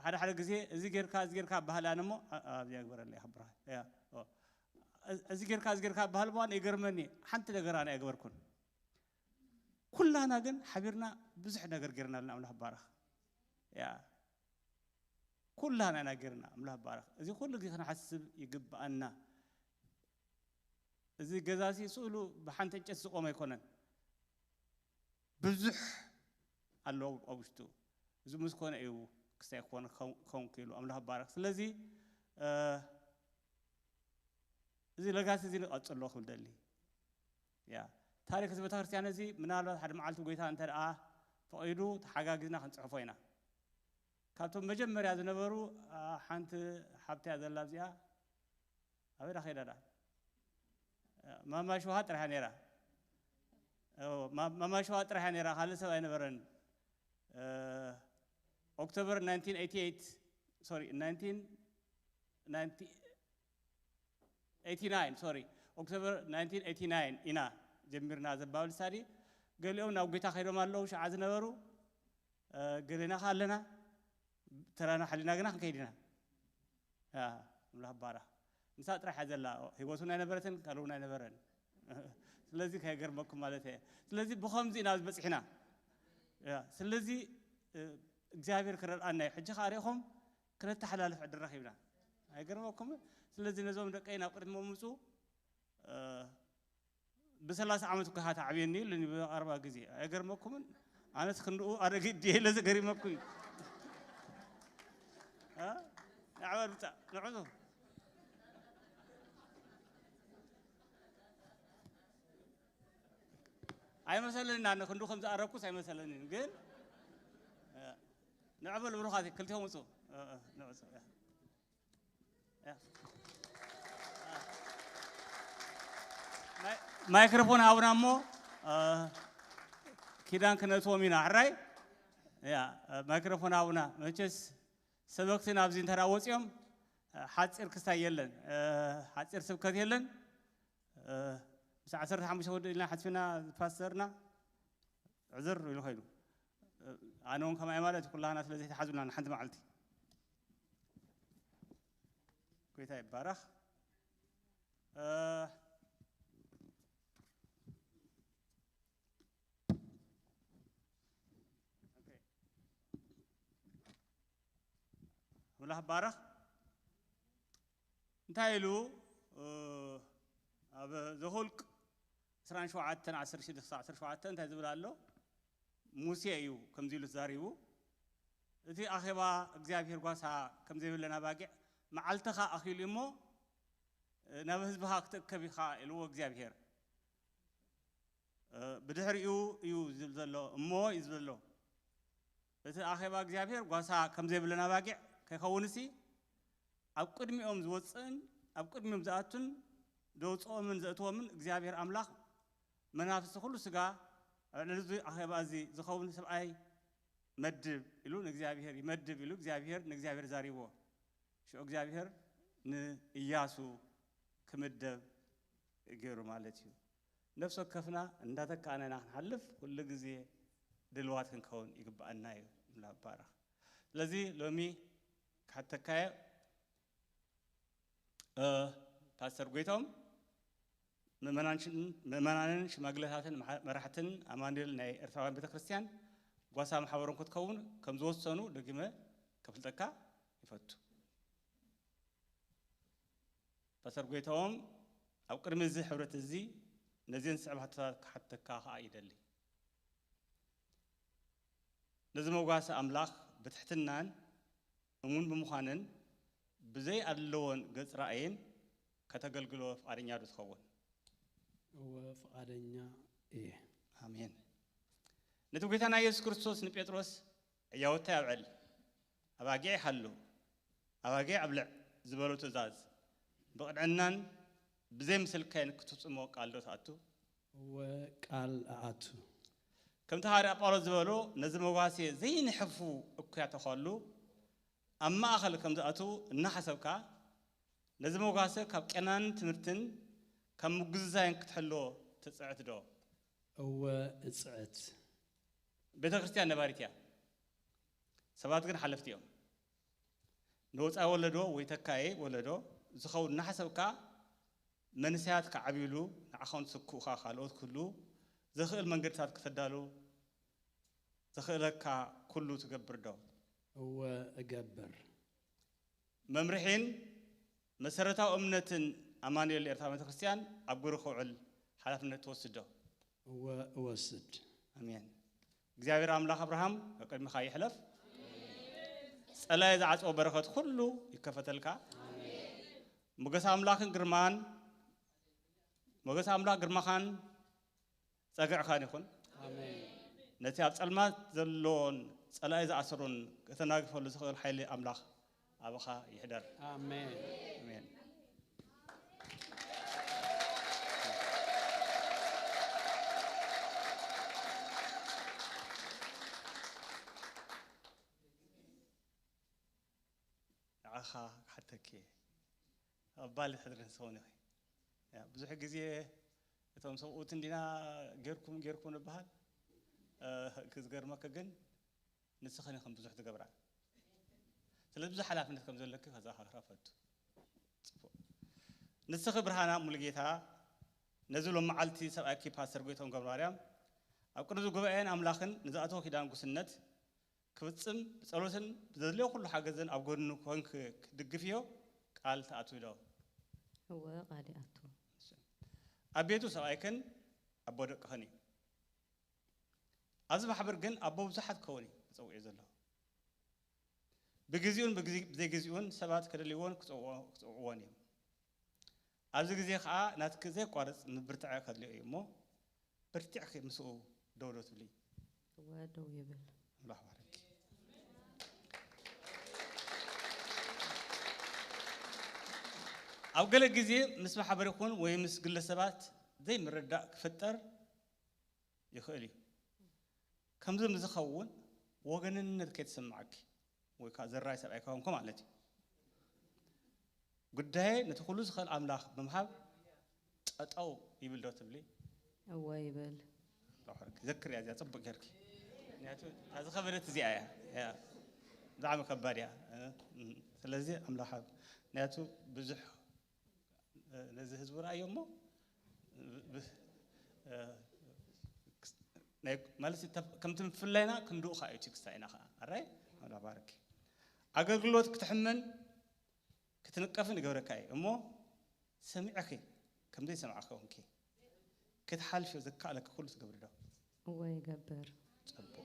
ሓደ ሓደ ግዜ እዚ ጌርካ እዚ ጌርካ በሃል ኣነ እሞ ኣብዚ ኣግበረለይ ከብራ እዚ ጌርካ እዚ ጌርካ በሃል በዋን ይገርመኒ ሓንቲ ነገር ኣነ ኣይገበርኩን ኩላና ግን ሓቢርና ብዙሕ ነገር ጌርና ኣለና ኣምላኽ ባረኽ ያ ኩላና ኢና ጌርና ኣምላኽ ባረኽ እዚ ኩሉ ግዜ ክንሓስብ ይግብኣና እዚ ገዛሲ ስእሉ ብሓንቲ ዕንጨት ዝቆመ ኣይኮነን ብዙሕ ኣለዎ ኣብ ውሽጡ እዚ ምስ ኮነ እዩ ክሳይ ክኾነ ክኸውን ክኢሉ ኣምላኽ ባረኽ ስለዚ እዚ ለጋሲ እዚ ንቐፅሎ ክብል ደሊ ያ ታሪክ እዚ ቤተክርስትያን እዚ ምናልባት ሓደ መዓልቲ ጎይታ እንተ ደኣ ፈቒዱ ተሓጋጊዝና ክንፅሕፎ ኢና ካብቶም መጀመርያ ዝነበሩ ሓንቲ ሓብትያ ዘላ እዚኣ ኣበይ ዳ ከይዳ ዳ ማማ ሸዋ ጥራሕ ነይራ ማማ ሸዋ ጥራሕ ነይራ ካልእ ሰብ ኣይነበረን ኦክቶበር 1988 sorry 19 89 sorry ኦክቶበር 1989 ኢና ጀሚርና ዘባብል ስታዲ ገሊኦም ናብ ጎይታ ከይዶም ኣለዉ ሸዓ ዝነበሩ ገሌና ከ ኣለና ተራና ሓሊና ግና ክንከይድ ኢና ኣምላኽ ባራ ንሳ ጥራሕ እያ ዘላ ህይወቱ ናይ ነበረትን ካልኡ ናይ ነበረን ስለዚ ከየገርመኩም ማለት እየ ስለዚ ብኸምዚ ኢና ዝበፅሕና ስለዚ እግዚኣብሔር ክረድኣና እዩ ሕጂ ከዓ ርኢኹም ክነተሓላልፍ ዕድል ረኺብና ኣይገርመኩምን ስለዚ ነዞም ደቀይ ናብ ቅድሚ ምምፁ ብሰላሳ ዓመት እኳ ኢኻ ትዓብየኒ ኢሉኒ ብቐረባ ግዜ ኣይገርመኩምን ኣነስ ክንድኡ ኣረጊት ድየ ኢለ ዘገሪመኩ እዩ ንዕበል ብፃ ንዕዙ ኣይመሰለኒ ኣነ ክንዱ ከም ዝኣረኩስ ኣይመሰለኒን ግን ንዕበል ብሩኻት ክልቲኦም ውፁ ንዕፁ ማይክሮፎን ሃቡና እሞ ኪዳን ክነእትዎም ኢና ሕራይ ማይክሮፎን ሃቡና መቸስ ሰበክቲ ናብዚ እንተ ወፂኦም ሓፂር ክስታይ የለን ሓፂር ስብከት የለን ምስ ዓሰርተ ሓሙሽተ ወዲ ኢልና ሓስብና ፓስተርና ዕዝር ኢሉ ኸይዱ ኣነ እውን ከማይ ማለት ኩላና ስለ ዘይተሓዙና ንሓንቲ መዓልቲ ጎይታ ይባረኽ ኣምላኽ ባረኽ እንታይ ኢሉ ኣብ ዘሁልቅ ዕስራን ሸውዓተን ዓሰርተ ሽዱሽተ ክሳብ ዓሰርተ ሸውዓተ እንታይ ዝብል ኣሎ? ሙሴ እዩ ከምዚ ኢሉ ተዛሪቡ። እቲ ኣኼባ እግዚኣብሔር ጓሳ ከም ዘይብለን ኣባጊዕ መዓልትኻ ኣኺሉ እሞ ናብ ህዝብኻ ክትእከብ ኢኻ ኢልዎ እግዚኣብሔር። ብድሕሪኡ እዩ ዝብል ዘሎ እሞ እዩ ዝብል ዘሎ። እቲ ኣኼባ እግዚኣብሔር ጓሳ ከም ዘይብለን ኣባጊዕ ከይኸውንሲ ኣብ ቅድሚኦም ዝወፅእን ኣብ ቅድሚኦም ዝኣቱን ዘውፅኦምን ዘእትዎምን እግዚኣብሔር ኣምላኽ መናፍስቲ ኩሉ ስጋ ኣብ ልዕሊ እዚ ኣኼባ እዚ ዝኸውን ሰብኣይ መድብ ኢሉ ንእግዚኣብሔር ይመድብ ኢሉ እግዚኣብሔር ንእግዚኣብሔር ዛሪብዎ። ሽዑ እግዚኣብሔር ንእያሱ ክምደብ ገይሩ ማለት እዩ። ነፍሲ ወከፍና እንዳተካእነና ክንሓልፍ ኩሉ ግዜ ድልዋት ክንከውን ይግባኣና እዩ። ምላባራ ስለዚ ሎሚ ክሓተካየ ፓስተር ጎይቶም ምእመናንን ሽማግለታትን መራሕትን ኣማኑኤል ናይ ኤርትራውያን ቤተክርስትያን ጓሳ ማሕበሮም ክትከውን ከም ዝወሰኑ ደጊመ ከፍልጠካ ይፈቱ። ፓስተር ጎይታዎም ኣብ ቅድሚ እዚ ሕብረት እዚ ነዚን ዝስዕብ ሕቶታት ክሓተካ ከኣ ይደሊ። ነዚ መጓሰ ኣምላኽ ብትሕትናን እሙን ብምዃንን ብዘይ ኣድልዎን ገጽ ራእይን ከተገልግሎ ፍቓደኛ ዶ ትኸውን? እወ ፍቓደኛ እየ። ኣሜን። ነቲ ጎይታና የሱስ ክርስቶስ ንጴጥሮስ ዕያወታይ ኣብዕል፣ ኣባጊዕ ይሓሉ፣ ኣባጊዕ ኣብልዕ ዝበሎ ትእዛዝ ብቕንዕናን ብዘይ ምስልካይን ክትፍጽሞ ቃል ዶ ትኣቱ? እወ ቃል እኣቱ። ከምቲ ሃዋርያ ጳውሎስ ዝበሎ ነዚ መጓሴ ዘይንሕፉ እኩያ ተኾሉ ኣብ ማእኸል ከም ዝኣቱ እናሓሰብካ ነዚ መጓሰ ካብ ቄናን ትምህርትን ካብ ምጉዝዛይን ክትሕልዎ ትፅዕት ዶ? እወ እፅዕት። ቤተ ክርስቲያን ነባሪት እያ፣ ሰባት ግን ሓለፍቲ እዮም። ንወፃኢ ወለዶ ወይ ተካየ ወለዶ ዝኸውን እናሓሰብካ መንእሰያት ክዓብይሉ ንዓኻ ንስኩእኻ ካልኦት ክህሉ ዘኽእል መንገድታት ክተዳሉ ዘኽእለካ ኩሉ ትገብር ዶ? እወ እገብር። መምርሒን መሰረታዊ እምነትን ኣማኑኤል ኤርትራ ቤተክርስትያን ኣብ ግብሪ ከውዕል ሓላፍነት ትወስድ ዶ? እወ እወስድ። ኣሜን። እግዚኣብሔር ኣምላኽ ኣብርሃም ኣብ ቅድሚኻ ይሕለፍ። ጸላይ ዝዓጽዎ በረኸት ኩሉ ይከፈተልካ። ሞገስ ኣምላኽን ግርማን ሞገስ ኣምላኽ ግርማኻን ጸግዕኻን ይኹን። ኣሜን። ነቲ ኣብ ጸልማት ዘሎን ጸላኢ ዝኣሰሮን ከተናግፈሉ ዝኽእል ሓይሊ ኣምላኽ ኣባኻ ይሕደር። ኣሜን። ኣሜን። ንዓኻ ክሓተኪ እየ። ኣብ ባል ሕድሪ ንስኹም ኢኺ። ያ፣ ብዙሕ ግዜ እቶም ሰብኡት እንዲና ጌርኩም ጌርኩም ንበሃል። እ፣ ክዝገርመኪ ግን ንስኽን ኢኽን ብዙሕ ትገብራ። ስለዚ ብዙሕ ሓላፍነት ከም ዘለኪ ከዘኻኽራ ፈቱ። ጽቡቕ። ንስኺ ብርሃና ሙሉጌታ ነዚ ሎም መዓልቲ ሰብኣይኪ ፓስተር ጎይቶም ገብረማርያም ኣብ ቅድሚ ጉባኤን ኣምላኽን ንዝኣተወ ኪዳን ጉስነት ክፍጽም ብጸሎትን ብዘድልዮ ኩሉ ሓገዝን ኣብ ጎድኑ ኮንክ ክትድግፍዮ ቃል ትኣትዊ ዶ? እወ ቃል ይኣቱ። ኣብ ቤቱ ሰብኣይክን ኣቦ ደቅኽን እዩ። ኣብዚ ማሕበር ግን ኣቦ ብዙሓት ክኸውን እዩ ተጸዊዑ ዘሎ። ብግዜኡን ብግዜ- ብዘይግዜኡን ሰባት ከደልይዎን ክጸውዖ- ክጸውዕዎን እዮም። ኣብዚ ግዜ ኸኣ ናትኪ ዘየቋርጽ ምብርትዐ ከድልዮ እዩ እሞ በርቲዕኪ ምስኡ ደው ዶ ትብሊ? እወ ደው ይብል። ኣምላኽ ባርኪ። ኣብ ገለ ግዜ ምስ ማሕበር ይኹን ወይ ምስ ግለሰባት ዘይምርዳእ ክፍጠር ይኽእል እዩ። ከምዚ ምስ ዝኸውን ወገንነት ከይትስምዓኪ ወይ ከዓ ዘራይ ሰብኣይ ከኾንኩ ማለት እዩ። ጉዳየ ነቲ ኩሉ ዝኽእል ኣምላኽ ብምሃብ ጠጠው ይብል ዶ ትብሊ? እወ ይብል። ኣምላኽ ባርኪ። ዘክር እያ እዚኣ ጽቡቅ ጌርኪ። ምክንያቱ እታ ዝኸበደት እዚኣ እያ። እያ። ብጣዕሚ ከባድ እያ። እ፣ እ፣ ስለዚ ኣምላኽ ኣብ- ምክንያቱ ብዙሕ እ፣ ነዚ ህዝቢ ረኣዮ እሞ ብ- እ፣ ክስ- ናይ- ማለት እተ- ከምቲ ምፍላይና ክንድኡ ከዓ እዩ እቲ ክስታይና ከዓ ኣራይ ኣምላኽ ባርኪ። ኣገልግሎት ክትሕመን ክትንቀፍን ይገብረካ እዩ እሞ ሰሚዕኺ ከም ዘይሰማዕኺ ኮንኪ ከይትሓልፊ ዘካኣለኪ ኩሉ ትገብሪ ዶ? እወ ይገብር። ጽቡቕ።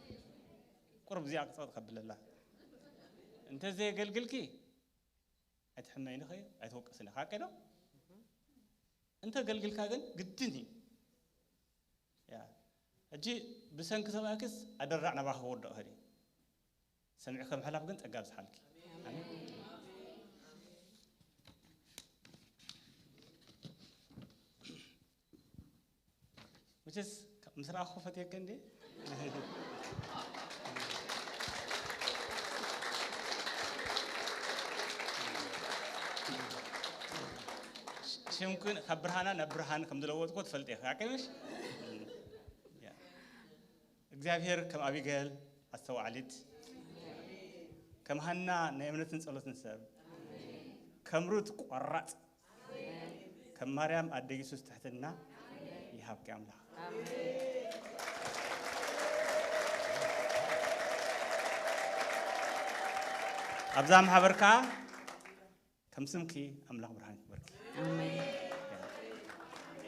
ቁሩብ እዚኣ ቅጸት ከብለላ። እንተ ዘየገልግልኪ ኣይትሕመይን ኢኺ፣ ኣይትወቀስን ኢኺ። ሓቀይ ዶ? እንተ ገልግልካ ግን ግድን እዩ። ያ። ሕጂ ብሰንኪ ሰማእክስ ኣደራዕ ናባኺ ክወድቕ ይኽእል እዩ። ሰሚዕኪ ምሕላፍ ግን ጸጋ ኣብዝሓልኪ። ኣሜን። መቸስ ምስ ረኣኹ ፈትየከ እንዴ? ሽምኩን ካብ ብርሃና ናብ ብርሃን ከም ዝለወጥኩ ትፈልጥ ኢኻ፣ ሓቀይ ምሽ? ያ። እግዚኣብሔር ከም ኣቢገል ኣስተዋዕሊት፣ ከም ሃና ናይ እምነትን ጸሎትን ሰብ፣ ከም ሩት ቆራጽ፣ ከም ማርያም ኣደ የሱስ ትሕትና ይሃብኪ ኣምላኽ። ኣብዛ ማሕበር ከኣ ከም ስምኪ ኣምላኽ ብርሃን ይግበርኪ። ኣሜን።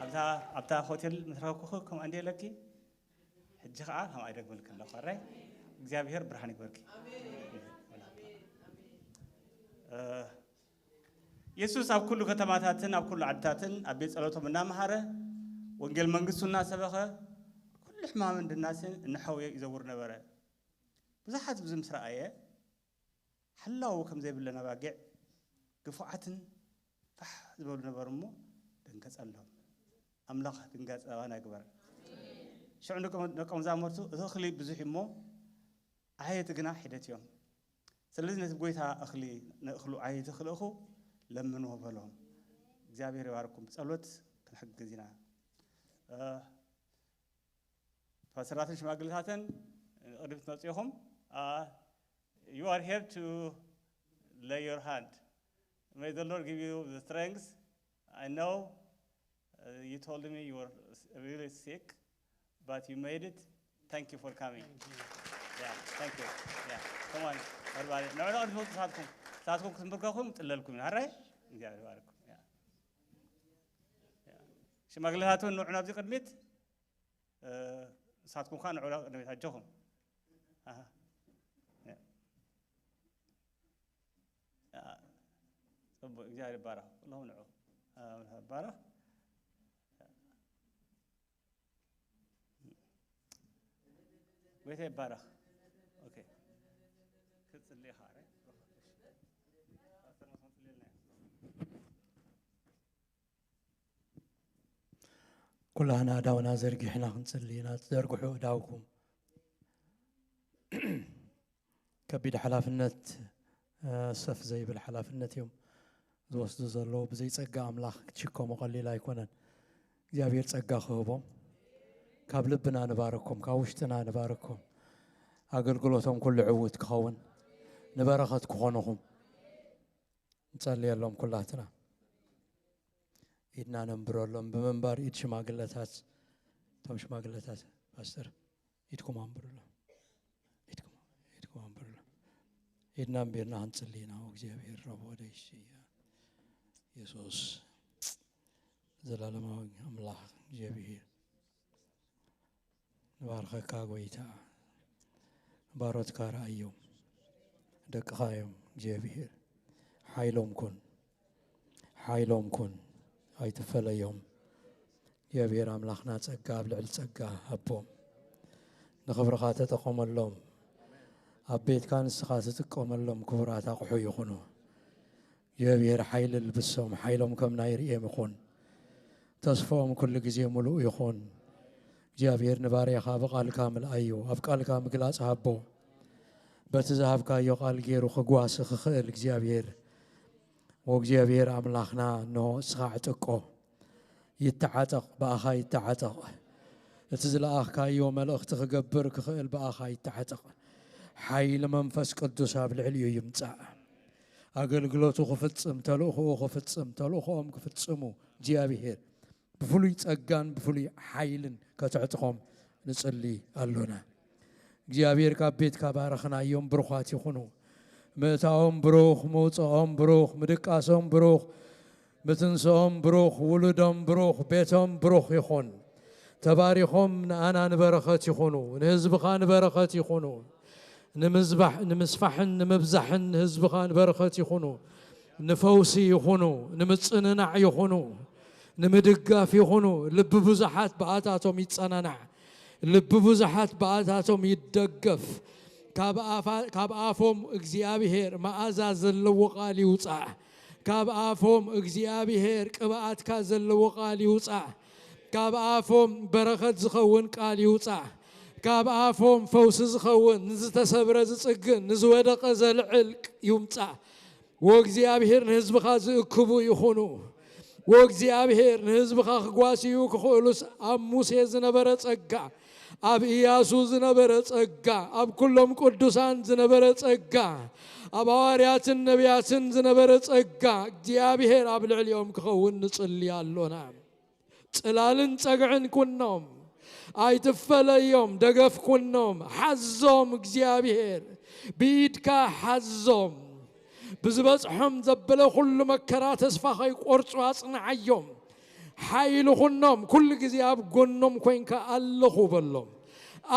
ኣብታ ኣብታ ሆቴል ምስ ረኸብኩኺ ከምኣ እንደ ኢለኪ፣ ሕጂ ኸኣ ከምኣ ይደግመልኪ ኣለኹ። ኣራይ እግዚኣብሔር ብርሃን ይግበርኪ። እ፣ የሱስ ኣብ ኩሉ ከተማታትን ኣብ ኩሉ ዓድታትን ኣብ ቤት ጸሎቶም እናመሃረ ወንጌል መንግስቱ እናሰበኸ ኩሉ ሕማምን ድናስን እናሐወየ ይዘውር ነበረ። ብዙሓት ብዙ ምስ ረኣየ ሓላው ከም ዘይብለን ኣባጊዕ ግፉዓትን ፋሕ ዝበሉ ነበሩ እሞ ደንገጸሎም። ኣምላኽ ድንጋጸ ኣባና ይግበር። ሽዑ ደቀ ደቀ መዛሙርቱ እቲ እኽሊ ብዙሕ እዩ እሞ ዓየይቲ ግና ሒደት እዮም። ስለዚ ነቲ ጎይታ እኽሊ ንእኽሉ ዓየይቲ ክልእኹ ለምንዎ በሎም። እግዚኣብሔር ይባርኩም። ብጸሎት ክንሕግዝ ኢና። እ፣ ፓስተራትን ሽማግሌታትን ቅድሚት መጺኹም። Uh, you are here to lay your hand. May the Lord give you the strength. I know uh, you told me you were s- really sick, but you made it. Thank you for coming. Yeah, thank you. Yeah, come on, everybody. ንዑ ንቕድሚት ንሳትኩም ንሳትኩም ክትምብርከኹም ጥለልኩም ኢና። ሕራይ እግዚኣብሔር ይባርኩም። Yeah. Yeah. ሽማግሌታትን ንዑ ናብዚ ቅድሚት። እ፣ ንሳትኩም ከኣ ንዑ ቅድሚት ኣጆኹም። ኣሃ። ያ። ያ። ጽቡቕ፣ እግዚኣብሔር ይባረኽ። ኩለኹም ንዑ። እ፣ ይባረኽ። ጎይታ ይባረኽ። ኦኬ። ክትጽሊ ኢኻ፣ ኣረ? ፓስተር መስመር ጽልየልና። ኩላህና እዳውና ዘርጊሕና ክንጽሊ ኢና። ዘርግሑ እዳውኩም። ከቢድ ሓላፍነት፣ እ፣ ሰፍ ዘይብል ሓላፍነት እዮም ዝወስዱ ዘለዉ። ብዘይ ጸጋ ኣምላኽ ክትሽከሞ ቀሊል ኣይኮነን። እግዚኣብሔር ጸጋ ክህቦም። ካብ ልብና ንባረኮም፣ ካብ ውሽጥና ንባረኮም። ኣገልግሎቶም ኩሉ ዕዉት ክኸውን፣ ንበረኸት ክኾኑኹም። ንጸልየሎም ኩላትና። ኢድና ነንብረሎም። ብምንባር ኢድ ሽማግለታት፣ እቶም ሽማግለታት፣ ፓስተር፣ ኢድኩም ኣንብሩሎም። ኢድኩም፣ ኢድኩም ኣንብሩሎም። ኢድና ኣንቢርና ክንጽሊ ኢና። እግዚኣብሔር ረቦ ደይሽያ የሱስ፣ ዘላለማዊ ኣምላኽ እግዚኣብሔር፣ ንባርኸካ ጎይታ። ባሮትካ ረኣዮም፣ ደቅኻ እዮም እግዚኣብሔር። ሓይሎም ኩን፣ ሓይሎም ኩን፣ ኣይትፈለዮም። እግዚኣብሔር ኣምላኽና ጸጋ ኣብ ልዕሊ ጸጋ ሃቦም። ንኽብርኻ ተጠቐመሎም። ኣብ ቤትካ ንስኻ ትጥቀመሎም ክቡራት ኣቑሑ ይኹኑ። እግዚኣብሔር ሓይሊ ልብሶም፣ ሓይሎም ከም ናይ ርእዮም ይኹን። ተስፋኦም ኩሉ ግዜ ምሉእ ይኹን። እግዚኣብሔር ንባርያኻ ብቓልካ ምልኣዮ፣ ኣብ ቃልካ ምግላጽ ሃቦ። በቲ ዝሃብካዮ ቃል ገይሩ ክጓሲ ክኽእል እግዚኣብሔር። ወእግዚኣብሔር ኣምላኽና እንሆ እስኻ ዕጥቀ። ይተዓጠቕ፣ ብኣኻ ይተዓጠቕ። እቲ ዝለኣኽካዮ መልእኽቲ ክገብር ክኽእል ብኣኻ ይተዓጠቕ። ሓይሊ መንፈስ ቅዱስ ኣብ ልዕሊኡ ይምጻእ። ኣገልግሎቱ ክፍጽም፣ ተልእኾኡ ክፍጽም፣ ተልእኾኦም ክፍጽሙ እግዚኣብሔር ብፍሉይ ጸጋን ብፍሉይ ሓይልን ከተዕጥቖም ንጽሊ ኣሎና። እግዚኣብሔር ካብ ቤትካ ባረኽናዮም፣ ብሩኻት ይኹኑ። ምእታዎም ብሩኽ፣ ምውጽኦም ብሩኽ፣ ምድቃሶም ብሩኽ፣ ምትንስኦም ብሩኽ፣ ውሉዶም ብሩኽ፣ ቤቶም ብሩኽ ይኹን። ተባሪኾም ንኣና ንበረኸት ይኹኑ፣ ንህዝብኻ ንበረኸት ይኹኑ። ንምዝባሕ-፣ ንምስፋሕን ንምብዛሕን ንህዝብኻ ንበረኸት ይኹኑ። ንፈውሲ ይኹኑ፣ ንምጽንናዕ ይኹኑ፣ ንምድጋፍ ይኹኑ። ልቢ ብዙሓት ብኣታቶም ይጸናናዕ፣ ልቢ ብዙሓት ብኣታቶም ይደገፍ። ካብ ኣፋ-፣ ካብ ኣፎም እግዚኣብሔር መኣዛ ዘለዎ ቃል ይውጻእ። ካብ ኣፎም እግዚኣብሔር ቅብኣትካ ዘለዎ ቃል ይውጻእ። ካብ ኣፎም በረኸት ዝኸውን ቃል ይውጻእ። ካብ ኣፎም ፈውሲ ዝኸውን፣ ንዝተሰብረ ዝጽግን፣ ንዝወደቐ ዘልዕል ይውጻእ። ወእግዚኣብሔር ንህዝብኻ ዝእክቡ ይኹኑ። ወእግዚኣብሔር ንህዝብኻ ክጓስዩ ክኽእሉስ ኣብ ሙሴ ዝነበረ ጸጋ፣ ኣብ ኢያሱ ዝነበረ ጸጋ፣ ኣብ ኩሎም ቅዱሳን ዝነበረ ጸጋ፣ ኣብ ሃዋርያትን ነቢያትን ዝነበረ ጸጋ እግዚኣብሔር ኣብ ልዕሊኦም ክኸውን ንጽሊ ኣሎና። ጽላልን ጸግዕን ኩኖም፣ ኣይትፈለዮም፣ ደገፍ ኩኖም፣ ሓዞም እግዚኣብሔር፣ ብኢድካ ሓዞም። ብዝበጽሖም ዘበለ ኩሉ መከራ ተስፋ ከይቆርጹ ኣጽንዓዮም። ሓይሊ ኩኖም፣ ኩሉ ግዜ ኣብ ጎኖም ኮይንካ ኣለኹ በሎም፣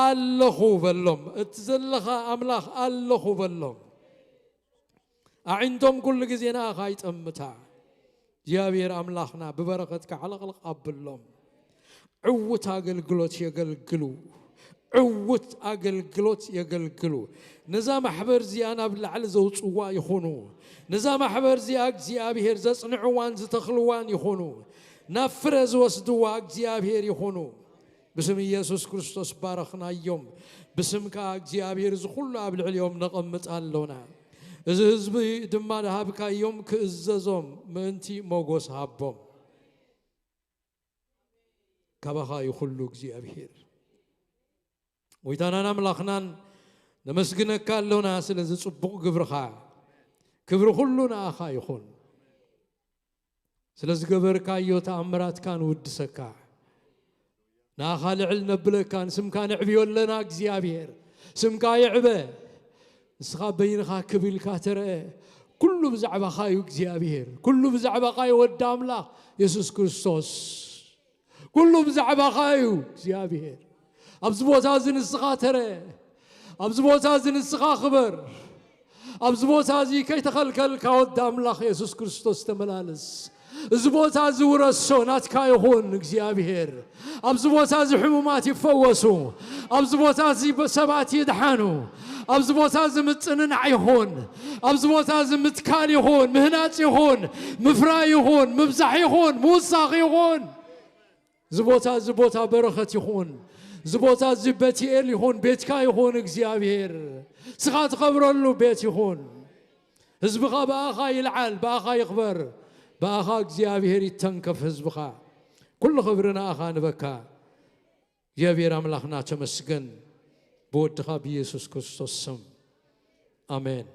ኣለኹ በሎም። እቲ ዘለኻ ኣምላኽ ኣለኹ በሎም። ኣዒንቶም ኩሉ ግዜ ንኣኻ ይጠምታ። እግዚኣብሔር ኣምላኽና ብበረኸትካ ዓለቕለቕ ኣብሎም። ዕዉት ኣገልግሎት የገልግሉ። ዕዉት ኣገልግሎት የገልግሉ። ነዛ ማሕበር እዚኣ ናብ ላዕሊ ዘውጽዋ ይኹኑ። ነዛ ማሕበር እዚኣ እግዚኣብሔር ዘጽንዕዋን ዝተኽልዋን ይኹኑ። ናብ ፍረ ዝወስድዋ እግዚኣብሔር ይኹኑ። ብስም ኢየሱስ ክርስቶስ ባረኽናዮም። ብስምካ እግዚኣብሔር እዚ ኩሉ ኣብ ልዕሊኦም ነቐምጥ ኣሎና። እዚ ህዝቢ ድማ ዝሃብካዮም ክእዘዞም ምእንቲ ሞጎስ ሃቦም። ካባኻ እዩ ኩሉ እግዚኣብሔር። ጎይታናን ኣምላኽናን ነመስግነካ ኣሎና ስለዚ ጽቡቕ ግብርኻ። ክብሪ ኩሉ ንኣኻ ይኹን። ስለ ዝገበርካዮ ተኣምራትካ ንውድሰካ። ንኣኻ ልዕል ነብለካ፣ ንስምካ ነዕብዮ ኣለና እግዚኣብሔር። ስምካ ይዕበ። ንስኻ በይንኻ ክብ ኢልካ ተረአ። ኩሉ ብዛዕባኻ እዩ እግዚኣብሔር። ኩሉ ብዛዕባኻ እዩ ወዲ ኣምላኽ የሱስ ክርስቶስ። ኩሉ ብዛዕባኻ እዩ እግዚኣብሔር። ኣብዚ ቦታ እዚ ንስኻ ተረአ። ኣብዚ ቦታ እዚ ንስኻ ክበር። ኣብዚ ቦታ እዚ ከይተኸልከልካ ወዲ ኣምላኽ የሱስ ክርስቶስ ተመላለስ። እዚ ቦታ እዚ ውረሶ ናትካ ይኹን እግዚኣብሔር። ኣብዚ ቦታ እዚ ሕሙማት ይፈወሱ። ኣብዚ ቦታ እዚ ሰባት ይድሓኑ። ኣብዚ ቦታ እዚ ምጽንናዕ ይኹን። ኣብዚ ቦታ እዚ ምትካል ይኹን፣ ምህናጽ ይኹን፣ ምፍራይ ይኹን፣ ምብዛሕ ይኹን፣ ምውሳኽ ይኹን። እዚ ቦታ እዚ ቦታ በረኸት ይኹን። እዚ ቦታ እዚ ቤትኤል ይኹን፣ ቤትካ ይኹን እግዚኣብሔር። ስኻ ትኸብረሉ ቤት ይኹን። ህዝብኻ ብኣኻ ይልዓል፣ ብኣኻ ይኽበር፣ ብኣኻ እግዚኣብሔር ይተንከፍ ህዝብኻ። ኩሉ ክብሪ ንኣኻ ንበካ። እግዚኣብሔር ኣምላኽና ተመስገን፣ ብወድኻ ብኢየሱስ ክርስቶስ ስም። ኣሜን።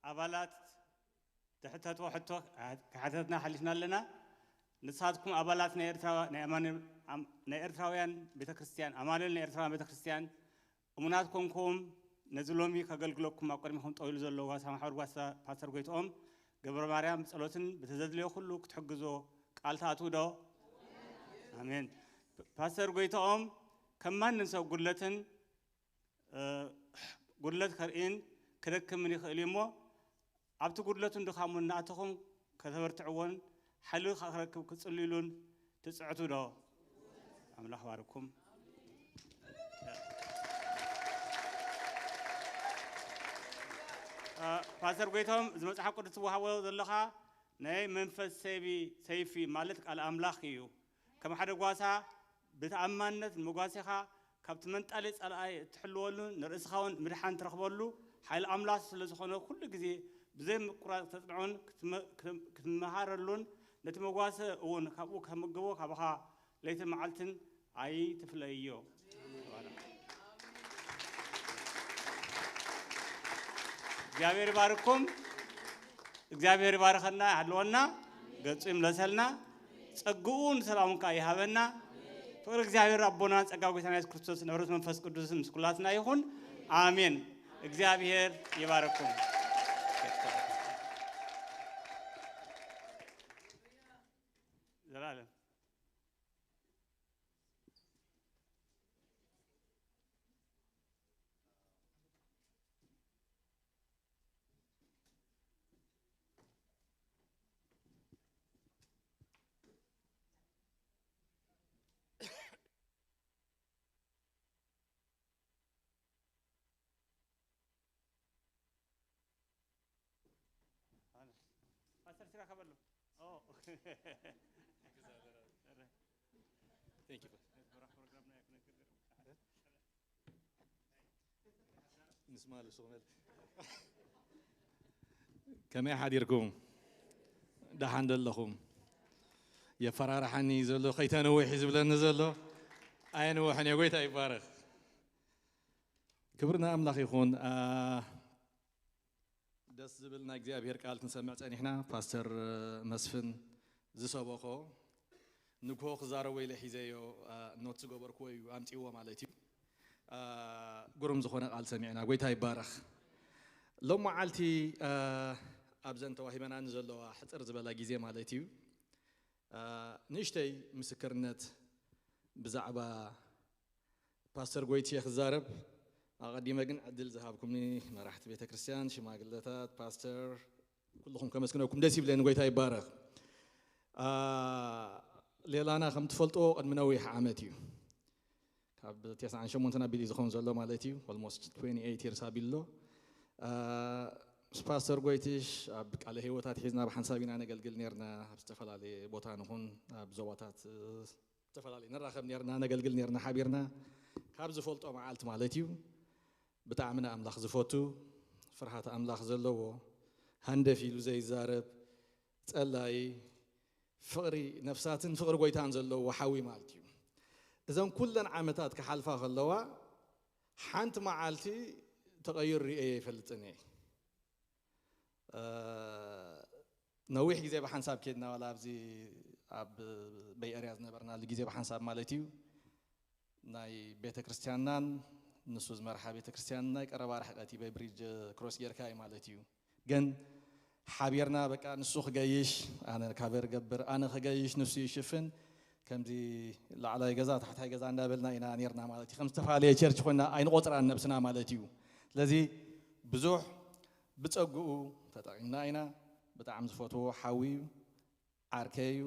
ኣባላት ትሕተትዎ ሕቶ ክሓተትና ሓሊፍና ኣለና። ንስኻትኩም ኣባላት ናይ ኤርትራ-፣ ናይ ኣማኑኤል-፣ ኣም-፣ ናይ ኤርትራውያን ቤተክርስትያን፣ ኣማኑኤል ናይ ኤርትራውያን ቤተክርስትያን እሙናት ኮንኩም፣ ነዚ ሎሚ ከገልግለኩም ኣብ ቅድሚኹም ጠው ኢሉ ዘሎ ጓሳ ማሕበር ጓሳ ፓስተር ጎይትኦም ገብረ ማርያም ብጸሎትን ብተዘድልዮ ኩሉ ክትሕግዞ ቃል ትኣትዉ ዶ? ኣሜን። ፓስተር ጎይትኦም ከም ማንም ሰብ ጉድለትን፣ እ፣ ጉድለት ከርእይን ክደክምን ይኽእል እዩ እሞ፣ ኣብቲ ጉድለቱን ድኻሙን እናኣተኹም ከተበርትዕዎን ሓይሊ ክረክብ ክትጽልዩሉን ትጽዕቱ ዶ? ኣምላኽ ባርኩም። እ፣ ፓስተር ጎይቶም፣ እዚ መጽሓፍ ቅዱስ ትወሃቦ ዘለኻ ናይ መንፈስ ሰይፊ፣ ሰይፊ ማለት ቃል ኣምላኽ እዩ። ከም ሓደ ጓሳ ብተኣማንነት ንመጓሴኻ ካብቲ መንጣሊ ጸላኢ እትሕልወሉን ንርእስኻ እውን ምድሓን ትረኽበሉ ሓይሊ ኣምላኽ ስለ ዝኾነ፣ ኩሉ ግዜ ብዘይ ምቁራጽ ከተጽንዖን ክትመ-፣ ክትም-፣ ክትመሃረሉን ነቲ መጓሰ እውን ካብኡ ከተመግቦ ካባኻ ለይትን መዓልትን ኣይትፍለዮ። እግዚኣብሔር ይባርኩም። እግዚኣብሔር ይባርኸና፣ ይሃልወና፣ ገጹ ይምለሰልና፣ ጸግኡ ንሰላሙ ከኣ ይሃበና። ፍቕሪ እግዚኣብሔር ኣቦና፣ ጸጋ ጐይታና የሱስ ክርስቶስ፣ ንብረት መንፈስ ቅዱስ ምስ ኩላትና ይኹን። ኣሜን። እግዚኣብሔር ይባርኩም። ዘላለም። ፓስተር ስራ ከበሎ። ኦ። Thank you. ንስማ ልሱ ክመል። ከመይ ሓዲርኩም? ደሓን ዶ ኣለኹም? የፈራርሓኒ ዘሎ፣ ከይተንውሕ እዩ ዝብለኒ ዘሎ። ኣየንውሕን እየ፣ ጎይታ ይባረኽ። ክብሪ ንኣምላኽ ይኹን። ኣ፣ ደስ ዝብል ናይ እግዚኣብሔር ቃል ክንሰምዕ ጸኒሕና። ፓስተር መስፍን ዝሰበኾ ንግሆ ክዛረቦ ኢለ ሒዘዮ፣ ኣ፣ ኖት ዝገበርክዎ እዩ ኣምጺዎ ማለት እዩ። ኣ፣ ግሩም ዝኾነ ቃል ሰሚዕና፣ ጎይታ ይባረኽ። ሎም መዓልቲ፣ ኣ፣ ኣብዘን ተዋሂበና ንዘለዋ ሕጽር ዝበላ ግዜ ማለት እዩ፣ ኣ፣ ንእሽተይ ምስክርነት ብዛዕባ ፓስተር ጎይትየ ክዛረብ ኣቐዲመ ግን ዕድል ዝሃብኩምኒ መራሕቲ ቤተ ክርስቲያን፣ ሽማግለታት፣ ፓስተር፣ ኩልኹም ከመስግነኩም ደስ ይብለኒ። ጎይታ ይባረኽ። ኣ፣ ሌላና ከም ትፈልጥዎ ቅድሚ ነዊሕ ዓመት እዩ። ካብ ተስዓን ሸሞንተን ኣቢሉ እዩ ዝኸውን ዘሎ ማለት እዩ። Almost twenty eight years ኣቢሉ ኣሎ። ኣ፣ ምስ ፓስተር ጎይትሽ ኣብ ቃለ ህይወታት ሒዝና ብሓንሳብ ኢና ነገልግል ነርና። ኣብ ዝተፈላለየ ቦታ ንኹን ኣብ ዞባታት፣ እ፣ ዝተፈላለየ ንራኸብ ነርና፣ ነገልግል ነርና ሓቢርና። ካብ ዝፈልጦ መዓልቲ ማለት እዩ። ብጣዕሚ ንኣምላኽ ዝፈቱ፣ ፍርሃት ኣምላኽ ዘለዎ፣ ሃንደፍ ኢሉ ዘይዛረብ፣ ጸላኢ፣ ፍቕሪ ነፍሳትን ፍቕሪ ጎይታን ዘለዎ ሓዊ ማለት እዩ። እዘን ኩለን ዓመታት ክሓልፋ ከለዋ፣ ሓንቲ መዓልቲ ተቐይሩ ርእየ ኣይፈልጥን እየ። እ፣ ነዊሕ ግዜ ብሓንሳብ ኬድና፣ ዋላ ኣብዚ ኣብ በይ ኤርያ ዝነበርናሉ ግዜ ብሓንሳብ ማለት እዩ። ናይ ቤተ ክርስቲያንናን ንሱ ዝመርሓ ቤተ ክርስቲያን ናይ ቀረባ ርሕቀት እዩ፣ በይ ብሪጅ ክሮስ ጌርካ እዩ ማለት እዩ። ግን ሓቢርና በቃ ንሱ ክገይሽ፣ ኣነ ካቨር ገብር፣ ኣነ ክገይሽ፣ ንሱ ይሽፍን፣ ከምዚ ላዕላይ ገዛ ታሕታይ ገዛ እንዳበልና ኢና ኔርና ማለት እዩ። ከም ዝተፈላለየ ቸርች ኮይና ኣይንቆጽራን ነብስና ማለት እዩ። ስለዚ ብዙሕ ብጸግኡ ተጠቒምና ኢና። ብጣዕሚ ዝፈትዎ ሓዊ እዩ፣ ዓርከይ እዩ፣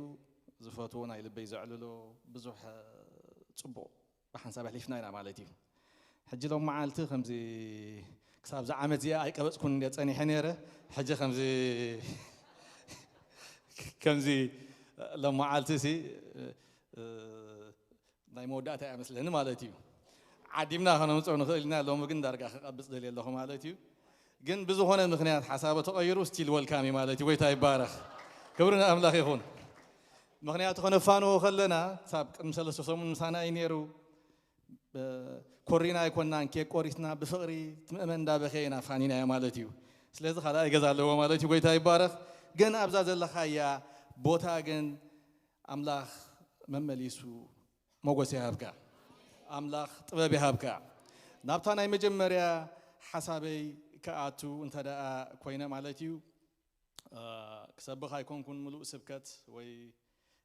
ዝፈትዎ፣ ናይ ልበይ ዘዕልሎ ብዙሕ፣ እ፣ ጽቡቕ ብሓንሳብ ኣሕሊፍና ኢና ማለት እዩ። ሕጂ ሎም መዓልቲ ከምዚ ክሳብ እዛ ዓመት እዚኣ ኣይቀበጽኩን እንደ ጸኒሐ ነይረ። ሕጂ ከምዚ፣ ከምዚ ሎም መዓልቲ ሲ፣ እ፣ ናይ መወዳእታ እያ መስለኒ ማለት እዩ። ዓዲምና ከነምጽኦ ንኽእል ኢና። ሎሚ ግን ዳርጋ ክቐብጽ ደልየ ኣለኹ ማለት እዩ። ግን ብዝኾነ ምኽንያት ሓሳቡ ተቐይሩ፣ ስቲል ወልካም እዩ ማለት እዩ። ጎይታ ይባረኽ። ክብሪ ንኣምላኽ ይኹን። ምኽንያቱ ከነፋንዎ ከለና፣ ክሳብ ቅድሚ ሰለስተ ሰሙን ምሳና እዩ ነይሩ። ብ-፣ ኮሪና ኣይኮናን፣ ኬክ ቆሪስና ብፍቕሪ እቲ ምእመን እንዳበኸየ ኢና ፋኒናዮ ማለት እዩ። ስለዚ ካልኣይ ገዛ ኣለዎ ማለት እዩ። ጎይታ ይባረኽ። ግን ኣብዛ ዘለኻያ ቦታ ግን ኣምላኽ መመሊሱ ሞገስ ይሃብካ። ኣምላኽ ጥበብ ይሃብካ። ናብታ ናይ መጀመርያ ሓሳበይ ክኣቱ እንተ ደኣ ኮይነ ማለት እዩ፣ እ፣ ክሰብኽ ኣይኮንኩን ምሉእ ስብከት ወይ፣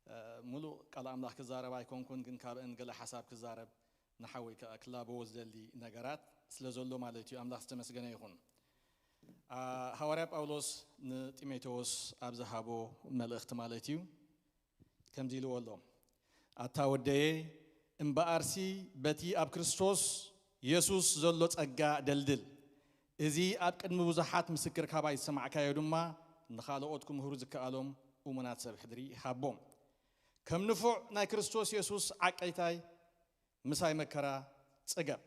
እ፣ ምሉእ ቃል ኣምላኽ ክዛረብ ኣይኮንኩን፣ ግን ካብአን ገለ ሓሳብ ክዛረብ ንሓወይ ከኣ ክላበዎ ዝደሊ ነገራት ስለ ዘሎ ማለት እዩ። ኣምላኽ ዝተመስገነ ይኹን። ኣ፣ ሃዋርያ ጳውሎስ ንጢሞቴዎስ ኣብ ዝሃቦ መልእኽቲ ማለት እዩ፣ ከምዚ ኢልዎ ኣሎ፣ ኣታ ወደየ፣ እምበኣርሲ በቲ ኣብ ክርስቶስ የሱስ ዘሎ ጸጋ ደልድል። እዚ ኣብ ቅድሚ ብዙሓት ምስክር ካባይ ዝሰማዕካዮ ድማ ንኻልኦት ክምህሩ ዝከኣሎም እሙናት ሰብ ሕድሪ ሃቦም። ከም ንፉዕ ናይ ክርስቶስ የሱስ ዓቀይታይ ምሳይ መከራ ጽገብ።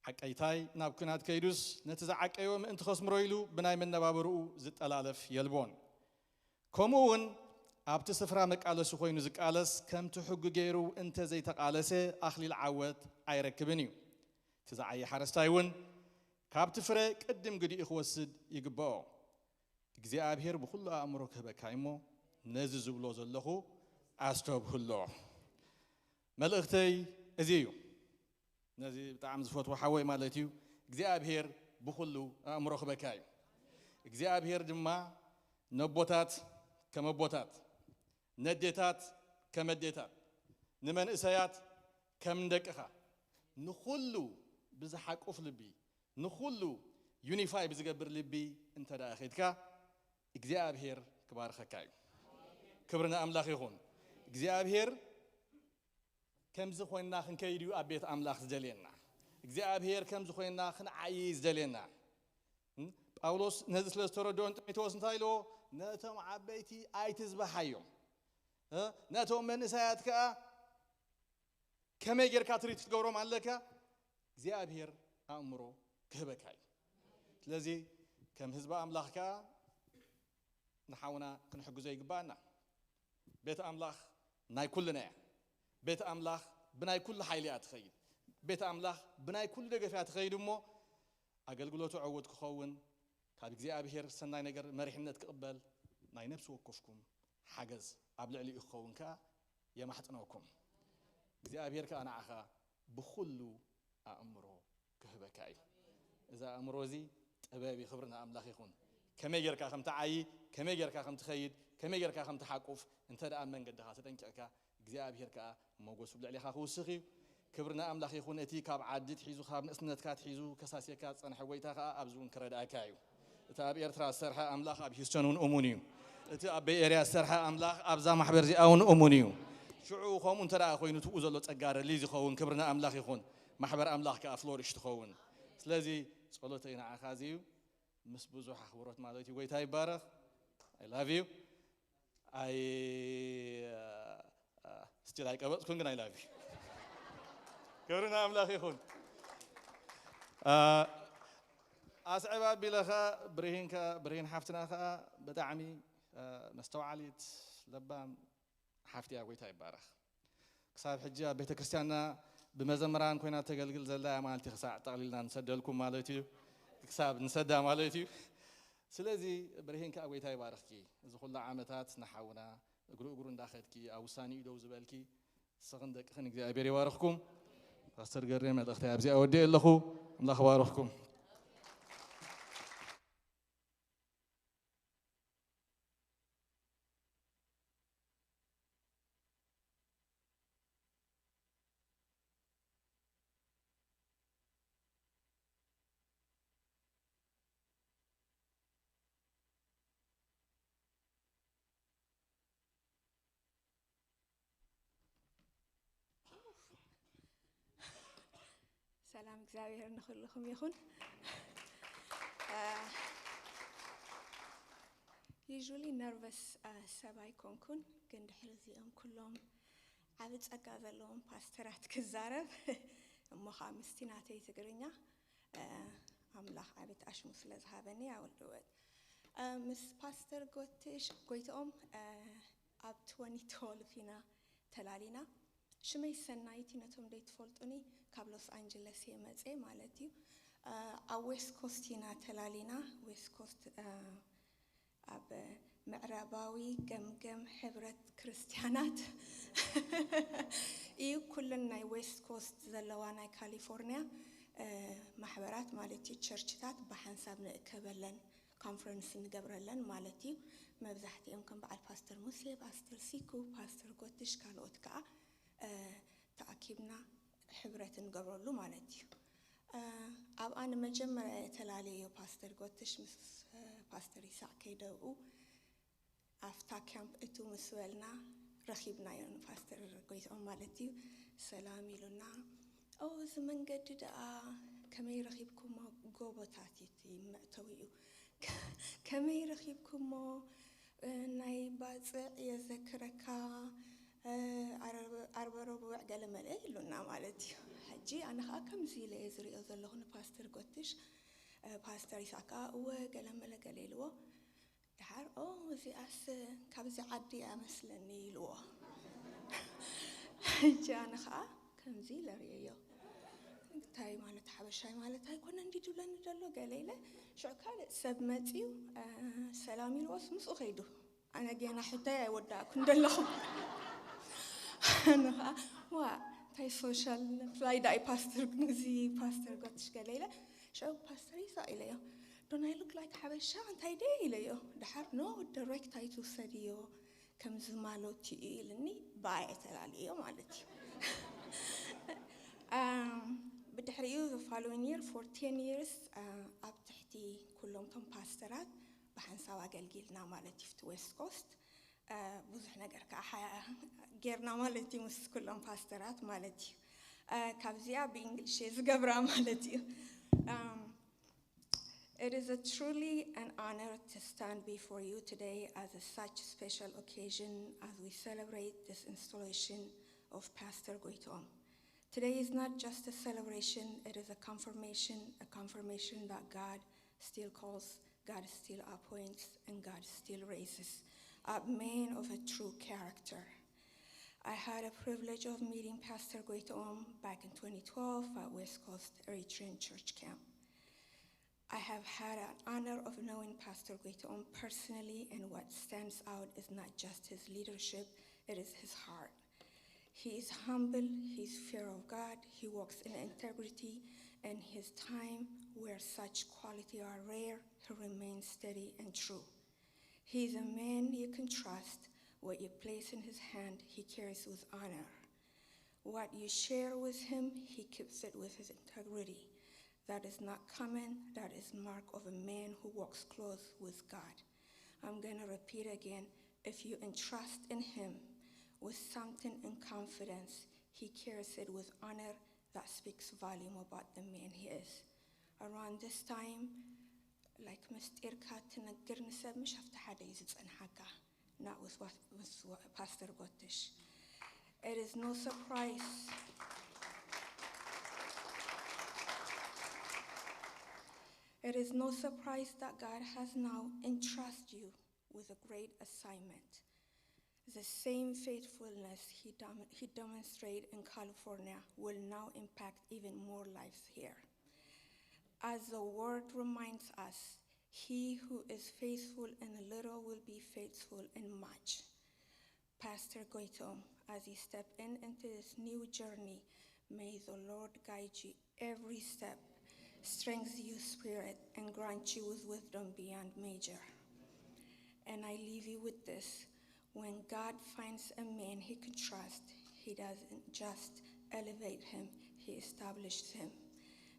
ዓቀይታይ ናብ ኲናት ከይዱስ ነቲ ዝዓቀዮ ምእንቲ ከስምሮ ኢሉ ብናይ መነባብርኡ ዝጠላለፍ የልቦን። ከምኡ እውን ኣብቲ ስፍራ መቃለሲ ኮይኑ ዝቃለስ ከምቲ ሕጊ ገይሩ እንተ ዘይተቃለሰ ኣኽሊል ዓወት ኣይረክብን እዩ። እቲ ዝዓየ ሓረስታይ እውን ካብቲ ፍረ ቅድም ግዲኡ ክወስድ ይግብኦ። እግዚኣብሔር ብኹሉ ኣእምሮ ክህበካ እሞ ነዚ ዝብሎ ዘለኹ ኣስተብህሎ። መልእኽተይ እዚ እዩ። ነዚ ብጣዕሚ ዝፈትዎ ሓወይ ማለት እዩ። እግዚኣብሔር ብኹሉ ኣእምሮ ክበካ እዩ። እግዚኣብሔር ድማ ነቦታት ከም ኣቦታት፣ ነዴታት ከም ኣዴታት፣ ንመንእሰያት ከም ንደቅኻ፣ ንኹሉ ብዝሓቁፍ ልቢ፣ ንኹሉ ዩኒፋይ ብዝገብር ልቢ እንተ ደኣ ኸይድካ፣ እግዚኣብሔር ክባርኸካ እዩ። ክብሪ ንኣምላኽ ይኹን። እግዚኣብሔር ከምዚ ኮይንና ክንከይድ እዩ ኣብ ቤት ኣምላኽ ዝደልየና። እግዚኣብሔር ከምዚ ኮይንና ክንዓዪ እዩ ዝደልየና። እም? ጳውሎስ ነዚ ስለ ዝተረድኦ ንጢሞቴዎስ እንታይ ኢልዎ? ነቶም ዓበይቲ ኣይትዝባሓዮም። እ? ነቶም መንእሰያት ከኣ ከመይ ጌርካ ትሪት ክትገብሮም ኣለካ? እግዚኣብሔር ኣእምሮ ክህበካ እዩ። ስለዚ ከም ህዝቢ ኣምላኽ ከኣ ንሓውና ክንሕግዞ ይግባኣና። ቤት ኣምላኽ ናይ ኩልና እያ። ቤት ኣምላኽ ብናይ ኩሉ ሓይሊ እያ ትኸይድ። ቤት ኣምላኽ ብናይ ኩሉ ደገፍ እያ ትኸይድ እሞ ኣገልግሎቱ ዕዉት ክኸውን፣ ካብ እግዚኣብሔር ሰናይ ነገር መሪሕነት ክቕበል፣ ናይ ነፍሲ ወከፍኩም ሓገዝ ኣብ ልዕሊኡ ክኸውን ከኣ የማሕጽነኩም። እግዚኣብሔር ከኣ ንዓኻ ብኹሉ ኣእምሮ ክህበካ እዩ። እዚ ኣእምሮ እዚ ጥበብ እዩ። ክብሪ ንኣምላኽ ይኹን። ከመይ ጌርካ ከም ትዓዪ፣ ከመይ ጌርካ ከም ትኸይድ፣ ከመይ ጌርካ ከም ትሓቁፍ እንተ ደኣ ኣብ መንገድኻ ተጠንቂቕካ፣ እግዚኣብሔር ከኣ ሞገሱ ብልዕሌኻ ክውስኽ እዩ። ክብሪ ንኣምላኽ ይኹን። እቲ ካብ ዓዲ ትሒዙ፣ ካብ ንእስነትካ ትሒዙ ከሳስየካ ዝጸንሐ ጐይታ ከኣ ኣብዚ እውን ክረድኣካ እዩ። እቲ ኣብ ኤርትራ ዝሰርሐ ኣምላኽ ኣብ ሂውስተን እውን እሙን እዩ። እቲ ኣብ ቤይ ኤርያ ዝሰርሐ ኣምላኽ ኣብዛ ማሕበር እዚኣ እውን እሙን እዩ። ሽዑ ከምኡ እንተ ደኣ ኮይኑ፣ ትብኡ ዘሎ ጸጋ ረሊ ዝኸውን፣ ክብሪ ንኣምላኽ ይኹን። ማሕበር ኣምላኽ ከኣ ፍሎሪሽ ትኸውን። ስለዚ ጸሎተይ ንዓኻ እዚ እዩ። ምስ ብዙሕ ኣኽብሮት ማለት እዩ። ጐይታ ይባረኽ። I love you። ኣይ፣ እ፣ እ፣ ስቲል ኣይቀበጽኩን፣ ግን I love you። ክብሪ ንኣምላኽ ይኹን። እ፣ ኣስዕብ ኣቢለ ኸኣ ብርሂን ከኣ፣ ብርሂን ሓፍትና ኸኣ ብጣዕሚ፣ እ፣ መስተውዓሊት፣ ለባም ሓፍቲ እያ። ጐይታ ይባረኽ። ክሳብ ሕጂ ኣብ ቤተ ክርስቲያንና ብመዘምራን ኮይና ተገልግል ዘላ እያ ማለት እዩ። ክሳዕ ጠቕሊልና ንሰደልኩም ማለት እዩ። ክሳብ ንሰዳ ማለት እዩ። ስለዚ ብርሂን ከኣ ጐይታ ይባርኽኪ። እዚ ኩሉ ዓመታት ንሓውና እግሩ እግሩ እንዳኸድኪ ኣብ ውሳኔኡ ደው ዝበልኪ፣ ንስኽን ደቅኽን እግዚኣብሔር ይባርኽኩም። ፓስተር ገሬ፣ መልእኽተይ ኣብዚኣ ወዲኤ ኣለኹ። ኣምላኽ ይባርኽኩም። ሰላም እግዚኣብሔር ንኹልኹም ይኹን። ዩዥሊ ነርቨስ ሰብ ኣይኮንኩን፣ ግን ድሕሪ እዚኦም ኩሎም ዓቢ ጸጋ ዘለዎም ፓስተራት ክዛረብ እሞ ኸዓ ምስቲ ናተይ ትግርኛ፣ እ፣ ኣምላኽ ዓቢ ተኣሽሙ ስለ ዝሃበኒ ኣውልወት። እ፣ ምስ ፓስተር ጎትሽ ጎይትኦም፣ እ፣ ኣብ ትወንቲ ትወልፍ ኢና ተላሊና። ሽመይ ሰናይቲ፣ ነቶም ደይትፈልጡኒ ካብ ሎስ ኣንጀለስ እየ መጽየ ማለት እዩ። እ፣ ኣብ ዌስት ኮስት ኢና ተላሊና። ዌስት ኮስት፣ እ፣ ኣብ ምዕራባዊ ገምገም ሕብረት ክርስትያናት እዩ። ኩለን ናይ ዌስት ኮስት ዘለዋ ናይ ካሊፎርኒያ፣ እ፣ ማሕበራት ማለት እዩ፣ ቸርችታት ብሓንሳብ ንእከበለን፣ ኮንፈረንስ ንገብረለን ማለት እዩ። መብዛሕትኦም ከም በዓል ፓስተር ሙሴ፣ ፓስተር ሲኩ፣ ፓስተር ጎትሽ፣ ካልኦት ከኣ፣ እ፣ ተኣኪብና ሕብረት ንገብረሉ ማለት እዩ። እ፣ ኣብኣ ንመጀመርያ እየ ተላለዮ ፓስተር ጎትሽ ምስ፣ እ፣ ፓስተር ይስሐቅ ከይደ ኣብኡ ኣብታ ካምፕ እቱ ምስ በልና ረኺብናዮ ንፓስተር ጎይትኦም ማለት እዩ። ሰላም ኢሉና። ኦ፣ እዚ መንገዲ ደኣ ከመይ ረኺብኩሞ? ጎቦታት እዩ እቲ መእተዊኡ። ከመይ ረኺብኩሞ? እ፣ ናይ ባጽዕ የዘክረካ፣ እ፣ ዓረብ-፣ ዓርበ ረቡዕ ገለ መለ ኢሉና ማለት እዩ። ሕጂ ኣነ ኸኣ ከምዚ ኢለ እየ ዝሪኦ ዘለኹ ንፓስተር ጎትሽ። እ፣ ፓስተር ይስሐቅ ከኣ፣ እወ፣ ገለ መለ ገለ ኢልዎ። ደሓር፣ ኦ፣ እዚኣስ ካብዚ ዓዲ እያ መስለኒ ኢልዎ። ሕጂ ኣነ ኸኣ ከምዚ ኢለ ርእየዮ። እንታይ ማለት ሓበሻይ ማለት ኣይኮነን ድዩ ዝብለኒ ዘሎ ገለ ኢለ። ሽዑ ካልእ ሰብ መጺኡ፣ እ፣ ሰላም ኢልዎስ ምስኡ ከይዱ። ኣነ ጌና ሕቶይ ኣይወዳእኩን ዘለኹ። ኣነ ከዓ ዋ እንታይ ሶሻል ፍላይ ዳይ ፓስተር እዚ ፓስተር ጎትሽ ገለ ኢለ ሽዑ ፓስተር ይሳቅ ኢለዮ ዶናይ ሉክ ላይክ ሓበሻ እንታይ ደ ኢለዮ ድሓር ኖ ደረክት ኣይትውሰድዮ ከምዚ ማለት እዩ ኢልኒ ብኣየ ተላልዮ ማለት እዩ ብድሕሪኡ ፋሎዊን የር ፎር ቴን የርስ ኣብ ትሕቲ ኩሎም ቶም ፓስተራት ብሓንሳብ ኣገልጊልና ማለት እዩ ቲ ዌስት ኮስት ብዙሕ ነገር ከዓ ጌርና ማለት እዩ ምስ ኩሎም ፓስተራት ማለት እዩ ካብዚኣ ብእንግሊሽ ዝገብራ ማለት እዩ It is a truly an honor to stand before you today as a such special occasion as we celebrate this installation of Pastor Goitom. Today is not just a celebration, it is a confirmation, a confirmation that God still calls, God still appoints, and God still raises up men of a true character. I had a privilege of meeting Pastor Goitom back in twenty twelve at West Coast Eritrean Church Camp. I have had an honor of knowing Pastor Goitom personally, and what stands out is not just his leadership, it is his heart. He is humble, he is fear of God, he walks in integrity, and his time where such quality are rare, he remains steady and true. He is a man you can trust. What you place in his hand, he carries with honor. What you share with him, he keeps it with his integrity. That is not common, that is mark of a man who walks close with God. I'm going to repeat again, if you entrust in him with something in confidence, he carries it with honor that speaks volume about the man he is. Around this time, like ምስጢርካ ትነግር ንሰብ ምሽ ኣብቲ ሓደ እዩ ዝፀንሓካ not with what with what Pastor Gotish. It is no surprise. It is no surprise that God has now entrusted you with a great assignment. The same faithfulness he, dom- he demonstrated in California will now impact even more lives here. As the word reminds us, he who is faithful in little will be faithful in much. Pastor Goitom, as you step in into this new journey, may the Lord guide you every step, strengthen your spirit, and grant you with wisdom beyond measure. And I leave you with this. When God finds a man he can trust, he doesn't just elevate him, he establishes him.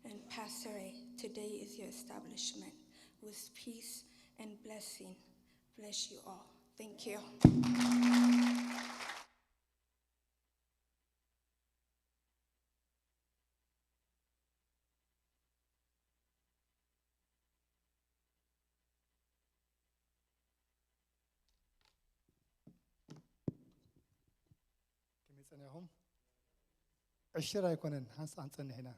And Pastor A, today is your establishment with peace and blessing. Bless you all. Thank you. ከመይ ጸኒኹም? ዕሽር ኣይኮነን፣ ሓንሳእ ክንጸንሕ ኢና።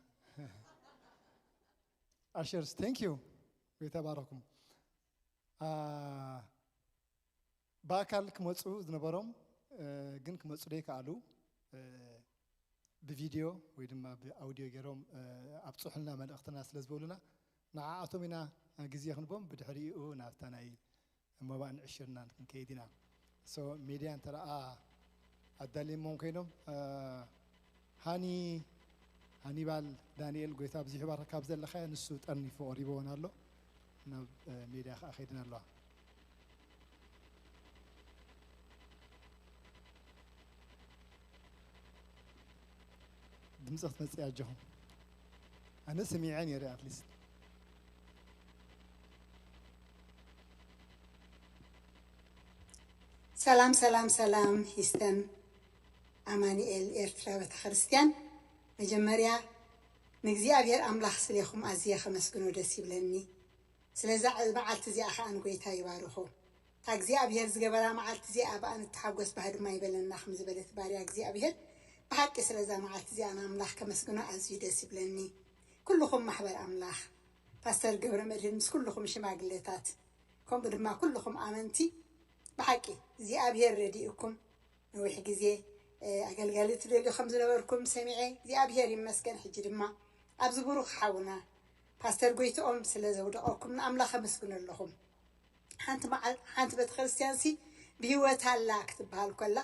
Ushers, thank you. ጎይታ ይባርኽኩም። ብኣካል ክመፁ ዝነበሮም ግን ክመፁ ዘይከኣሉ ብቪድዮ ወይ ድማ ብኣውድዮ ገይሮም ኣብፅሑልና መልእኽትና ስለ ዝበሉና ንዓኣቶም ኢና ግዜ ክንቦም ብድሕሪኡ ናብታ ናይ መባእን ዕሽርናን ክንከይድ ኢና። ሶ ሜድያ እንተ ደኣ ኣዳልየሞም ኮይኖም ሃኒ ሃኒባል ዳንኤል ጎይታ ብዙሕ ይባርካ ካብ ዘለኻዮ ንሱ ጠርኒፉ ቀሪብዎን ኣሎ ናብ ሜድያ ከዓ ከይድን ኣለዋ ድምፂ ክትመፅእ ኣጆኹም ኣነ ስሚዐ ነይረ ኣትሊስት ሰላም ሰላም ሰላም ሂስተን ኣማኒኤል ኤርትራ ቤተክርስትያን መጀመርያ ንእግዚኣብሔር ኣምላኽ ስሌኹም ኣዝየ ከመስግኖ ደስ ይብለኒ ስለዛ መዓልቲ እዚኣ ከዓ ንጎይታ ይባርኹ እታ እግዚኣብሔር ዝገበራ መዓልቲ እዚኣ ብኣ ንተሓጎስ ባህ ድማ ይበለና ከም ዝበለት ባርያ እግዚኣብሔር ብሓቂ ስለዛ መዓልቲ እዚኣ ንኣምላኽ ከመስግኖ ኣዝዩ ደስ ይብለኒ ኩልኹም ማሕበር ኣምላኽ ፓስተር ገብረ መድህን ምስ ኩልኹም ሽማግሌታት ከምኡ ድማ ኩልኹም ኣመንቲ ብሓቂ እግዚኣብሔር ረዲእኩም ነዊሕ ግዜ ኣገልጋሊ ትደልዩ ከም ዝነበርኩም ሰሚዐ እግዚኣብሔር ይመስገን ሕጂ ድማ ኣብዚ ብሩኽ ሓውና ፓስተር ጎይትኦም ስለ ዘውደቐኩም ንኣምላኽ ኣመስግኑ ኣለኹም ሓንቲ መዓል ሓንቲ ቤተክርስትያን ሲ ብህይወት ኣላ ክትበሃል ከላ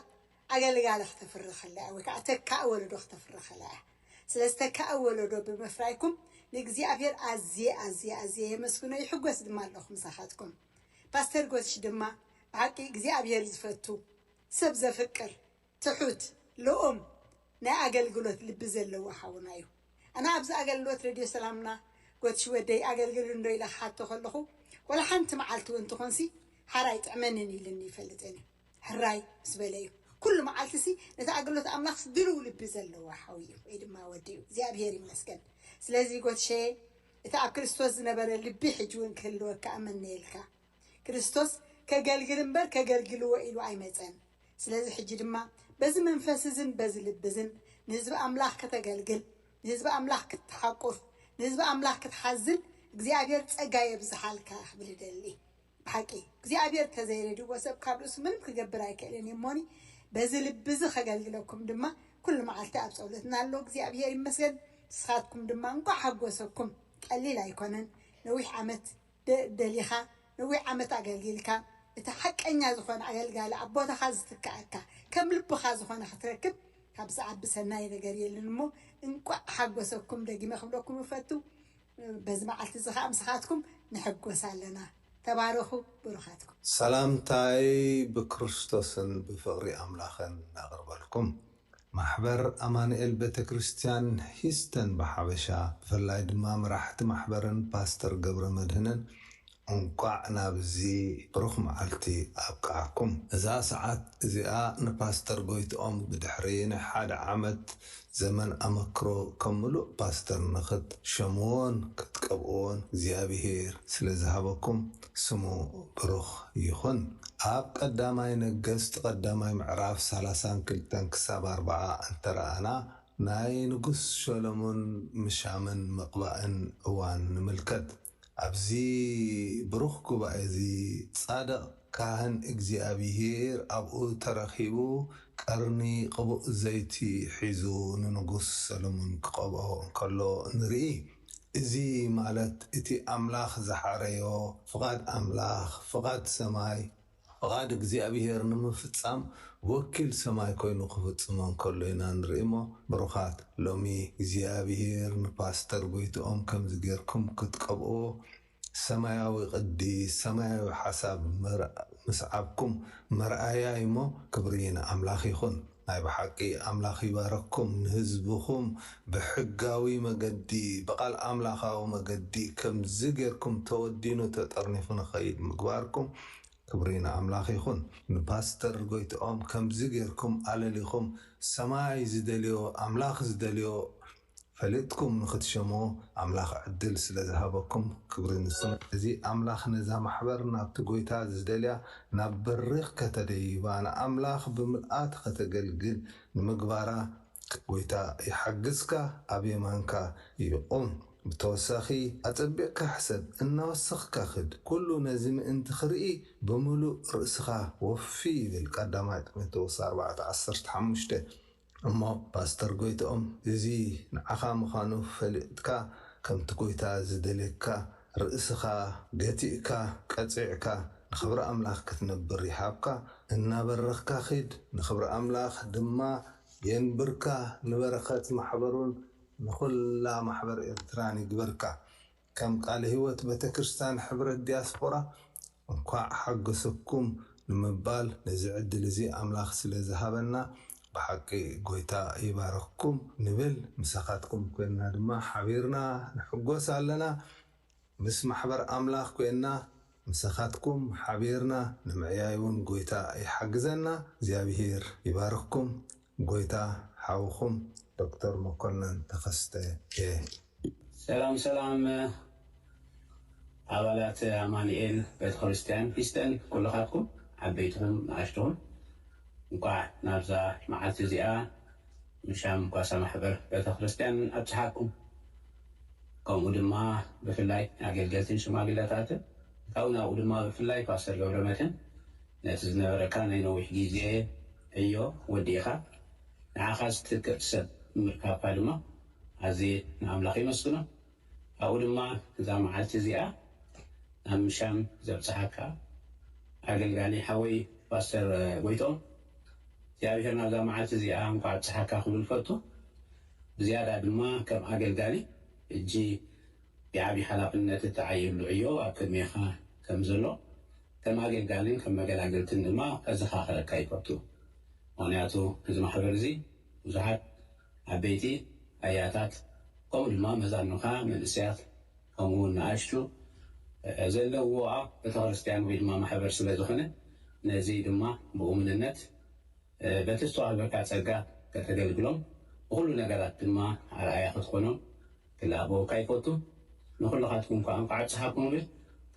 ኣገልጋሊ ክተፍሪ ከላ እያ፣ ወይ ከዓ ተካእ ወለዶ ክተፍሪ ከላ እያ። ስለዚ ተካእ ወለዶ ብምፍራይኩም ንእግዚኣብሔር ኣዝየ ኣዝየ ኣዝየ የመስግኖ፣ ይሕጎስ ድማ ኣለኹ ምሳኻትኩም። ፓስተር ጎትሽ ድማ ብሓቂ እግዚኣብሔር ዝፈቱ፣ ሰብ ዘፍቅር፣ ትሑት፣ ልኡም፣ ናይ ኣገልግሎት ልቢ ዘለዎ ሓውና እዩ። ኣነ ኣብዚ ኣገልግሎት ሬድዮ ሰላምና ጎትሽ ወደይ ኣገልግል እንዶ ኢለ ክሓቶ ከለኹ፣ ወላ ሓንቲ መዓልቲ እውን ትኾንሲ ሓራይ ጥዕመንን ኢልኒ ይፈልጥን እዩ። ሕራይ ምስ በለ እዩ። ኩሉ መዓልቲ ሲ ነቲ ኣገልግሎት ኣምላኽ ድልው ልቢ ዘለዎ ሓው እዩ ወይ ድማ ወዲ እዩ። እግዚኣብሔር ይመስገን። ስለዚ ጎትሸ እቲ ኣብ ክርስቶስ ዝነበረ ልቢ ሕጂ እውን ክህልወካ እመነየልካ። ክርስቶስ ከገልግል እምበር ከገልግልዎ ኢሉ ኣይመጸን። ስለዚ ሕጂ ድማ በዚ መንፈስ እዝን በዚ ልቢ እዝን ንህዝቢ ኣምላኽ ከተገልግል፣ ንህዝቢ ኣምላኽ ክትሓቁፍ፣ ንህዝቢ ኣምላኽ ክትሓዝን እግዚኣብሔር ጸጋ የብዝሓልካ ክብል እደሊ። ብሓቂ እግዚኣብሔር ተዘይረድዎ ሰብ ካብ ርእሱ ምንም ክገብር ኣይክእልን እዩ። እሞኒ በዚ ልቢ እዚ ከገልግለኩም ድማ ኩሉ መዓልቲ ኣብ ጸሎትና ኣሎ። እግዚኣብሔር ይመስገን። ንስኻትኩም ድማ እንኳዕ ሓጎሰኩም። ቀሊል ኣይኮነን። ነዊሕ ዓመት ደ- ደሊኻ ነዊሕ ዓመት ኣገልጊልካ እቲ ሓቀኛ ዝኾነ ኣገልጋሊ ኣብ ቦታኻ ዝትክኣካ ከም ልብኻ ዝኾነ ክትረክብ ካብ ዝዓቢ ሰናይ ነገር የለን እሞ እንኳዕ ሓጎሰኩም። ደጊመ ክብለኩም እፈቱ። በዚ መዓልቲ እዚ ከዓ ምሳኻትኩም ንሕጎስ ኣለና። ተባረኹ ብሩኻትኩም። ሰላምታይ ብክርስቶስን ብፍቕሪ ኣምላኽን እናቕርበልኩም። ማሕበር ኣማኑኤል ቤተ ክርስቲያን ሂስተን ብሓበሻ፣ ብፍላይ ድማ መራሕቲ ማሕበርን ፓስተር ገብረ መድህንን እንቋዕ ናብዚ ብሩኽ መዓልቲ ኣብቅዓኩም። እዛ ሰዓት እዚኣ ንፓስተር ጎይትኦም ብድሕሪ ናይ ሓደ ዓመት ዘመን ኣመክሮ ከም ምሉእ ፓስተር ንኽትሸምዎን ክትቀብእዎን እግዚኣብሄር ስለ ዝሃበኩም ስሙ ብሩኽ ይኹን። ኣብ ቀዳማይ ነገስት ቀዳማይ ምዕራፍ ሰላሳን ክልተን ክሳብ ኣርብዓ እንተረኣና ናይ ንጉስ ሸሎሞን ምሻምን ምቕባእን እዋን ንምልከት። ኣብዚ ብሩኽ ጉባኤ እዚ ጻድቕ ካህን እግዚኣብሄር ኣብኡ ተረኺቡ ቀርኒ ቅቡእ ዘይቲ ሒዙ ንንጉስ ሰሎሞን ክቐብኦ እንከሎ ንርኢ። እዚ ማለት እቲ ኣምላኽ ዝሓረዮ ፍቓድ ኣምላኽ፣ ፍቓድ ሰማይ፣ ፍቓድ እግዚኣብሄር ንምፍጻም ወኪል ሰማይ ኮይኑ ክፍጽሞ እንከሎ ኢና ንርኢ እሞ ብሩኻት ሎሚ እግዚኣብሄር ንፓስተር ጎይትኦም ከምዚ ጌርኩም ክትቀብእዎ ሰማያዊ ቅዲ ሰማያዊ ሓሳብ ምስዓብኩም መርኣያ እዩሞ ክብሪ ንኣምላኽ ይኹን። ናይ ብሓቂ ኣምላኽ ይባረኩም ንህዝብኹም ብሕጋዊ መገዲ ብቓል ኣምላኻዊ መገዲ ከምዚ ጌርኩም ተወዲኑ ተጠርኒፉ ንኸይድ ምግባርኩም ክብሪ ንኣምላኽ ይኹን። ንፓስተር ጎይትኦም ከምዚ ጌርኩም ኣለሊኹም ሰማይ ዝደልዮ ኣምላኽ ዝደልዮ ፈሊጥኩም ንኽትሸምዎ ኣምላኽ ዕድል ስለ ዝሃበኩም ክብሪ ንስሙ። እዚ ኣምላኽ ነዛ ማሕበር ናብቲ ጎይታ ዝደልያ ናብ በሪኽ ከተደይባ ንኣምላኽ ብምልኣት ኸተገልግል ንምግባራ ጎይታ ይሓግዝካ፣ ኣብ የማንካ ይቑም። ብተወሳኺ ኣጸቢቕካ ሕሰብ፣ እናወሰኽካ ኽድ። ኩሉ ነዚ ምእንቲ ኽርኢ ብምሉእ ርእስኻ ወፊ ይብል ቀዳማይ ጢሞቴዎስ ኣርባዕተ ዓሰርተ ሓሙሽተ። እሞ ፓስተር ጎይትኦም እዚ ንዓኻ ምዃኑ ፈሊጥካ ከምቲ ጎይታ ዝደልየካ ርእስኻ ገቲእካ ቀጺዕካ ንኽብሪ ኣምላኽ ክትነብር ይሃብካ። እናበረኽካ ኺድ፣ ንኽብሪ ኣምላኽ ድማ የንብርካ። ንበረኸት ማሕበሩን ንኹላ ማሕበር ኤርትራን ይግበርካ። ከም ቃለ ህይወት ቤተክርስቲያን ሕብረት ዲያስፖራ እንኳዕ ሓገሰኩም ንምባል ነዚ ዕድል እዚ ኣምላኽ ስለ ዝሃበና ብሓቂ ጎይታ ይባርኽኩም ንብል። ምሳኻትኩም ኮይንና ድማ ሓቢርና ንሕጎስ ኣለና። ምስ ማሕበር ኣምላኽ ኮይንና ምሳኻትኩም ሓቢርና ንምዕያይ እውን ጎይታ ይሓግዘና። እግዚኣብሄር ይባርኽኩም። ጎይታ ሓውኹም ዶክተር መኮነን ተኸስተ እየ። ሰላም ሰላም ኣባላት ኣማኑኤል ቤተክርስትያን ሂስተን ኩልኻትኩም ዓበይትኹም ንኣሽትኹም እንኳዕ ናብዛ መዓልቲ እዚኣ ምሻም ኳሳ ማሕበር ቤተክርስትያን ኣብፅሓኩም። ከምኡ ድማ ብፍላይ ኣገልገልትን ሽማግለታትን ካብኡ ናብኡ ድማ ብፍላይ ፓስተር ገብረመድህን ነቲ ዝነበረካ ናይ ነዊሕ ግዜ ዕዮ ወዲእኻ ንዓኻ ዝትክእ ሰብ ምርካብካ ድማ ኣዝየ ንኣምላኽ የመስግኖ። ካብኡ ድማ እዛ መዓልቲ እዚኣ ናብ ምሻም ዘብፅሓካ ኣገልጋሊ ሓወይ ፓስተር ጎይቶም እግዚኣብሔር ናብዛ መዓልቲ እዚኣ እንኳዕ ኣብጽሓካ ክብል ፈቱ። ብዝያዳ ድማ ከም ኣገልጋሊ ሕጂ ብዓቢ ሓላፍነት እተዓየሉ ዕዮ ኣብ ቅድሜኻ ከም ዘሎ ከም ኣገልጋልን ከም መገላገልትን ድማ ከዘኻኽረካ ይፈቱ። ምኽንያቱ እዚ ማሕበር እዚ ብዙሓት ዓበይቲ ኣያታት ከምኡ ድማ መዛኑኻ መንእሰያት ከምኡ እውን ንኣሽቱ ዘለውዎ ቤተክርስትያን ወይ ድማ ማሕበር ስለ ዝኾነ ነዚ ድማ ብእሙንነት በቲ ዝተዋህበካ ጸጋ ከተገልግሎም ብኹሉ ነገራት ድማ ኣርኣያ ክትኾኖም ክላበወካ ይፈቱ። ንኹልኻትኩም ከዓ እንኳዕ ኣብጽሓኩም እብል።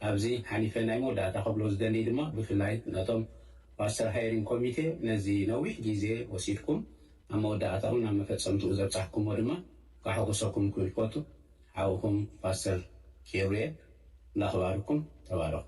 ካብዚ ሓሊፈ ናይ መወዳእታ ክብሎ ዝደሊ ድማ ብፍላይ ነቶም ፓስተር ሃይሪንግ ኮሚቴ ነዚ ነዊሕ ግዜ ወሲድኩም ኣብ መወዳእታኡ ናብ መፈጸምትኡ ዘብጻሕኩሞ ድማ ካሕጉሰኩም ክብል ይፈቱ። ሓውኹም ፓስተር ኬብርኤል እንዳኽባርኩም ተባረኹ።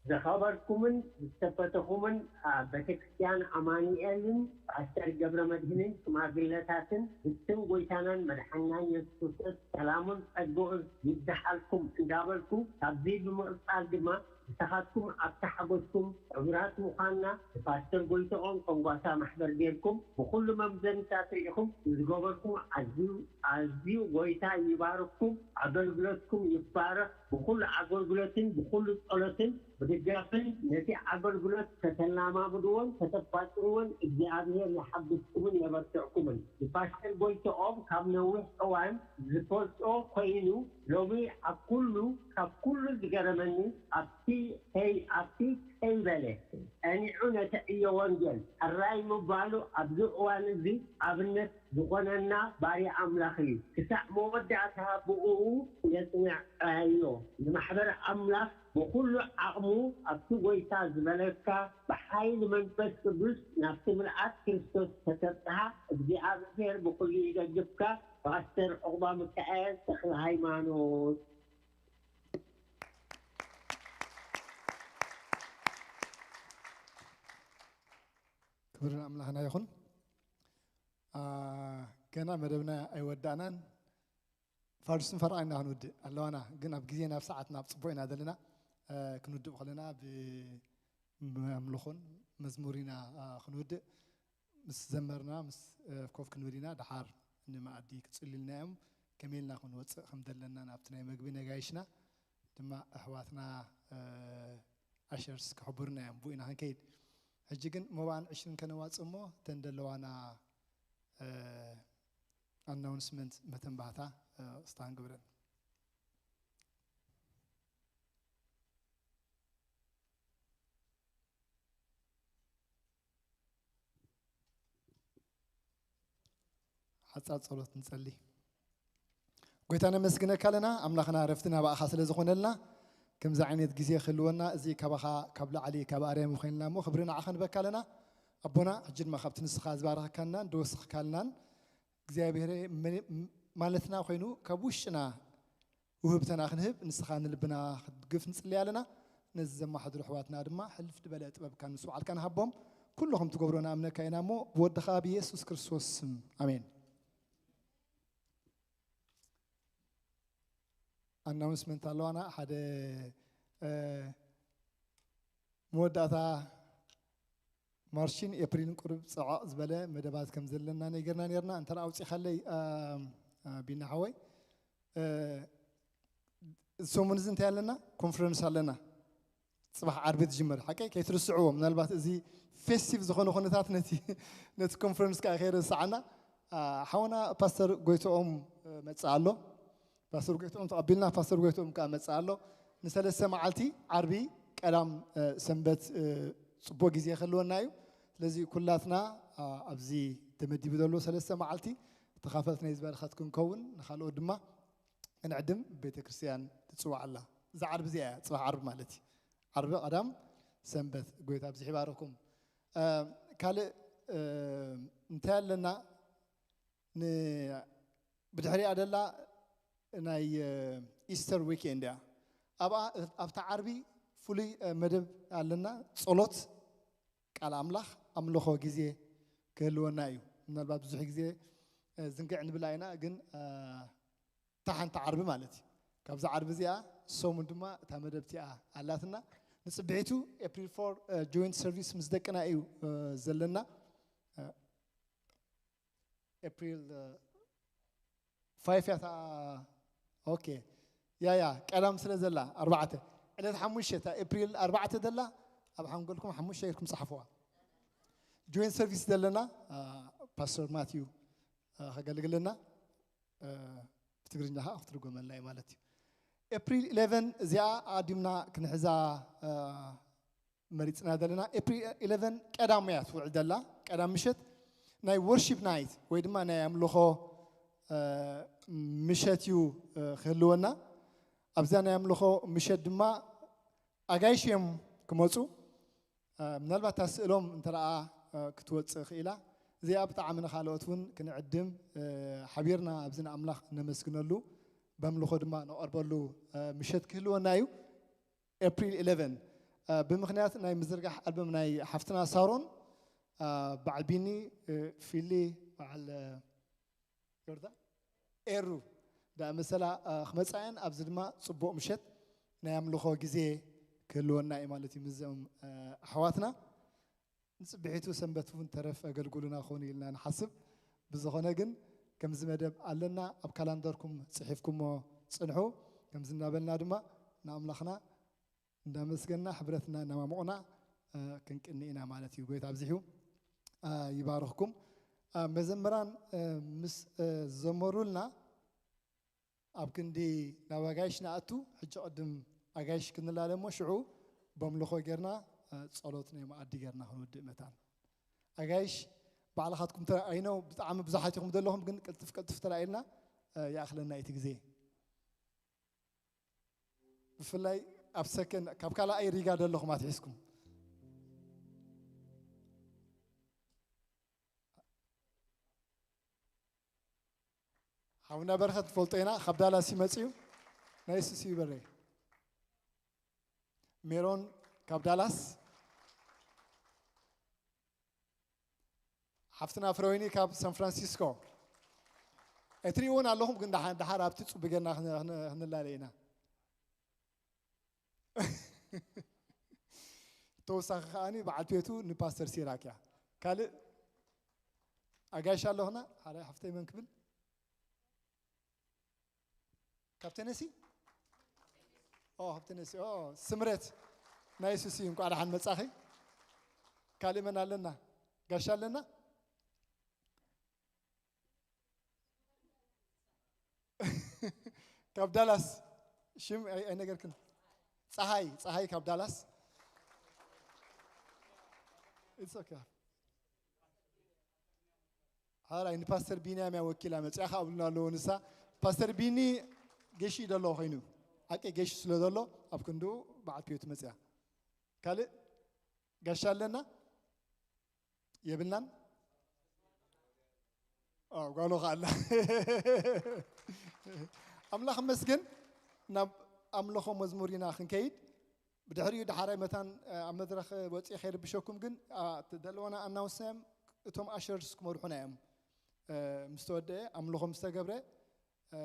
ዝኸበርኩምን ዝተፈተኹምን ኣብ ቤተክርስትያን ኣማኑኤልን ፓስተር ገብረ መድህንን ሽማግለታትን ብስም ጎይታናን መድሓናን የሱስ ክርስቶስ ሰላሙን ጸግኡን ይብዝሓልኩም እንዳበልኩ ካብዚ ብምቕጻል ድማ ንስኻትኩም ኣብቲ ሓጎስኩም ሕቡራት ምዃንና ንፓስተር ጎይትኦም ከም ጓሳ ማሕበር ጌርኩም ብኹሉ መምዘንታት ርኢኹም ንዝገበርኩም ኣዝዩ ኣዝዩ ጎይታ ይባርኩም ኣገልግሎትኩም ይባረኽ ብኹሉ ኣገልግሎትን ብኹሉ ጸሎትን ብድጋፍን ነቲ ኣገልግሎት ከተላማምድዎን ከተፋጥንዎን እግዚኣብሔር ይሓግዝኩምን የበርትዕኩምን። ንፓስተር ጎይትኦም ካብ ነዊሕ እዋን ዝፈልጦ ኮይኑ ሎሚ ኣብ ኩሉ ካብ ኩሉ ዝገረመኒ ኣብቲ ከይ ኣብቲ ከይበለ ጸኒዑ ነቲ ዕዮ ወንጌል ሕራይ ምባሉ ኣብዚ እዋን እዚ ኣብነት ዝኾነና ባርያ ኣምላኽ እዩ። ክሳዕ መወዳእታ ብእኡ የጽንዓዮ። ንማሕበር ኣምላኽ ብኹሉ ዓቕሙ ኣብቲ ጐይታ ዝበለካ ብሓይሊ መንፈስ ቅዱስ ናብቲ ምልኣት ክርስቶስ ከተብጽሓ እግዚኣብሔር ብኹሉ ይደግፍካ። ፓስተር ዑቕባሚካኤል ተኽለሃይማኖት። ክብሪ ንኣምላኽና ይኹን። ገና መደብና ኣይወዳእናን። ፋዱስን ፈረቓ ኢና ክንውድእ ኣለዋና፣ ግን ኣብ ግዜ ናብ ሰዓት ናብ ጽቡቕ ኢና ዘለና። ክንውድእ ከለና ብኣምልኾን መዝሙር ኢና ክንውድእ። ምስ ዘመርና ምስ ኮፍ ክንብል ኢና። ደሓር ንመኣዲ ክጽልዩልና እዮም። ከመይ ኢልና ክንወጽእ ከም ዘለና ናብቲ ናይ መግቢ ነጋይሽና ድማ ኣሕዋትና ኣሸርስ ክሕብሩና እዮም። ብኡ ኢና ክንከይድ። ሕጂ ግን መባእን ዕሽርን ከነዋጽእ እሞ እተን ደለዋና ኣናውንስመንት መተንባህታ ክስታን ግብረን። ሓጻር ጸሎት ንጸሊ። ጎይታ ነመስግነካ ኣለና ኣምላኽና ረፍቲ ናባእኻ ስለ ዝኾነልና ከምዚ ዓይነት ግዜ ክህልወና እዚ ካባኻ ካብ ላዕሊ ካብ ኣርያም ኮይንና እሞ ክብሪ ንዓኻ ንበካ ኣለና ኣቦና ሕጂ ድማ ካብቲ ንስኻ ዝባረኸካናን ዝወስኽካልናን እግዚኣብሔር ማለትና ኮይኑ ካብ ውሽጥና ውህብተና ክንህብ ንስኻ ንልብና ክትድግፍ ንጽልይ ኣለና። ነዚ ዘማሓድሩ ኣሕዋትና ድማ ሕልፍ ዝበለ ጥበብካ ንስውዓልካ ንሃቦም። ኩሉ ከም ትገብሮ ንኣምነካ ኢና እሞ ብወድኻ ብየሱስ ክርስቶስ ስም ኣሜን። ኣናውንስመንት ኣለዋና ሓደ መወዳእታ ማርችን ኤፕሪልን ቁሩብ ጽዕቕ ዝበለ መደባት ከም ዘለና ነጊርና ነርና። እንተ ኣውጺኻለይ ቢና ሓወይ እዚ ሰሙን እዚ እንታይ ኣለና? ኮንፈረንስ ኣለና። ጽባሕ ዓርቢ ትጅመር ሓቀይ ከይትርስዕዎ። ምናልባት እዚ ፌስቲቭ ዝኾነ ኩነታት ነቲ ነቲ ኮንፈረንስ ከኣ ከይረስዓና ሓወና ፓስተር ጎይትኦም መጽእ ኣሎ። ፓስተር ጎይትኦም ተቐቢልና ፓስተር ጎይትኦም ከኣ መጽእ ኣሎ። ንሰለስተ መዓልቲ ዓርቢ፣ ቀዳም፣ ሰንበት ጽቡቕ ግዜ ክህልወና እዩ። ስለዚ ኩላትና ኣብዚ ተመዲቡ ዘሎ ሰለስተ መዓልቲ ተኻፈልቲ ናይ ዝበረኸት ክንከውን ንኻልኦት ድማ ክንዕድም ቤተ ክርስቲያን ትጽዋዕ ኣላ። እዛ ዓርቢ እዚኣ እያ ጽባሕ ዓርቢ ማለት እዩ። ዓርቢ ቀዳም ሰንበት ጎይታ ብዝሕ ይባርኩም። ካልእ እንታይ ኣለና? ብድሕሪኣ ደላ ናይ ኢስተር ዊኬንድ እያ። ኣብኣ ኣብታ ዓርቢ ፍሉይ መደብ ኣለና። ጸሎት፣ ቃል ኣምላኽ፣ ኣምልኾ ግዜ ክህልወና እዩ። ምናልባት ብዙሕ ግዜ ዝንግዕ ንብላ ኢና፣ ግን እታ ሓንቲ ዓርቢ ማለት እዩ። ካብዛ ዓርቢ እዚኣ ሰሙን ድማ እታ መደብ እቲኣ ኣላትና። ንጽብሒቱ ኤፕሪል ፎር ጆይንት ሰርቪስ ምስ ደቅና እዩ ዘለና። ኤፕሪል ፋይፍ ያታ። ኦኬ፣ ያ ያ ቀዳም ስለ ዘላ ኣርባዕተ፣ ዕለት ሓሙሽተ፣ እታ ኤፕሪል ኣርባዕተ ዘላ ኣብ ሓንጎልኩም ሓሙሽተ ኢልኩም ጻሕፍዋ። ጆይንት ሰርቪስ ዘለና ፓስተር ማቲዩ ከገልግለና ብትግርኛ ከዓ ክትርጎመልና እዩ ማለት እዩ። ኤፕሪል ኢለቨን እዚኣ ኣዲምና ክንሕዛ መሪፅና ዘለና ኤፕሪል ኢለቨን ቀዳም እያ ትውዕል ዘላ። ቀዳም ምሸት ናይ ወርሺፕ ናይት ወይ ድማ ናይ ኣምልኾ ምሸት እዩ ክህልወና። ኣብዛ ናይ ኣምልኾ ምሸት ድማ ኣጋይሽ እዮም ክመፁ። ምናልባት እታ ስእሎም እንተረኣ ክትወፅእ ክኢላ። እዚኣ ብጣዕሚ ንካልኦት እውን ክንዕድም ሓቢርና ኣብዚ ንኣምላኽ ነመስግነሉ በምልኾ ድማ ነቐርበሉ ምሸት ክህልወና እዩ። ኤፕሪል ኢለቨን ብምኽንያት ናይ ምዝርጋሕ ኣልበም ናይ ሓፍትና ሳሮን በዓል ቢኒ፣ ፊሊ፣ በዓል ዮርዳ፣ ኤሩ ዳ መሰላ ክመፃ እየን። ኣብዚ ድማ ፅቡቕ ምሸት ናይ ኣምልኾ ግዜ ክህልወና እዩ ማለት እዩ። ምስዞም ኣሕዋትና ንፅብሒቱ ሰንበት እውን ተረፍ ኣገልግሉና ክኾኑ ኢልና ንሓስብ። ብዝኾነ ግን ከምዚ መደብ ኣለና፣ ኣብ ካላንደርኩም ፅሒፍኩሞ ፅንሑ። ከምዚ እናበልና ድማ ንኣምላኽና እንዳመስገንና ሕብረትና እናማሞቕና ክንቅኒ ኢና ማለት እዩ። ጎይታ ኣብዚሑ ይባርኽኩም። መዘምራን ምስ ዘመሩልና ኣብ ክንዲ ናብ ኣጋይሽ ንኣቱ። ሕጂ ቅድም ኣጋይሽ ክንላለ እሞ ሽዑ በምልኾ ጌርና ጸሎት ናይ መኣዲ ጌርና ክንውድእ መታን። ኣጋይሽ ባዕልኻትኩም ተራ-፣ ኣይነው ብጣዕሚ ብዙሓት ኢኹም ዘለኹም፣ ግን ቅልጥፍ ቅልጥፍ ተላኢልና ይኣኽለና እቲ ግዜ። ብፍላይ ኣብ ሰከን ካብ ካልኣይ ሪጋ ዘለኹም ኣትሒዝኩም። ሓውና በረኸት ንፈልጦ ኢና፣ ካብ ዳላስ ይመጽእ እዩ። ናይ ሱሲ ይበረ። ሜሮን ካብ ዳላስ። ሓፍትና ፍረወይኒ ካብ ሳን ፍራንሲስኮ። እትሪእዎን ኣለኹም፣ ግን ደሓ-፣ ደሓር ኣብቲ ጽቡገና ክን-፣ ክን-፣ ክንላለ ኢና። ተወሳኺ ከኣኒ በዓል ቤቱ ንፓስተር ሲራክ እያ። ካልእ ኣጋይሽ ኣለኹና፣ ሓደ ሓፍተይ መን ክብል? ካብ ቴነሲ? ኦ፣ ካብ ቴነሲ። ኦ፣ ስምረት ናይ ሱሲ፣ እንቋዕ ደሓን መጻኺ። ካልእ መን ኣለና? ጋሻ ኣለና? ካብ ዳላስ። ሽም ኣይ-፣ ኣይነገርክን። ጸሃይ፣ ጸሃይ ካብ ዳላስ። It's okay። ሓራይ ንፓስተር ቢንያም እያ ወኪላ መጽያ፣ ካብ ብሉና ኣለዎ ንሳ። ፓስተር ቢኒ ገሺ እዩ ዘሎ ኮይኑ፣ ሓቂ ገሺ ስለ ዘሎ ኣብ ክንድኡ በዓል ፒዮት መጽያ። ካልእ ጋሻ ኣለና? የብልናን? ኦ፣ ጓሎ ከኣላ። ኣምላኽ መስገን፣ ናብ ኣምልኾ መዝሙር ኢና ክንከይድ። ብድሕሪኡ ደሓራይ መታን፣ እ፣ ኣብ መድረኽ ወፂኤ ከይርብሸኩም ግን፣ እ፣ እቲ ዘለዎና ኣናውንስ እዮም። እቶም ኣሸርስ ክመርሑና እዮም። እ፣ ምስ ተወደአ፣ ኣምልኾ ምስ ተገብረ፣ እ፣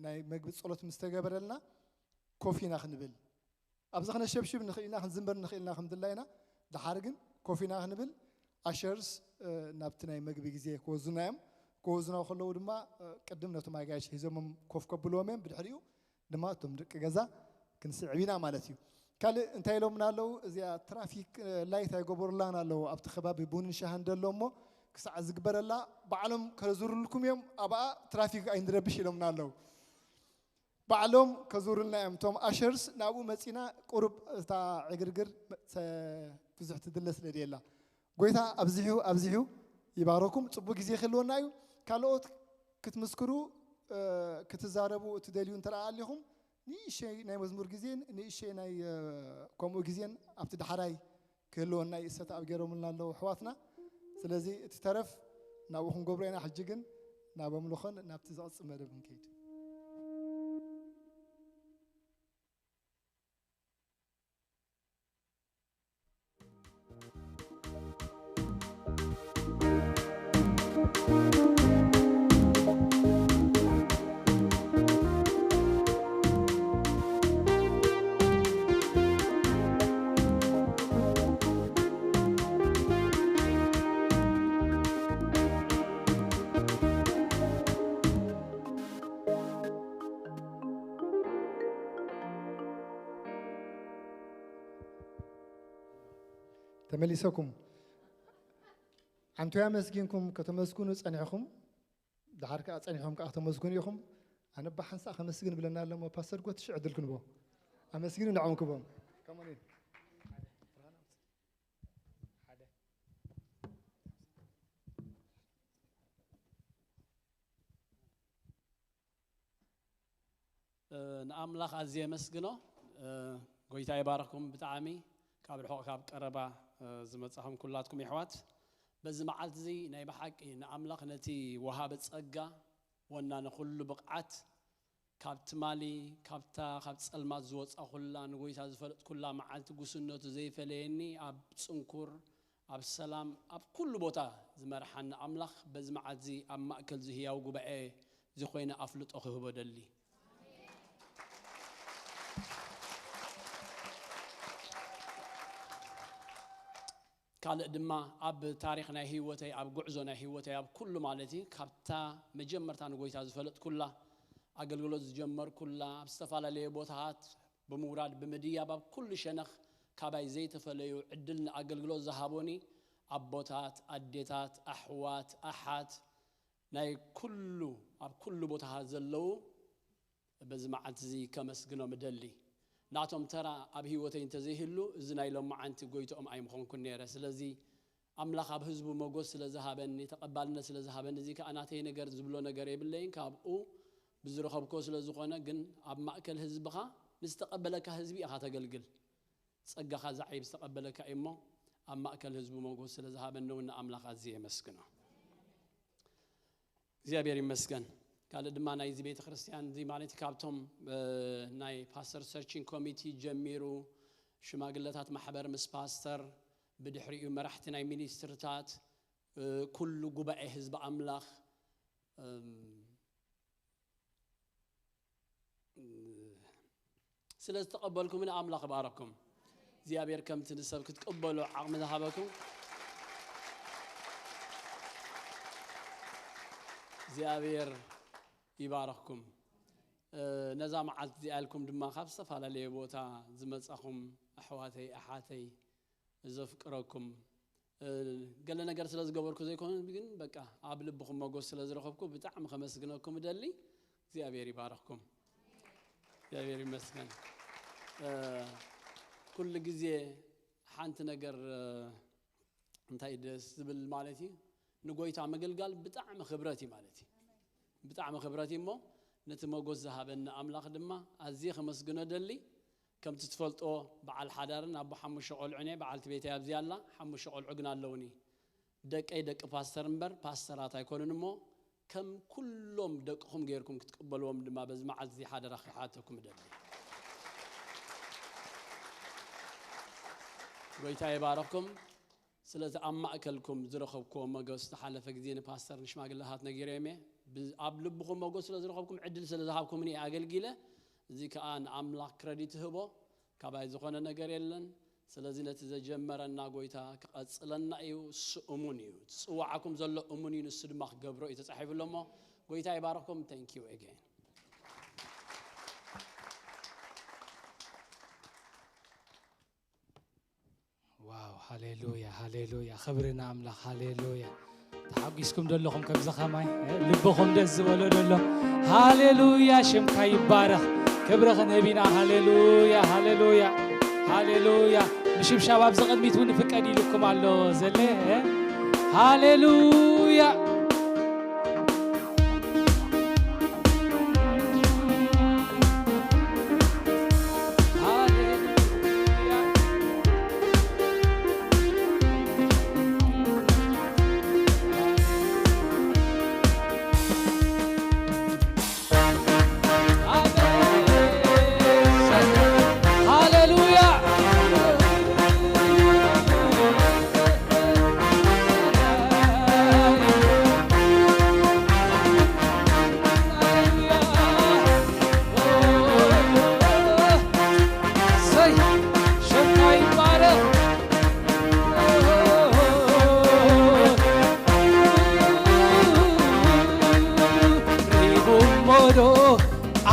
ናይ መግቢ ጸሎት ምስ ተገበረልና፣ ኮፍ ኢና ክንብል። ኣብዚ ክነሸብሽብ ንኽእል ኢና፣ ክንዝምበር ንኽእል ኢና፣ ከም ድላይና። ደሓር ግን ኮፍ ኢና ክንብል፣ ኣሸርስ፣ እ፣ ናብቲ ናይ መግቢ ግዜ ክወዙና እዮም። ክወዙና ከለዉ ድማ፣ እ፣ ቅድም ነቶም ኣጋይሽ ሒዞሞም ኮፍ ከብልዎም እዮም። ብድሕሪኡ ድማ እቶም ደቂ ገዛ ክንስዕብ ኢና ማለት እዩ። ካልእ እንታይ ኢሎምና ኣለዉ? እዚኣ ትራፊክ፣ እ፣ ላይት ኣይገበሩላን ኣለዉ። ኣብቲ ከባቢ ቡንን ሻህን ደሎ እሞ ክሳዕ ዝግበረላ ባዕሎም ከዝርልኩም እዮም፣ ኣብኣ ትራፊክ ኣይንረብሽ ኢሎምና ኣለዉ። ባዕሎም ከዝውሩልና እዮም። እቶም ኣሸርስ ናብኡ መጺና ቁሩብ እታ ዕግርግር መ-፣ ሰ-፣ ብዙሕ ትድለ ስለ ድየላ። ጎይታ ኣብዚሑ፣ ኣብዚሑ ይባረኩም። ጽቡቅ ግዜ ክህልወና እዩ። ካልኦት ክትምስክሩ፣ እ፣ ክትዛረቡ እትደልዩ እንተ ደኣ ኣሊኹም፣ ንእሸይ ናይ መዝሙር ግዜን ንእሸይ ናይ፣ እ፣ ከምኡ ግዜን ኣብቲ ዳሕራይ ክህልወና እዩ። ሰትኣፕ ገይሮምልና ኣለዉ ኣሕዋትና። ስለዚ እቲ ተረፍ ናብኡ ክንገብሮ ኢና። ሕጂ ግን ናብ ኣምልኾን ናብቲ ዝቕጽል መደብ ክንከይድ። ተመሊሰኩም ዓንቱ ኣመስጊንኩም ከተመስግኑ ጸኒሕኹም፣ ድሓር ከኣ ጸኒሕኹም ከኣ ከተመስግኑ ኢኹም። ኣነ ብሓንሳእ ከመስግን ብለና ኣለሞ ፓስተር ጎትሽ ዕድል ክንቦ ኣመስግኑ ንዕኦም ክቦም። Come on in። ንኣምላኽ ኣዝየ የመስግኖ። ጎይታ ይባርኽኩም። ብጣዕሚ ካብ ርሑቕ ካብ ቀረባ ዝመጻኹም ኩላትኩም የሕዋት፣ በዚ መዓልቲ እዚ ናይ ብሓቂ ንኣምላኽ ነቲ ወሃቢ ጸጋ፣ ወናኒ ኩሉ ብቕዓት፣ ካብ ትማሊ ካብታ ካብ ጸልማት ዝወጻ ኩላ ንጎይታ ዝፈለጥ ኩላ መዓልቲ ጉስነቱ ዘይፈለየኒ ኣብ ጽንኩር ኣብ ሰላም ኣብ ኩሉ ቦታ ዝመርሓኒ ኣምላኽ በዚ መዓልቲ ኣብ ማእከል ዝህያው ጉባኤ ዝኾይነ ኣፍልጦ ክህቦ ደሊ። ካልእ ድማ ኣብ ታሪኽ ናይ ህይወተይ ኣብ ጉዕዞ ናይ ህይወተይ ኣብ ኩሉ ማለት እዩ ካብታ መጀመርታ ንጎይታ ዝፈለጥኩላ ኣገልግሎት ዝጀመርኩላ ኣብ ዝተፈላለየ ቦታታት ብምውራድ ብምድያብ ኣብ ኩሉ ሸነኽ ካባይ ዘይተፈለዩ ዕድል ንኣገልግሎት ዝሃቦኒ ኣቦታት ኣዴታት ኣሕዋት ኣሓት ናይ ኩሉ ኣብ ኩሉ ቦታታት ዘለዉ በዚ መዓልቲ እዚ ከመስግኖም እደሊ። ናቶም ተራ ኣብ ህይወተይ እንተዘይህሉ እዚ ናይ ሎማዓንቲ ጎይትኦም ኣይምኾንኩን ነይረ። ስለዚ ኣምላኽ ኣብ ህዝቡ መጎስ ስለ ዝሃበኒ ተቐባልነት ስለ ዝሃበኒ እዚ ከኣ ናተይ ነገር ዝብሎ ነገር የብለይን ካብኡ ብዝረኸብኮ ስለ ዝኾነ ግን ኣብ ማእከል ህዝብኻ ንዝተቐበለካ ህዝቢ ኢኻ ተገልግል። ጸጋኻ ዝዓይብ ዝተቐበለካ እዩ እሞ ኣብ ማእከል ህዝቡ መጎስ ስለ ዝሃበኒ እውን ንኣምላኽ ኣዝየ የመስግኖ። እግዚኣብሔር ይመስገን። ካልእ ድማ ናይዚ ቤተ ክርስቲያን እዚ ማለት ካብቶም ናይ ፓስተር ሰርቺንግ ኮሚቲ ጀሚሩ ሽማግለታት ማሕበር ምስ ፓስተር ብድሕሪኡ መራሕቲ ናይ ሚኒስትርታት ኩሉ ጉባኤ ህዝቢ ኣምላኽ ስለ ዝተቐበልኩምን ኣምላኽ ይባረኩም። እግዚኣብሔር ከምቲ ንሰብ ክትቅበሉ ዓቕሚ ዝሃበኩም እግዚኣብሔር ይባረኩም። ነዛ መዓልቲ እዚኣ ኢልኩም ድማ ካብ ዝተፈላለየ ቦታ ዝመጻኹም ኣሕዋተይ ኣሓተይ ዘፍቅረኩም ገለ ነገር ስለ ዝገበርኩ ዘይኮነ ግን በቃ ኣብ ልብኹም መጎስ ስለ ዝረኸብኩ ብጣዕሚ ከመስግነኩም እደሊ። እግዚኣብሔር ይባረኽኩም። እግዚኣብሔር ይመስገን። ኩሉ ግዜ ሓንቲ ነገር እንታይ ደስ ዝብል ማለት እዩ ንጎይታ ምግልጋል ብጣዕሚ ክብረት እዩ ማለት እዩ። ብጣዕሚ ክብረት እዩ እሞ ነቲ መጎስ ዝሃበኒ ኣምላኽ ድማ ኣዝየ ከመስግኖ ደሊ። ከምቲ ትፈልጦ በዓል ሓዳርን ኣቦ ሓሙሽተ ቆልዑን እየ። በዓልቲ ቤተይ ኣብዚኣ ኣላ። ሓሙሽተ ቆልዑ ግን ኣለውኒ። ደቀይ ደቂ ፓስተር እምበር ፓስተራት ኣይኮኑን እሞ ከም ኩሎም ደቅኹም ጌርኩም ክትቅበልዎም ድማ በዚ መዓልቲ እዚ ሓደራ ክሓተኩም እደሊ። ጎይታ ይባረኽኩም። ስለዚ ኣብ ማእከልኩም ዝረኸብክዎ መገስ ዝሓለፈ ግዜ ንፓስተር ንሽማግለታት ነጊረዮም እየ። ብ- ኣብ ልብኹም መገስ ስለ ዝረኸብኩም ዕድል ስለ ዝሃብኩምኒ እየ ኣገልጊለ። እዚ ከኣ ንኣምላኽ ክረዲት እህቦ። ካባይ ዝኾነ ነገር የለን። ስለዚ ነቲ ዘጀመረና ጎይታ ክቐጽለና እዩ። እሱ እሙን እዩ። ዝጽዋዓኩም ዘሎ እሙን እዩ፣ ንሱ ድማ ክገብሮ እዩ ተጻሒፉ ኣሎ እሞ ጎይታ ይባርኽኩም። Thank you again። ዋው ሃሌሉያ ሃሌሉያ ክብሪ ንኣምላኽ ሃሌሉያ። ተሓጒስኩም ዘለኹም ከምዚ ከማይ ልብኹም ደስ ዝበሎ ደሎ ሃሌሉያ ሽምካ ይባረኽ። ክብሪ ክንህብ ኢና ሃሌሉያ ሃሌሉያ ሃሌሉያ። ምሽብሻብ ኣብዚ ቅድሚት እውን ፍቀድ ኢልኩም ኣሎ ዘለ ሃሌሉያ።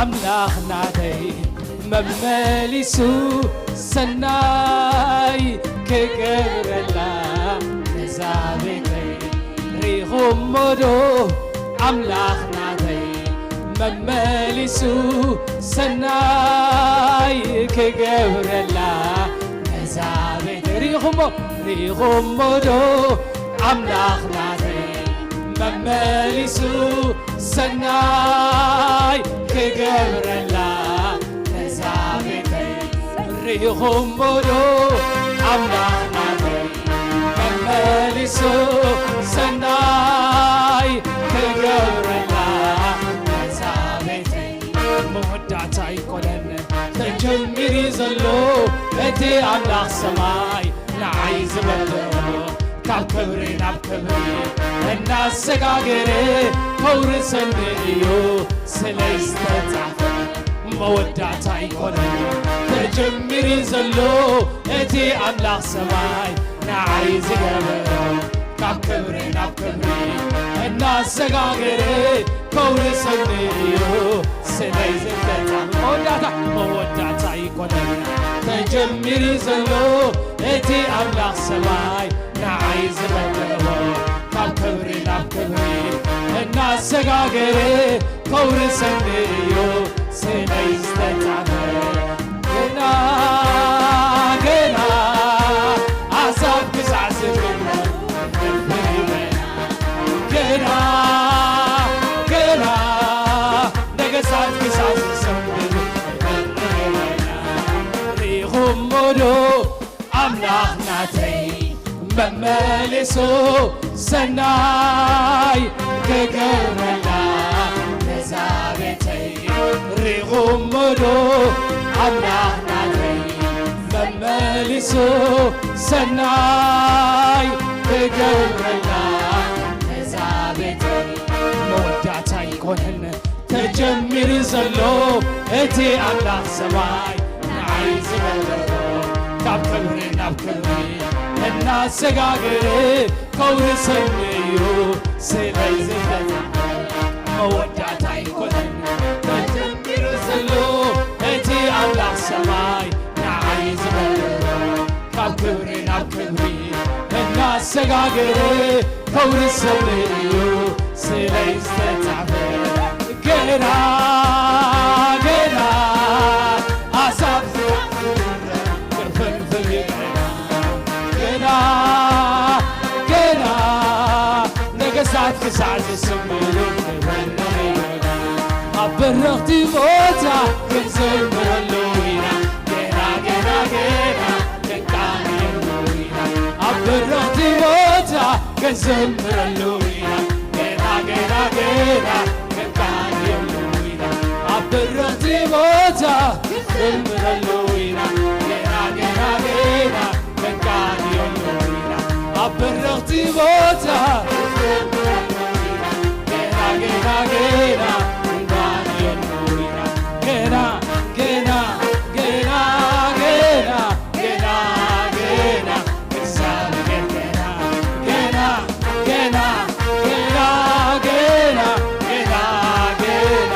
ኣምላኽ ናተይ መመሊሱ ሰናይ ክገብረላ ነዛ ቤተይ ሪኹሞ ዶ ኣምላኽ ናተይ መመሊሱ ሰናይ ክገብረላ ነዛ ቤተይ ሪኹሞ ሪኹሞ ዶ ኣምላኽ ናተይ መመሊሱ ሰናይ ክገብረላ ነዛ ቤተይ ርኢኹሞ ዶ ኣምላኽ ናተይ መመሊሱ ሰናይ ክገብረላ ነዛ ቤተይ መወዳእታ ኣይኮነን ተጀሚሩ ዘሎ እቲ ኣምላኽ ሰማይ ንዓይ ዝበደሎ ካብ ክብሪ ናብ ክብሪ እናሰጋገረ ከውርሰኒ እዩ ስለይ ዝተጻፈ መወዳእታ ኣይኮነን ተጀሚሩ ዘሎ እቲ ኣምላኽ ሰማይ ንዓይ ዝገበሮ ካብ ክብሪ ናብ ክብሪ እናሰጋገረ ከውርሰኒ እዩ ስለይ ዝተጻፈ መወዳእታ መወዳእታ ኣይኮነን ተጀሚሩ ዘሎ እቲ ኣምላኽ ሰማይ ንዓይ ዝመደቦ ካብ ክብሪ ናብ ክብሪ እናሰጋገረ ከውርሰኒ እዩ ስለይ ዝተጻፈ ገና ገና ኣሳብ ክሳዕ ዝግበር ገና ገና ነገሳት ክሳብ ዝሰምር ሪኹሞ ዶ ኣምላኽ ናተይ መመሊሱ ሰናይ ክገብረላ ነዛ ቤተይ ሪኹሞ ዶ ኣምላኽ ናተይ መመሊሱ ሰናይ ክገብረላ ነዛ ቤተይ መወዳእታ ኣይኮነን ተጀሚሩ ዘሎ እቲ ኣምላኽ ሰማይ ንዓይ ዝበለቶ ካብ ክብሪ ናብ ክብሪ እናሰጋገረ ከውርሰኒ እዩ ስለይ ዝተጻፈ መወዳእታ ኣይኮነን ተጀሚሩ ዘሎ እቲ ኣምላኽ ሰማይ ንዓይ ዝበለቶ ካብ ክብሪ ናብ ክብሪ እናሰጋገረ ከውርሰኒ እዩ ስለይ ዝተጻፈ ገና ገና ኣሳብ ክፍንፍን ገና ገና ነገሳት ክሳዕ ዝስምሩ ኣብ በረኽቲ ቦታ ክንዘምረሉ ኢና ገና ገና ገና ክንቃንየሉ ኢና ኣብ በረኽቲ ቦታ ክንዘምረሉ ኢና ገና ገና ገና ክንቃንየሉ ኢና ኣብ በረኽቲ ቦታ ክንዘምረሉ ኢና ገና ገና ገና ክንቃንየሉ ኢና ኣብ በረኽቲ ቦታ ገና ገና ገና ክንቃንየሉ ኢና ገና ገና ገና ገና ገና ገና እግዚኣብሔር ገና ገና ገና ገና ገና ገና ገና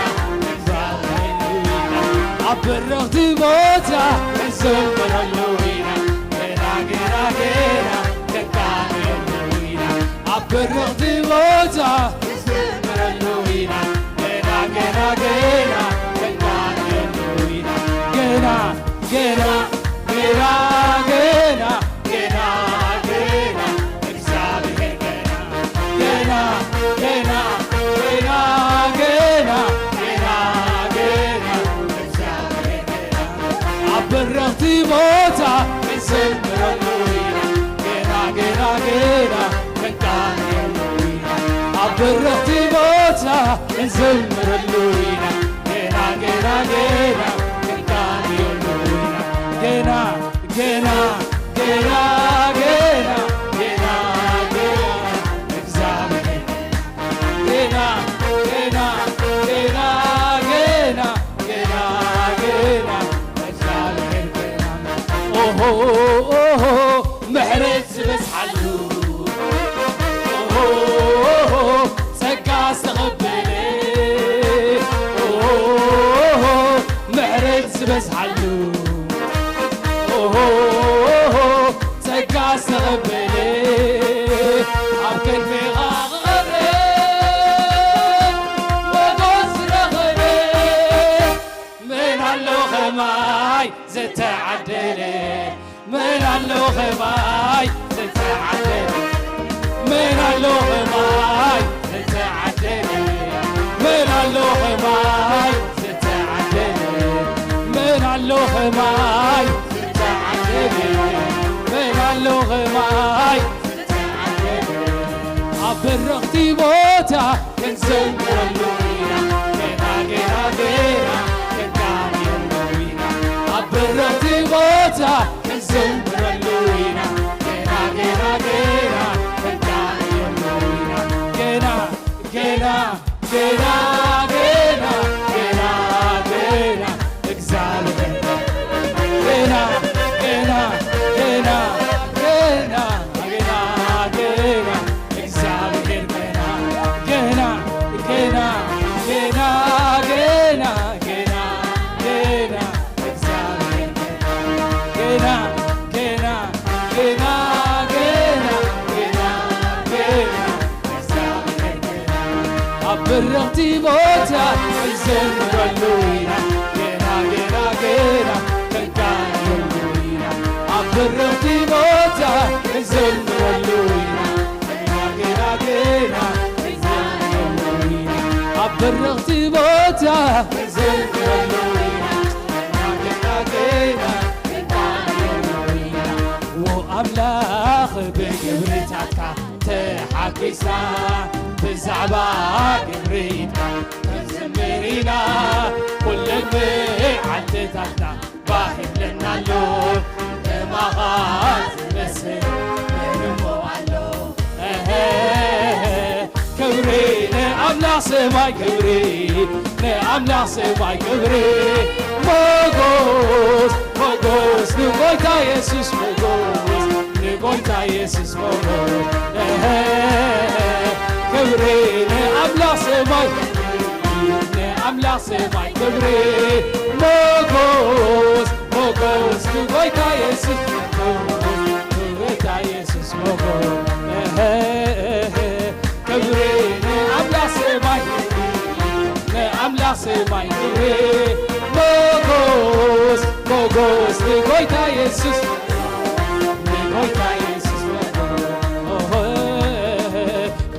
ኣብ በረኽቲ ቦታ ክንዘምረሉ ኢና ገና ገና ገና ክንቃንየሉ ኢና ኣብ በረኽቲ ቦታ ክንዘምረሉ ኢና ገና ገና ገና ክንቃንየሉ ኢና ገና ገና ገና ገና ገና ገና እግዚኣብሔር ገና ገና ገና ገና ገና ገና ገና እግዚኣብሔር ገና ኣብ በረኽቲ ቦታ ክንዘምረሉ ኢና ገና ገና ገና ክንቃንየሉ ኢና ኣብ በረኽቲ ቦታ ክንዘምረሉ ኢና ገና ገና ገና ክንቃንየሉ ኢና ገና ገና ገና ገና ገና ገና እግዚኣብሔር ገና ገና ገና ገና ገና ገና እግዚኣብሔር ገና ኦሆ ኦሆ ምሕረት ዝበዝሓሉ ኦሆ ጸጋ ዝተቐበለ ኦሆ ምሕረት ዝበዝሓሉ ኦሆ ጸጋ ዝተዓደለ መን ኣሎ ኸማይ ዝተዓደለ መን ኣሎ ኸማይ ዝተዓደለ መን ኣሎ ኸማይ ዝተዓደለ መን ኣሎ ኸማይ ዝተዓደለ መን ኣሎ ኸማይ ዝተዓደለ ኣብ በረኽቲ ቦታ ክንዘምረሉ ኢና ገና ገና ገና ክንቃንየሉ ኢና ኣብ በረኽቲ ቦታ ክንዘምረሉ ኢና ገና ገና ገና ክንቃንየሉ ኢና ገና ገና ገና ገና ገና ገና እግዚኣብሔር ገና ገና ገና ገና ገና ገና እግዚኣብሔር ገና ገና ገና ገና ገና ገና እግዚኣብሔር ገና ገና ገና ገና ገና ገና ገና ኣብ በረኽቲ ቦታ ክንዘምረሉ ኢና ገና ገና ገና ክንቃንየሉ ኢና ኣብ በረኽቲ ቦታ ክንዘምረሉ ኢና ገና ገና ገና ክንዘምረሉ ኢና ኣብ በረኽቲ ቦታ ክንዘምረሉ ኢና ገና ገና ገና ክንቃንየሉ ኢና ዎ ኣምላኽ ብግብርታትካ ተሓጒሳ ብዛዕባ ግብሪ ኢድካ ክንዝምር ኢና ኩለን መዓልትታትና ባህ ይብለና ኣሎ ከማኻ ዝመስል መን እሞ ኣሎ እህ ክብሪ ንኣምላኽ ሰማይ ክብሪ ንኣምላኽ ሰማይ ክብሪ ሞጎስ ሞጎስ ንጎይታ የሱስ ሞጎስ ንጎይታ የሱስ ሞጎስ እህ ክብሪ ንኣምላኽ ሰማይ ንኣምላኽ ሰማይ ክብሪ ሞጎስ ሞጎስ ንጎይታ የሱስ ሞጎስ ንጎይታ የሱስ ሞጎስ እህ ክብሪ ንኣምላኽ ሰማይ ንኣምላኽ ሰማይ ክብሪ ሞጎስ ሞጎስ ንጎይታ የሱስ ንጎይታ የሱስ ኦሆ፣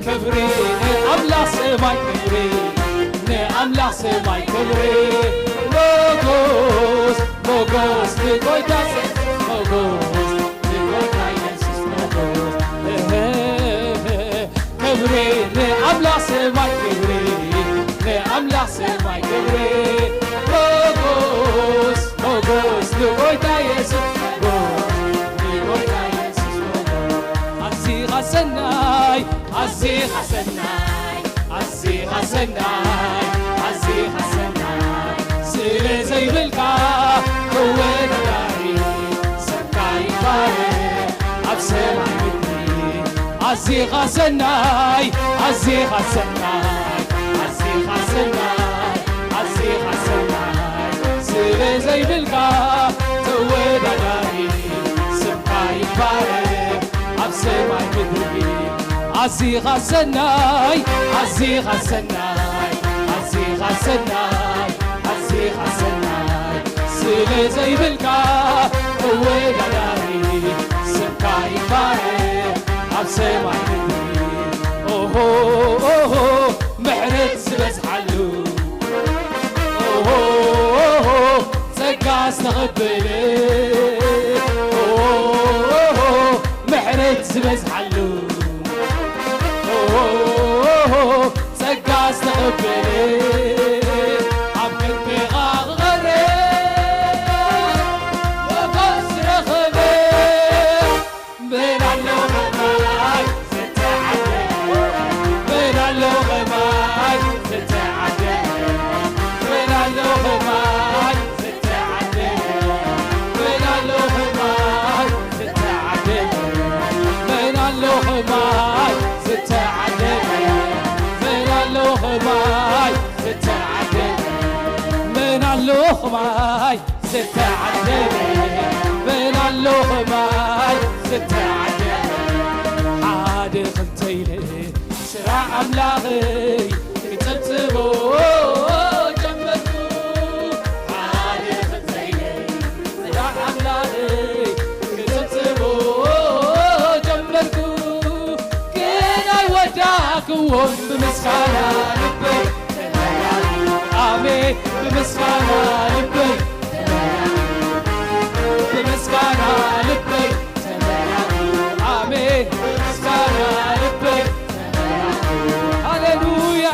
ክብሪ ንኣምላኽ ሰማይ ክብሪ ንኣምላኽ ሰማይ ክብሪ ሞጎስ ሞጎስ ንጎይታ ሞጎስ ንጎይታ የሱስ ሞጎስ ክብሪ ንኣምላኽ ሰማይ ክብሪ ንኣምላኽ ሰማይ ክብሪ ሞጎስ ሞጎስ ንጎይታ የሱስ ሞጎስ ንጎይታ የሱስ ሞጎስ ኣዚኻ ሰናይ ኣዚኻ ሰናይ ኣዚኻ ሰናይ ኣዚኻ ሰናይ ስለ ዘይብልካ ተወዳዳሪ ስምካ ይባረክ ኣብ ሰማይ ምድሪ ኣዚኻ ሰናይ ኣዚኻ ሰናይ ኣዚኻ ሰናይ ኣዚኻ ሰናይ ስለ ዘይብልካ ተወዳዳሪ ስምካ ይባረክ ኣብ ሰማይ ምድሪ ኣዚኻ ሰናይ ኣዚኻ ሰናይ ኣዚኻ ሰናይ ኣዚኻ ሰናይ ስለ ዘይብልካ ተወዳዳሪ ስምካ ይባረክ ኣብ ሰማይ ምድሪ ኦሆ ኦሆ ምሕረት ዝበዝሓሉ ኦሆ ኦሆ ጸጋ ዝተቐበለ ኦሆ ኦሆ ምሕረት ዝበዝሓሉ ኦሆ ኦሆ ጸጋ ዝተቐበለ ኣብ ቅድሜኻ ክቐርብ ሞገስ ዝረኸበ መን ኣሎ ኸማይ ዝተዓደለ መን ኣሎ ኸማይ ዝተዓደለ መን ኣሎ ኸማይ ዝተዓደለ መን ኣሎ ኸማይ ዝተዓደለ መን ኣሎ ኸማይ ዝተዓደለ መን ኣሎ ኸማይ ዝተዓደለ መን ኣሎ ኸማይ ዝተዓደለ መን ኣሎ ኸማይ ዝተዓደለ ሓደ ክልተ ኢለ ስራሕ ኣምላኸይ ክጽብጽቦ ጀመርኩ ሓደ ክልተ ኢለ ክወን ብምስጋና ልበይ ተመላኡ። ኣሜን። ብምስጋና ልበይ ተመላኡ። ብምስጋና ልበይ ተመላኡ። ኣሜን። ብምስጋና ልበይ ተመላኡ። ሃሌሉያ።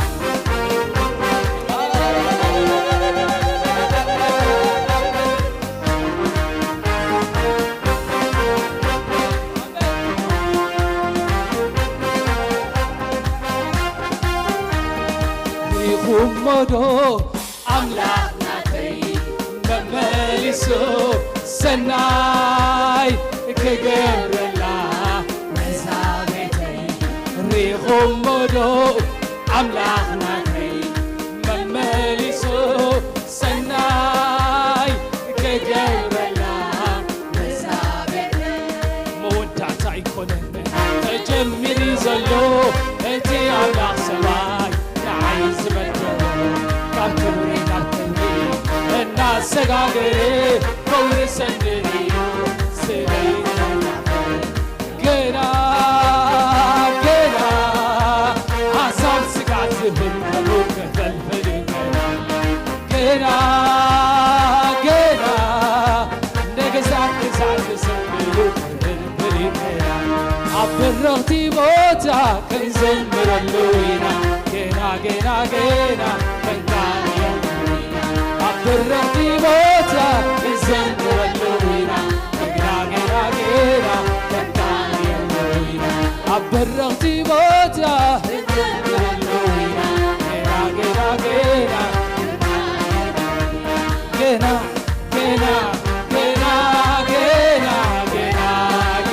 ሪኹሞዶ ኣምላኽ ናተይ መመሊሱ ሰናይ ክገብረላ ነዛ ቤተይ? ሪኹሞዶ ኣምላኽ ናተይ መመሊሱ ሰናይ ክገብረላ ነዛ ቤተይ? መወዳእታ ኣይኮነን ተጀሚሩ ዘሎ እቲ ኣምላኽ ሰማይ ንዓይ ዝበደሎ፣ ካብ ክብሪ ናብ ክብሪ እናሰጋገረ ከውርሰኒ እዩ ስለ ይጸናዕኩ። ገና ገና ሓሳብ ስጋት ዝህልሙ ክፈልፍል ገና፣ ገና ገና ነገስታት ግዛት ዝስምሉ ክብሪ ገና፣ ኣብ ብርኽቲ ቦታ ክንዘምረሉ ኢና። ገና ገና ገና ክንጋየሉ ኢና። ኣብ ብርኽቲ ቦታ ክንዘምረሉ ኢና። ገና ገና ገና ክንጋየሉ ኢና። ኣብ ብርኽቲ ቦታ ክንዘምረሉ ኢና። ገና ገና ገና ገና ገና ገና ገና ገና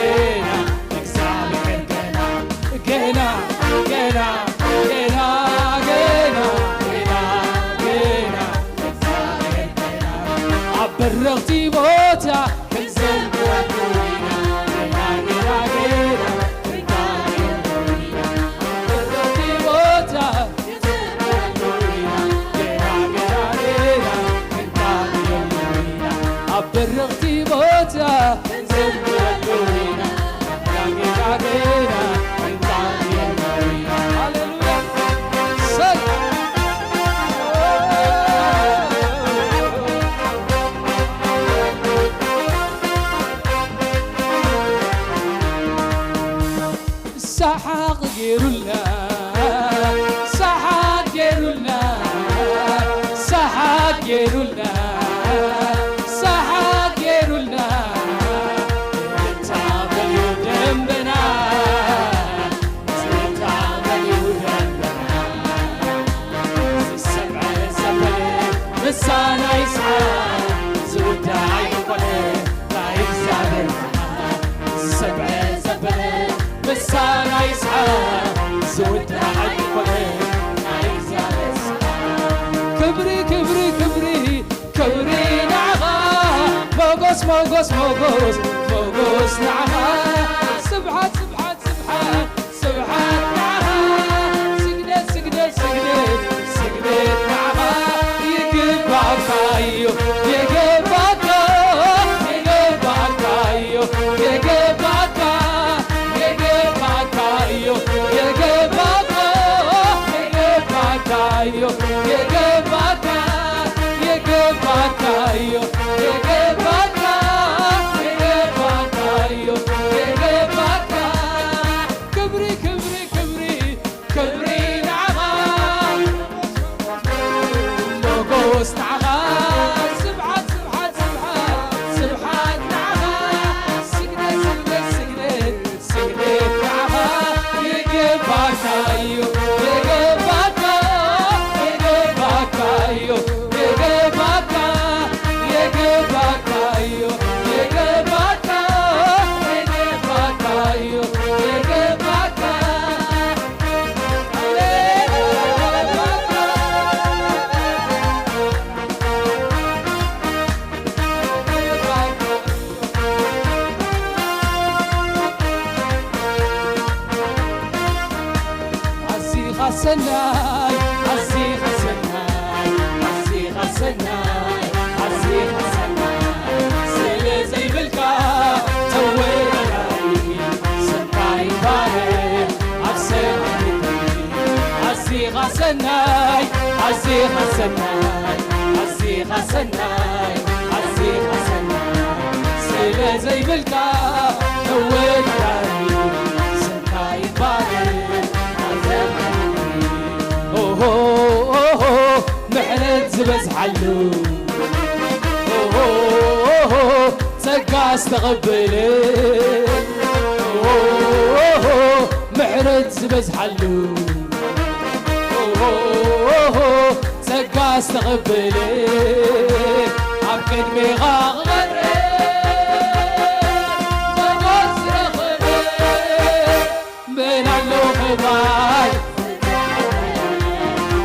ገና እግዚኣብሔር ገና ገና ገና ገና ገና ገና ገና እግዚኣብሔር ገና ኣብ በረኽቲ ቦታ ክንዘምረሉ ኢና። ገና ገና ገና ክንዘምረሉ ኢና። ኣብ በረኽቲ ቦታ ኣብ በረኽቲ ቦታ ክንዘምረሉ ኢና። ሃሌሉያ። እሰይ። ሰሓቕ ገይሩልና፣ ሰሓቕ ገይሩልና፣ ሰሓቕ ገይሩልና፣ ሰሓቕ ገይሩልና። እታ በልዩ ደንበና፣ እታ በልዩ ደንበና። ዝሰምዐ ዘበለ ምሳና ይስሓቕ፣ ዝውዳእ ኣይኮነ ናይ እግዚኣብሔር ዝሰምዐ ዘበለ ምሳና ይስሓቕ፣ ዝውዳእ ኣይኮነ ናይ እግዚኣብሔር ስራሕ። ክብሪ፣ ክብሪ፣ ክብሪ፣ ክብሪ ንዓኻ። ሞጎስ፣ ሞጎስ፣ ሞጎስ፣ ሞጎስ ንዓኻ። ስብሓት፣ ስብሓት፣ ስብሓት፣ ስብሓት ንዓኻ። ስግደት፣ ስግደት፣ ስግደት፣ ስግደት ንዓኻ። ይግባእካ እዩ፣ ይግባእካ፣ ይግባእካ እዩ፣ ይግባእካ፣ ይግባእካ እዩ፣ ይግባእካ፣ ይግባእካ እዩ፣ ይግባእካ፣ ይግባእካ እዩ፣ ይግባእካ፣ ይግባእካ እዩ፣ ይግባእካ። ክብሪ፣ ክብሪ፣ ክብሪ፣ ክብሪ ንዓኻ። ሞጎስ ንዓኻ። ስብሓት፣ ስብሓት፣ ስብሓት፣ ስብሓት ንዓኻ። ስግደት፣ ስግደት፣ ስግደት፣ ስግደት ንዓኻ። ይግባእካ እዩ፣ ይግባእካ፣ ይግባእካ እዩ፣ ይግባእካ፣ ይግባእካ እዩ፣ ይግባእካ፣ ይግባእካ እዩ፣ ይግባእካ። ኣዚኻ ሰናይ፣ ኣዚኻ ሰናይ፣ ኣዚኻ ሰናይ፣ ኣዚኻ ሰናይ፣ ስለ ዘይብልካ ተወዳዳሪ፣ ስምካ ይባረኽ ኣብ ሰማይ ምድሪ። ሰናይ ኣዚኻ ሰናይ ኣዚኻ ሰናይ ኣዚኻ ሰናይ ስለ ዘይብልካ ተወዳሪ ስምካ ይባረክ ኣዘኻሪ ኦሆ ኦሆ ምሕረት ዝበዝሓሉ ኦሆ ኦሆ ጸጋ ዝተቐበለ ኦሆ ምሕረት ዝበዝሓሉ ኦሆ ጸጋ ዝተቐበለ ኣብ ቅድሜኻ ክቐርብ ሞገስ ረኽበ መን ኣሎ ኸማይ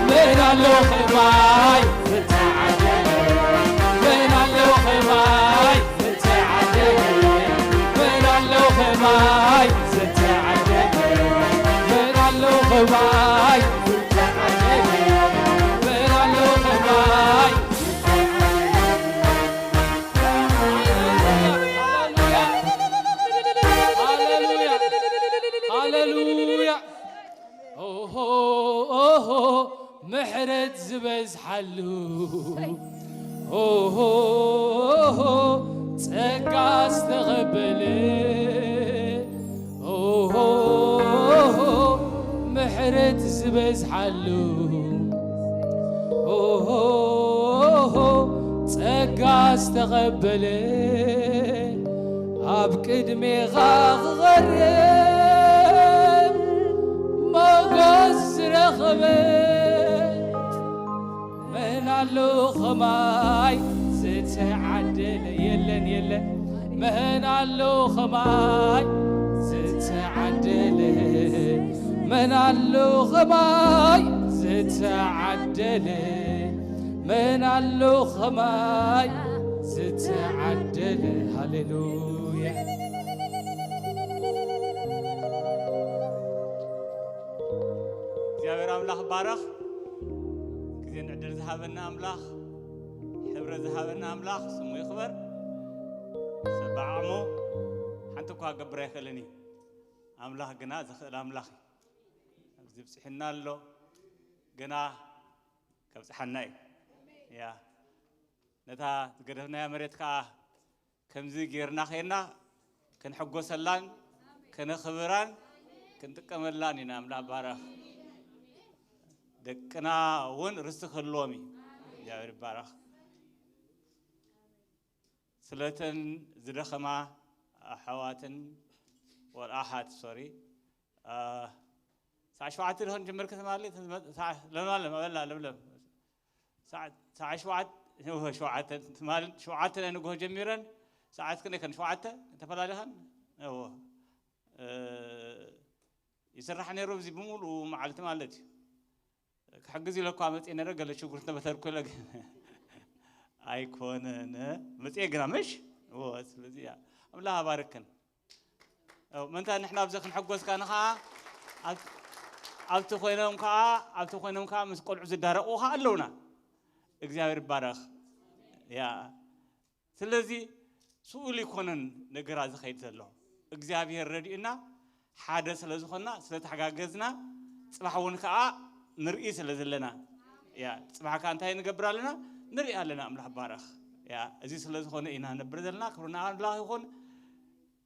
መን ኣሎ ኸማይ ዝተዓደለ መን ኣሎ ኸማይ ዝተዓደለ መን ኣሎ ኸማይ ዝተዓደለ መን ኣሎ ኸማይ ዝተዓደለ መን ኣሎ ኸማይ ሃሌሉያ ሃሌሉያ ኦሆ ኦሆ ምሕረት ዝበዝሓሉ ኦሆ ኦሆ ጸጋ ዝተቐበለ ኦሆ ኦሆ ምሕረት ዝበዝሓሉ ኦሆ ኦሆ ጸጋ ዝተቐበለ ኣብ ቅድሜኻ ክቐርብ ሞገስ ዝረኸበ መን ኣሎ ኸማይ ዝተዓደለ የለን የለን መን ኣሎ ኸማይ ዝተዓደለ መን ኣሎ ኸማይ ዝተዓደለ መን ኣሎ ኸማይ ዝተዓደለ ሃሌሉያ እግዚኣብሔር ኣምላኽ ባረኽ ግዜን ዕድል ዝሃበና ኣምላኽ ሕብረ ዝሃበና ኣምላኽ ስሙ ይኽበር ሰብ ብዓቕሙ ሓንቲ እኳ ክገብር ኣይኽእልን እዩ ኣምላኽ ግና ዝኽእል ኣምላኽ እዩ ኣብዚ ብፅሕና ኣሎ ግና ከብፅሓና እዩ ያ ነታ ዝገደፍናያ መሬት ከዓ ከምዚ ጌርና ኸይድና ክንሕጎሰላን ከነኽብራን ክንጥቀመላን ኢና ኣምላኽ ባረኽ ደቅና እውን ርስቲ ክህልዎም እዩ እግዚኣብሔር ይባረኽ ስለተን ዝደኸማ ኣሕዋትን ወልኣሓት ሶሪ ሰዓ ሸውዓተ ዶ ክንጅምር ክትማሊ ለምለም ኣበላ ለምለም ሰዓ ሸውዓተ ትማሊ ሸውዓተ ናይ ንግሆ ጀሚረን ሰዓት ክንደይ ከን ሸውዓተ ተፈላለኻን እዎ ይስራሕ ነይሩ እዚ ብምሉኡ መዓልቲ ማለት እዩ ክሕግዝ ኢለ እኳ መፅእ ነረ ገለ ሽጉርቲ ነበተርኩ ኢለ ግን ኣይኮነን መፅእ ግና ምሽ እዎ ስለዚ ኣምላኽ ኣባርክን ምንታይ ንሕና ኣብዚ ክንሕጎዝካ ንኸዓ ኣብቲ ኮይኖም ከዓ ኣብቲ ኮይኖም ከዓ ምስ ቆልዑ ዝዳረቁ ከዓ ኣለውና እግዚኣብሔር ይባረኽ ያ ስለዚ ስኡል ይኮነን ነገራ ዝኸይድ ዘሎ እግዚኣብሔር ረድእና ሓደ ስለ ዝኾንና ስለ ተሓጋገዝና ፅባሕ እውን ከዓ ንርኢ ስለ ዘለና ያ ፅባሕ ከዓ እንታይ ንገብር ኣለና ንርኢ ኣለና ኣምላኽ ባረኽ ያ እዚ ስለ ዝኾነ ኢና ነብር ዘለና ክብርና ኣምላኽ ይኹን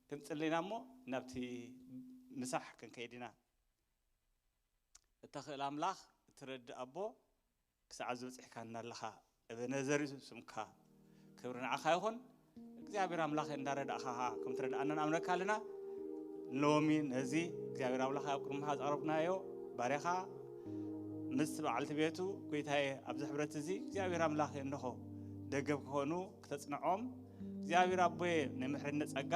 ክንጽሊ ኢና እሞ ናብቲ ምሳሕ ክንከይድ ኢና እተኽእል ኣምላኽ እትረድእ ኣቦ ክሳዕ ኣብዚ በፂሕካና ኣለኻ እበነዘር እዩ ስምካ ክብሪ ንዓኻ ይኹን እግዚኣብሔር ኣምላኽ እንዳረዳእኻ ከም ትረድኣና ንኣምነካ ኣለና ሎሚ ነዚ እግዚኣብሔር ኣምላኽ ኣብ ቅድምኻ ዝቐረብናዮ ባርያኻ ምስ በዓልቲ ቤቱ ጎይታየ ኣብዚ ሕብረት እዚ እግዚኣብሔር ኣምላኽ እንድኾ ደገብ ክኾኑ ክተጽንዖም እግዚኣብሔር ኣቦየ ናይ ምሕርነት ጸጋ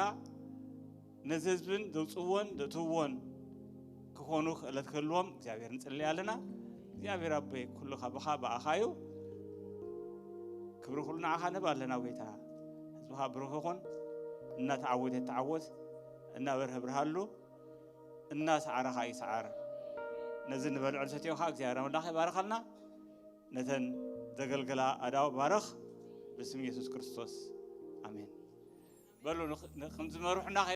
ነዚ ህዝብን ዘውፅእዎን ዘእትውዎን ክኾኑ ክእለት ክህልዎም እግዚኣብሔር ንፅሊ ኣለና እግዚኣብሔር ኣቦይ ኩሉ ካብኻ ብኣኻ እዩ ክብሪ ኩሉ ንዓኻ ንብ ኣለና ጎይታ ህዝብኻ ብሩኽ ይኹን እናተዓወት የተዓወት እናበርሀ ብርሃሉ እናሰዓረኻ ይሰዓር ነዚ ንበልዖ ንሰትዮ ኸዓ እግዚኣብሔር ኣምላኽ ይባርኸልና ነተን ዘገልግላ ኣዳው ባረኽ ብስም የሱስ ክርስቶስ ኣሜን በሉ ንኽ- ንኽ- ከም ዝመርሑና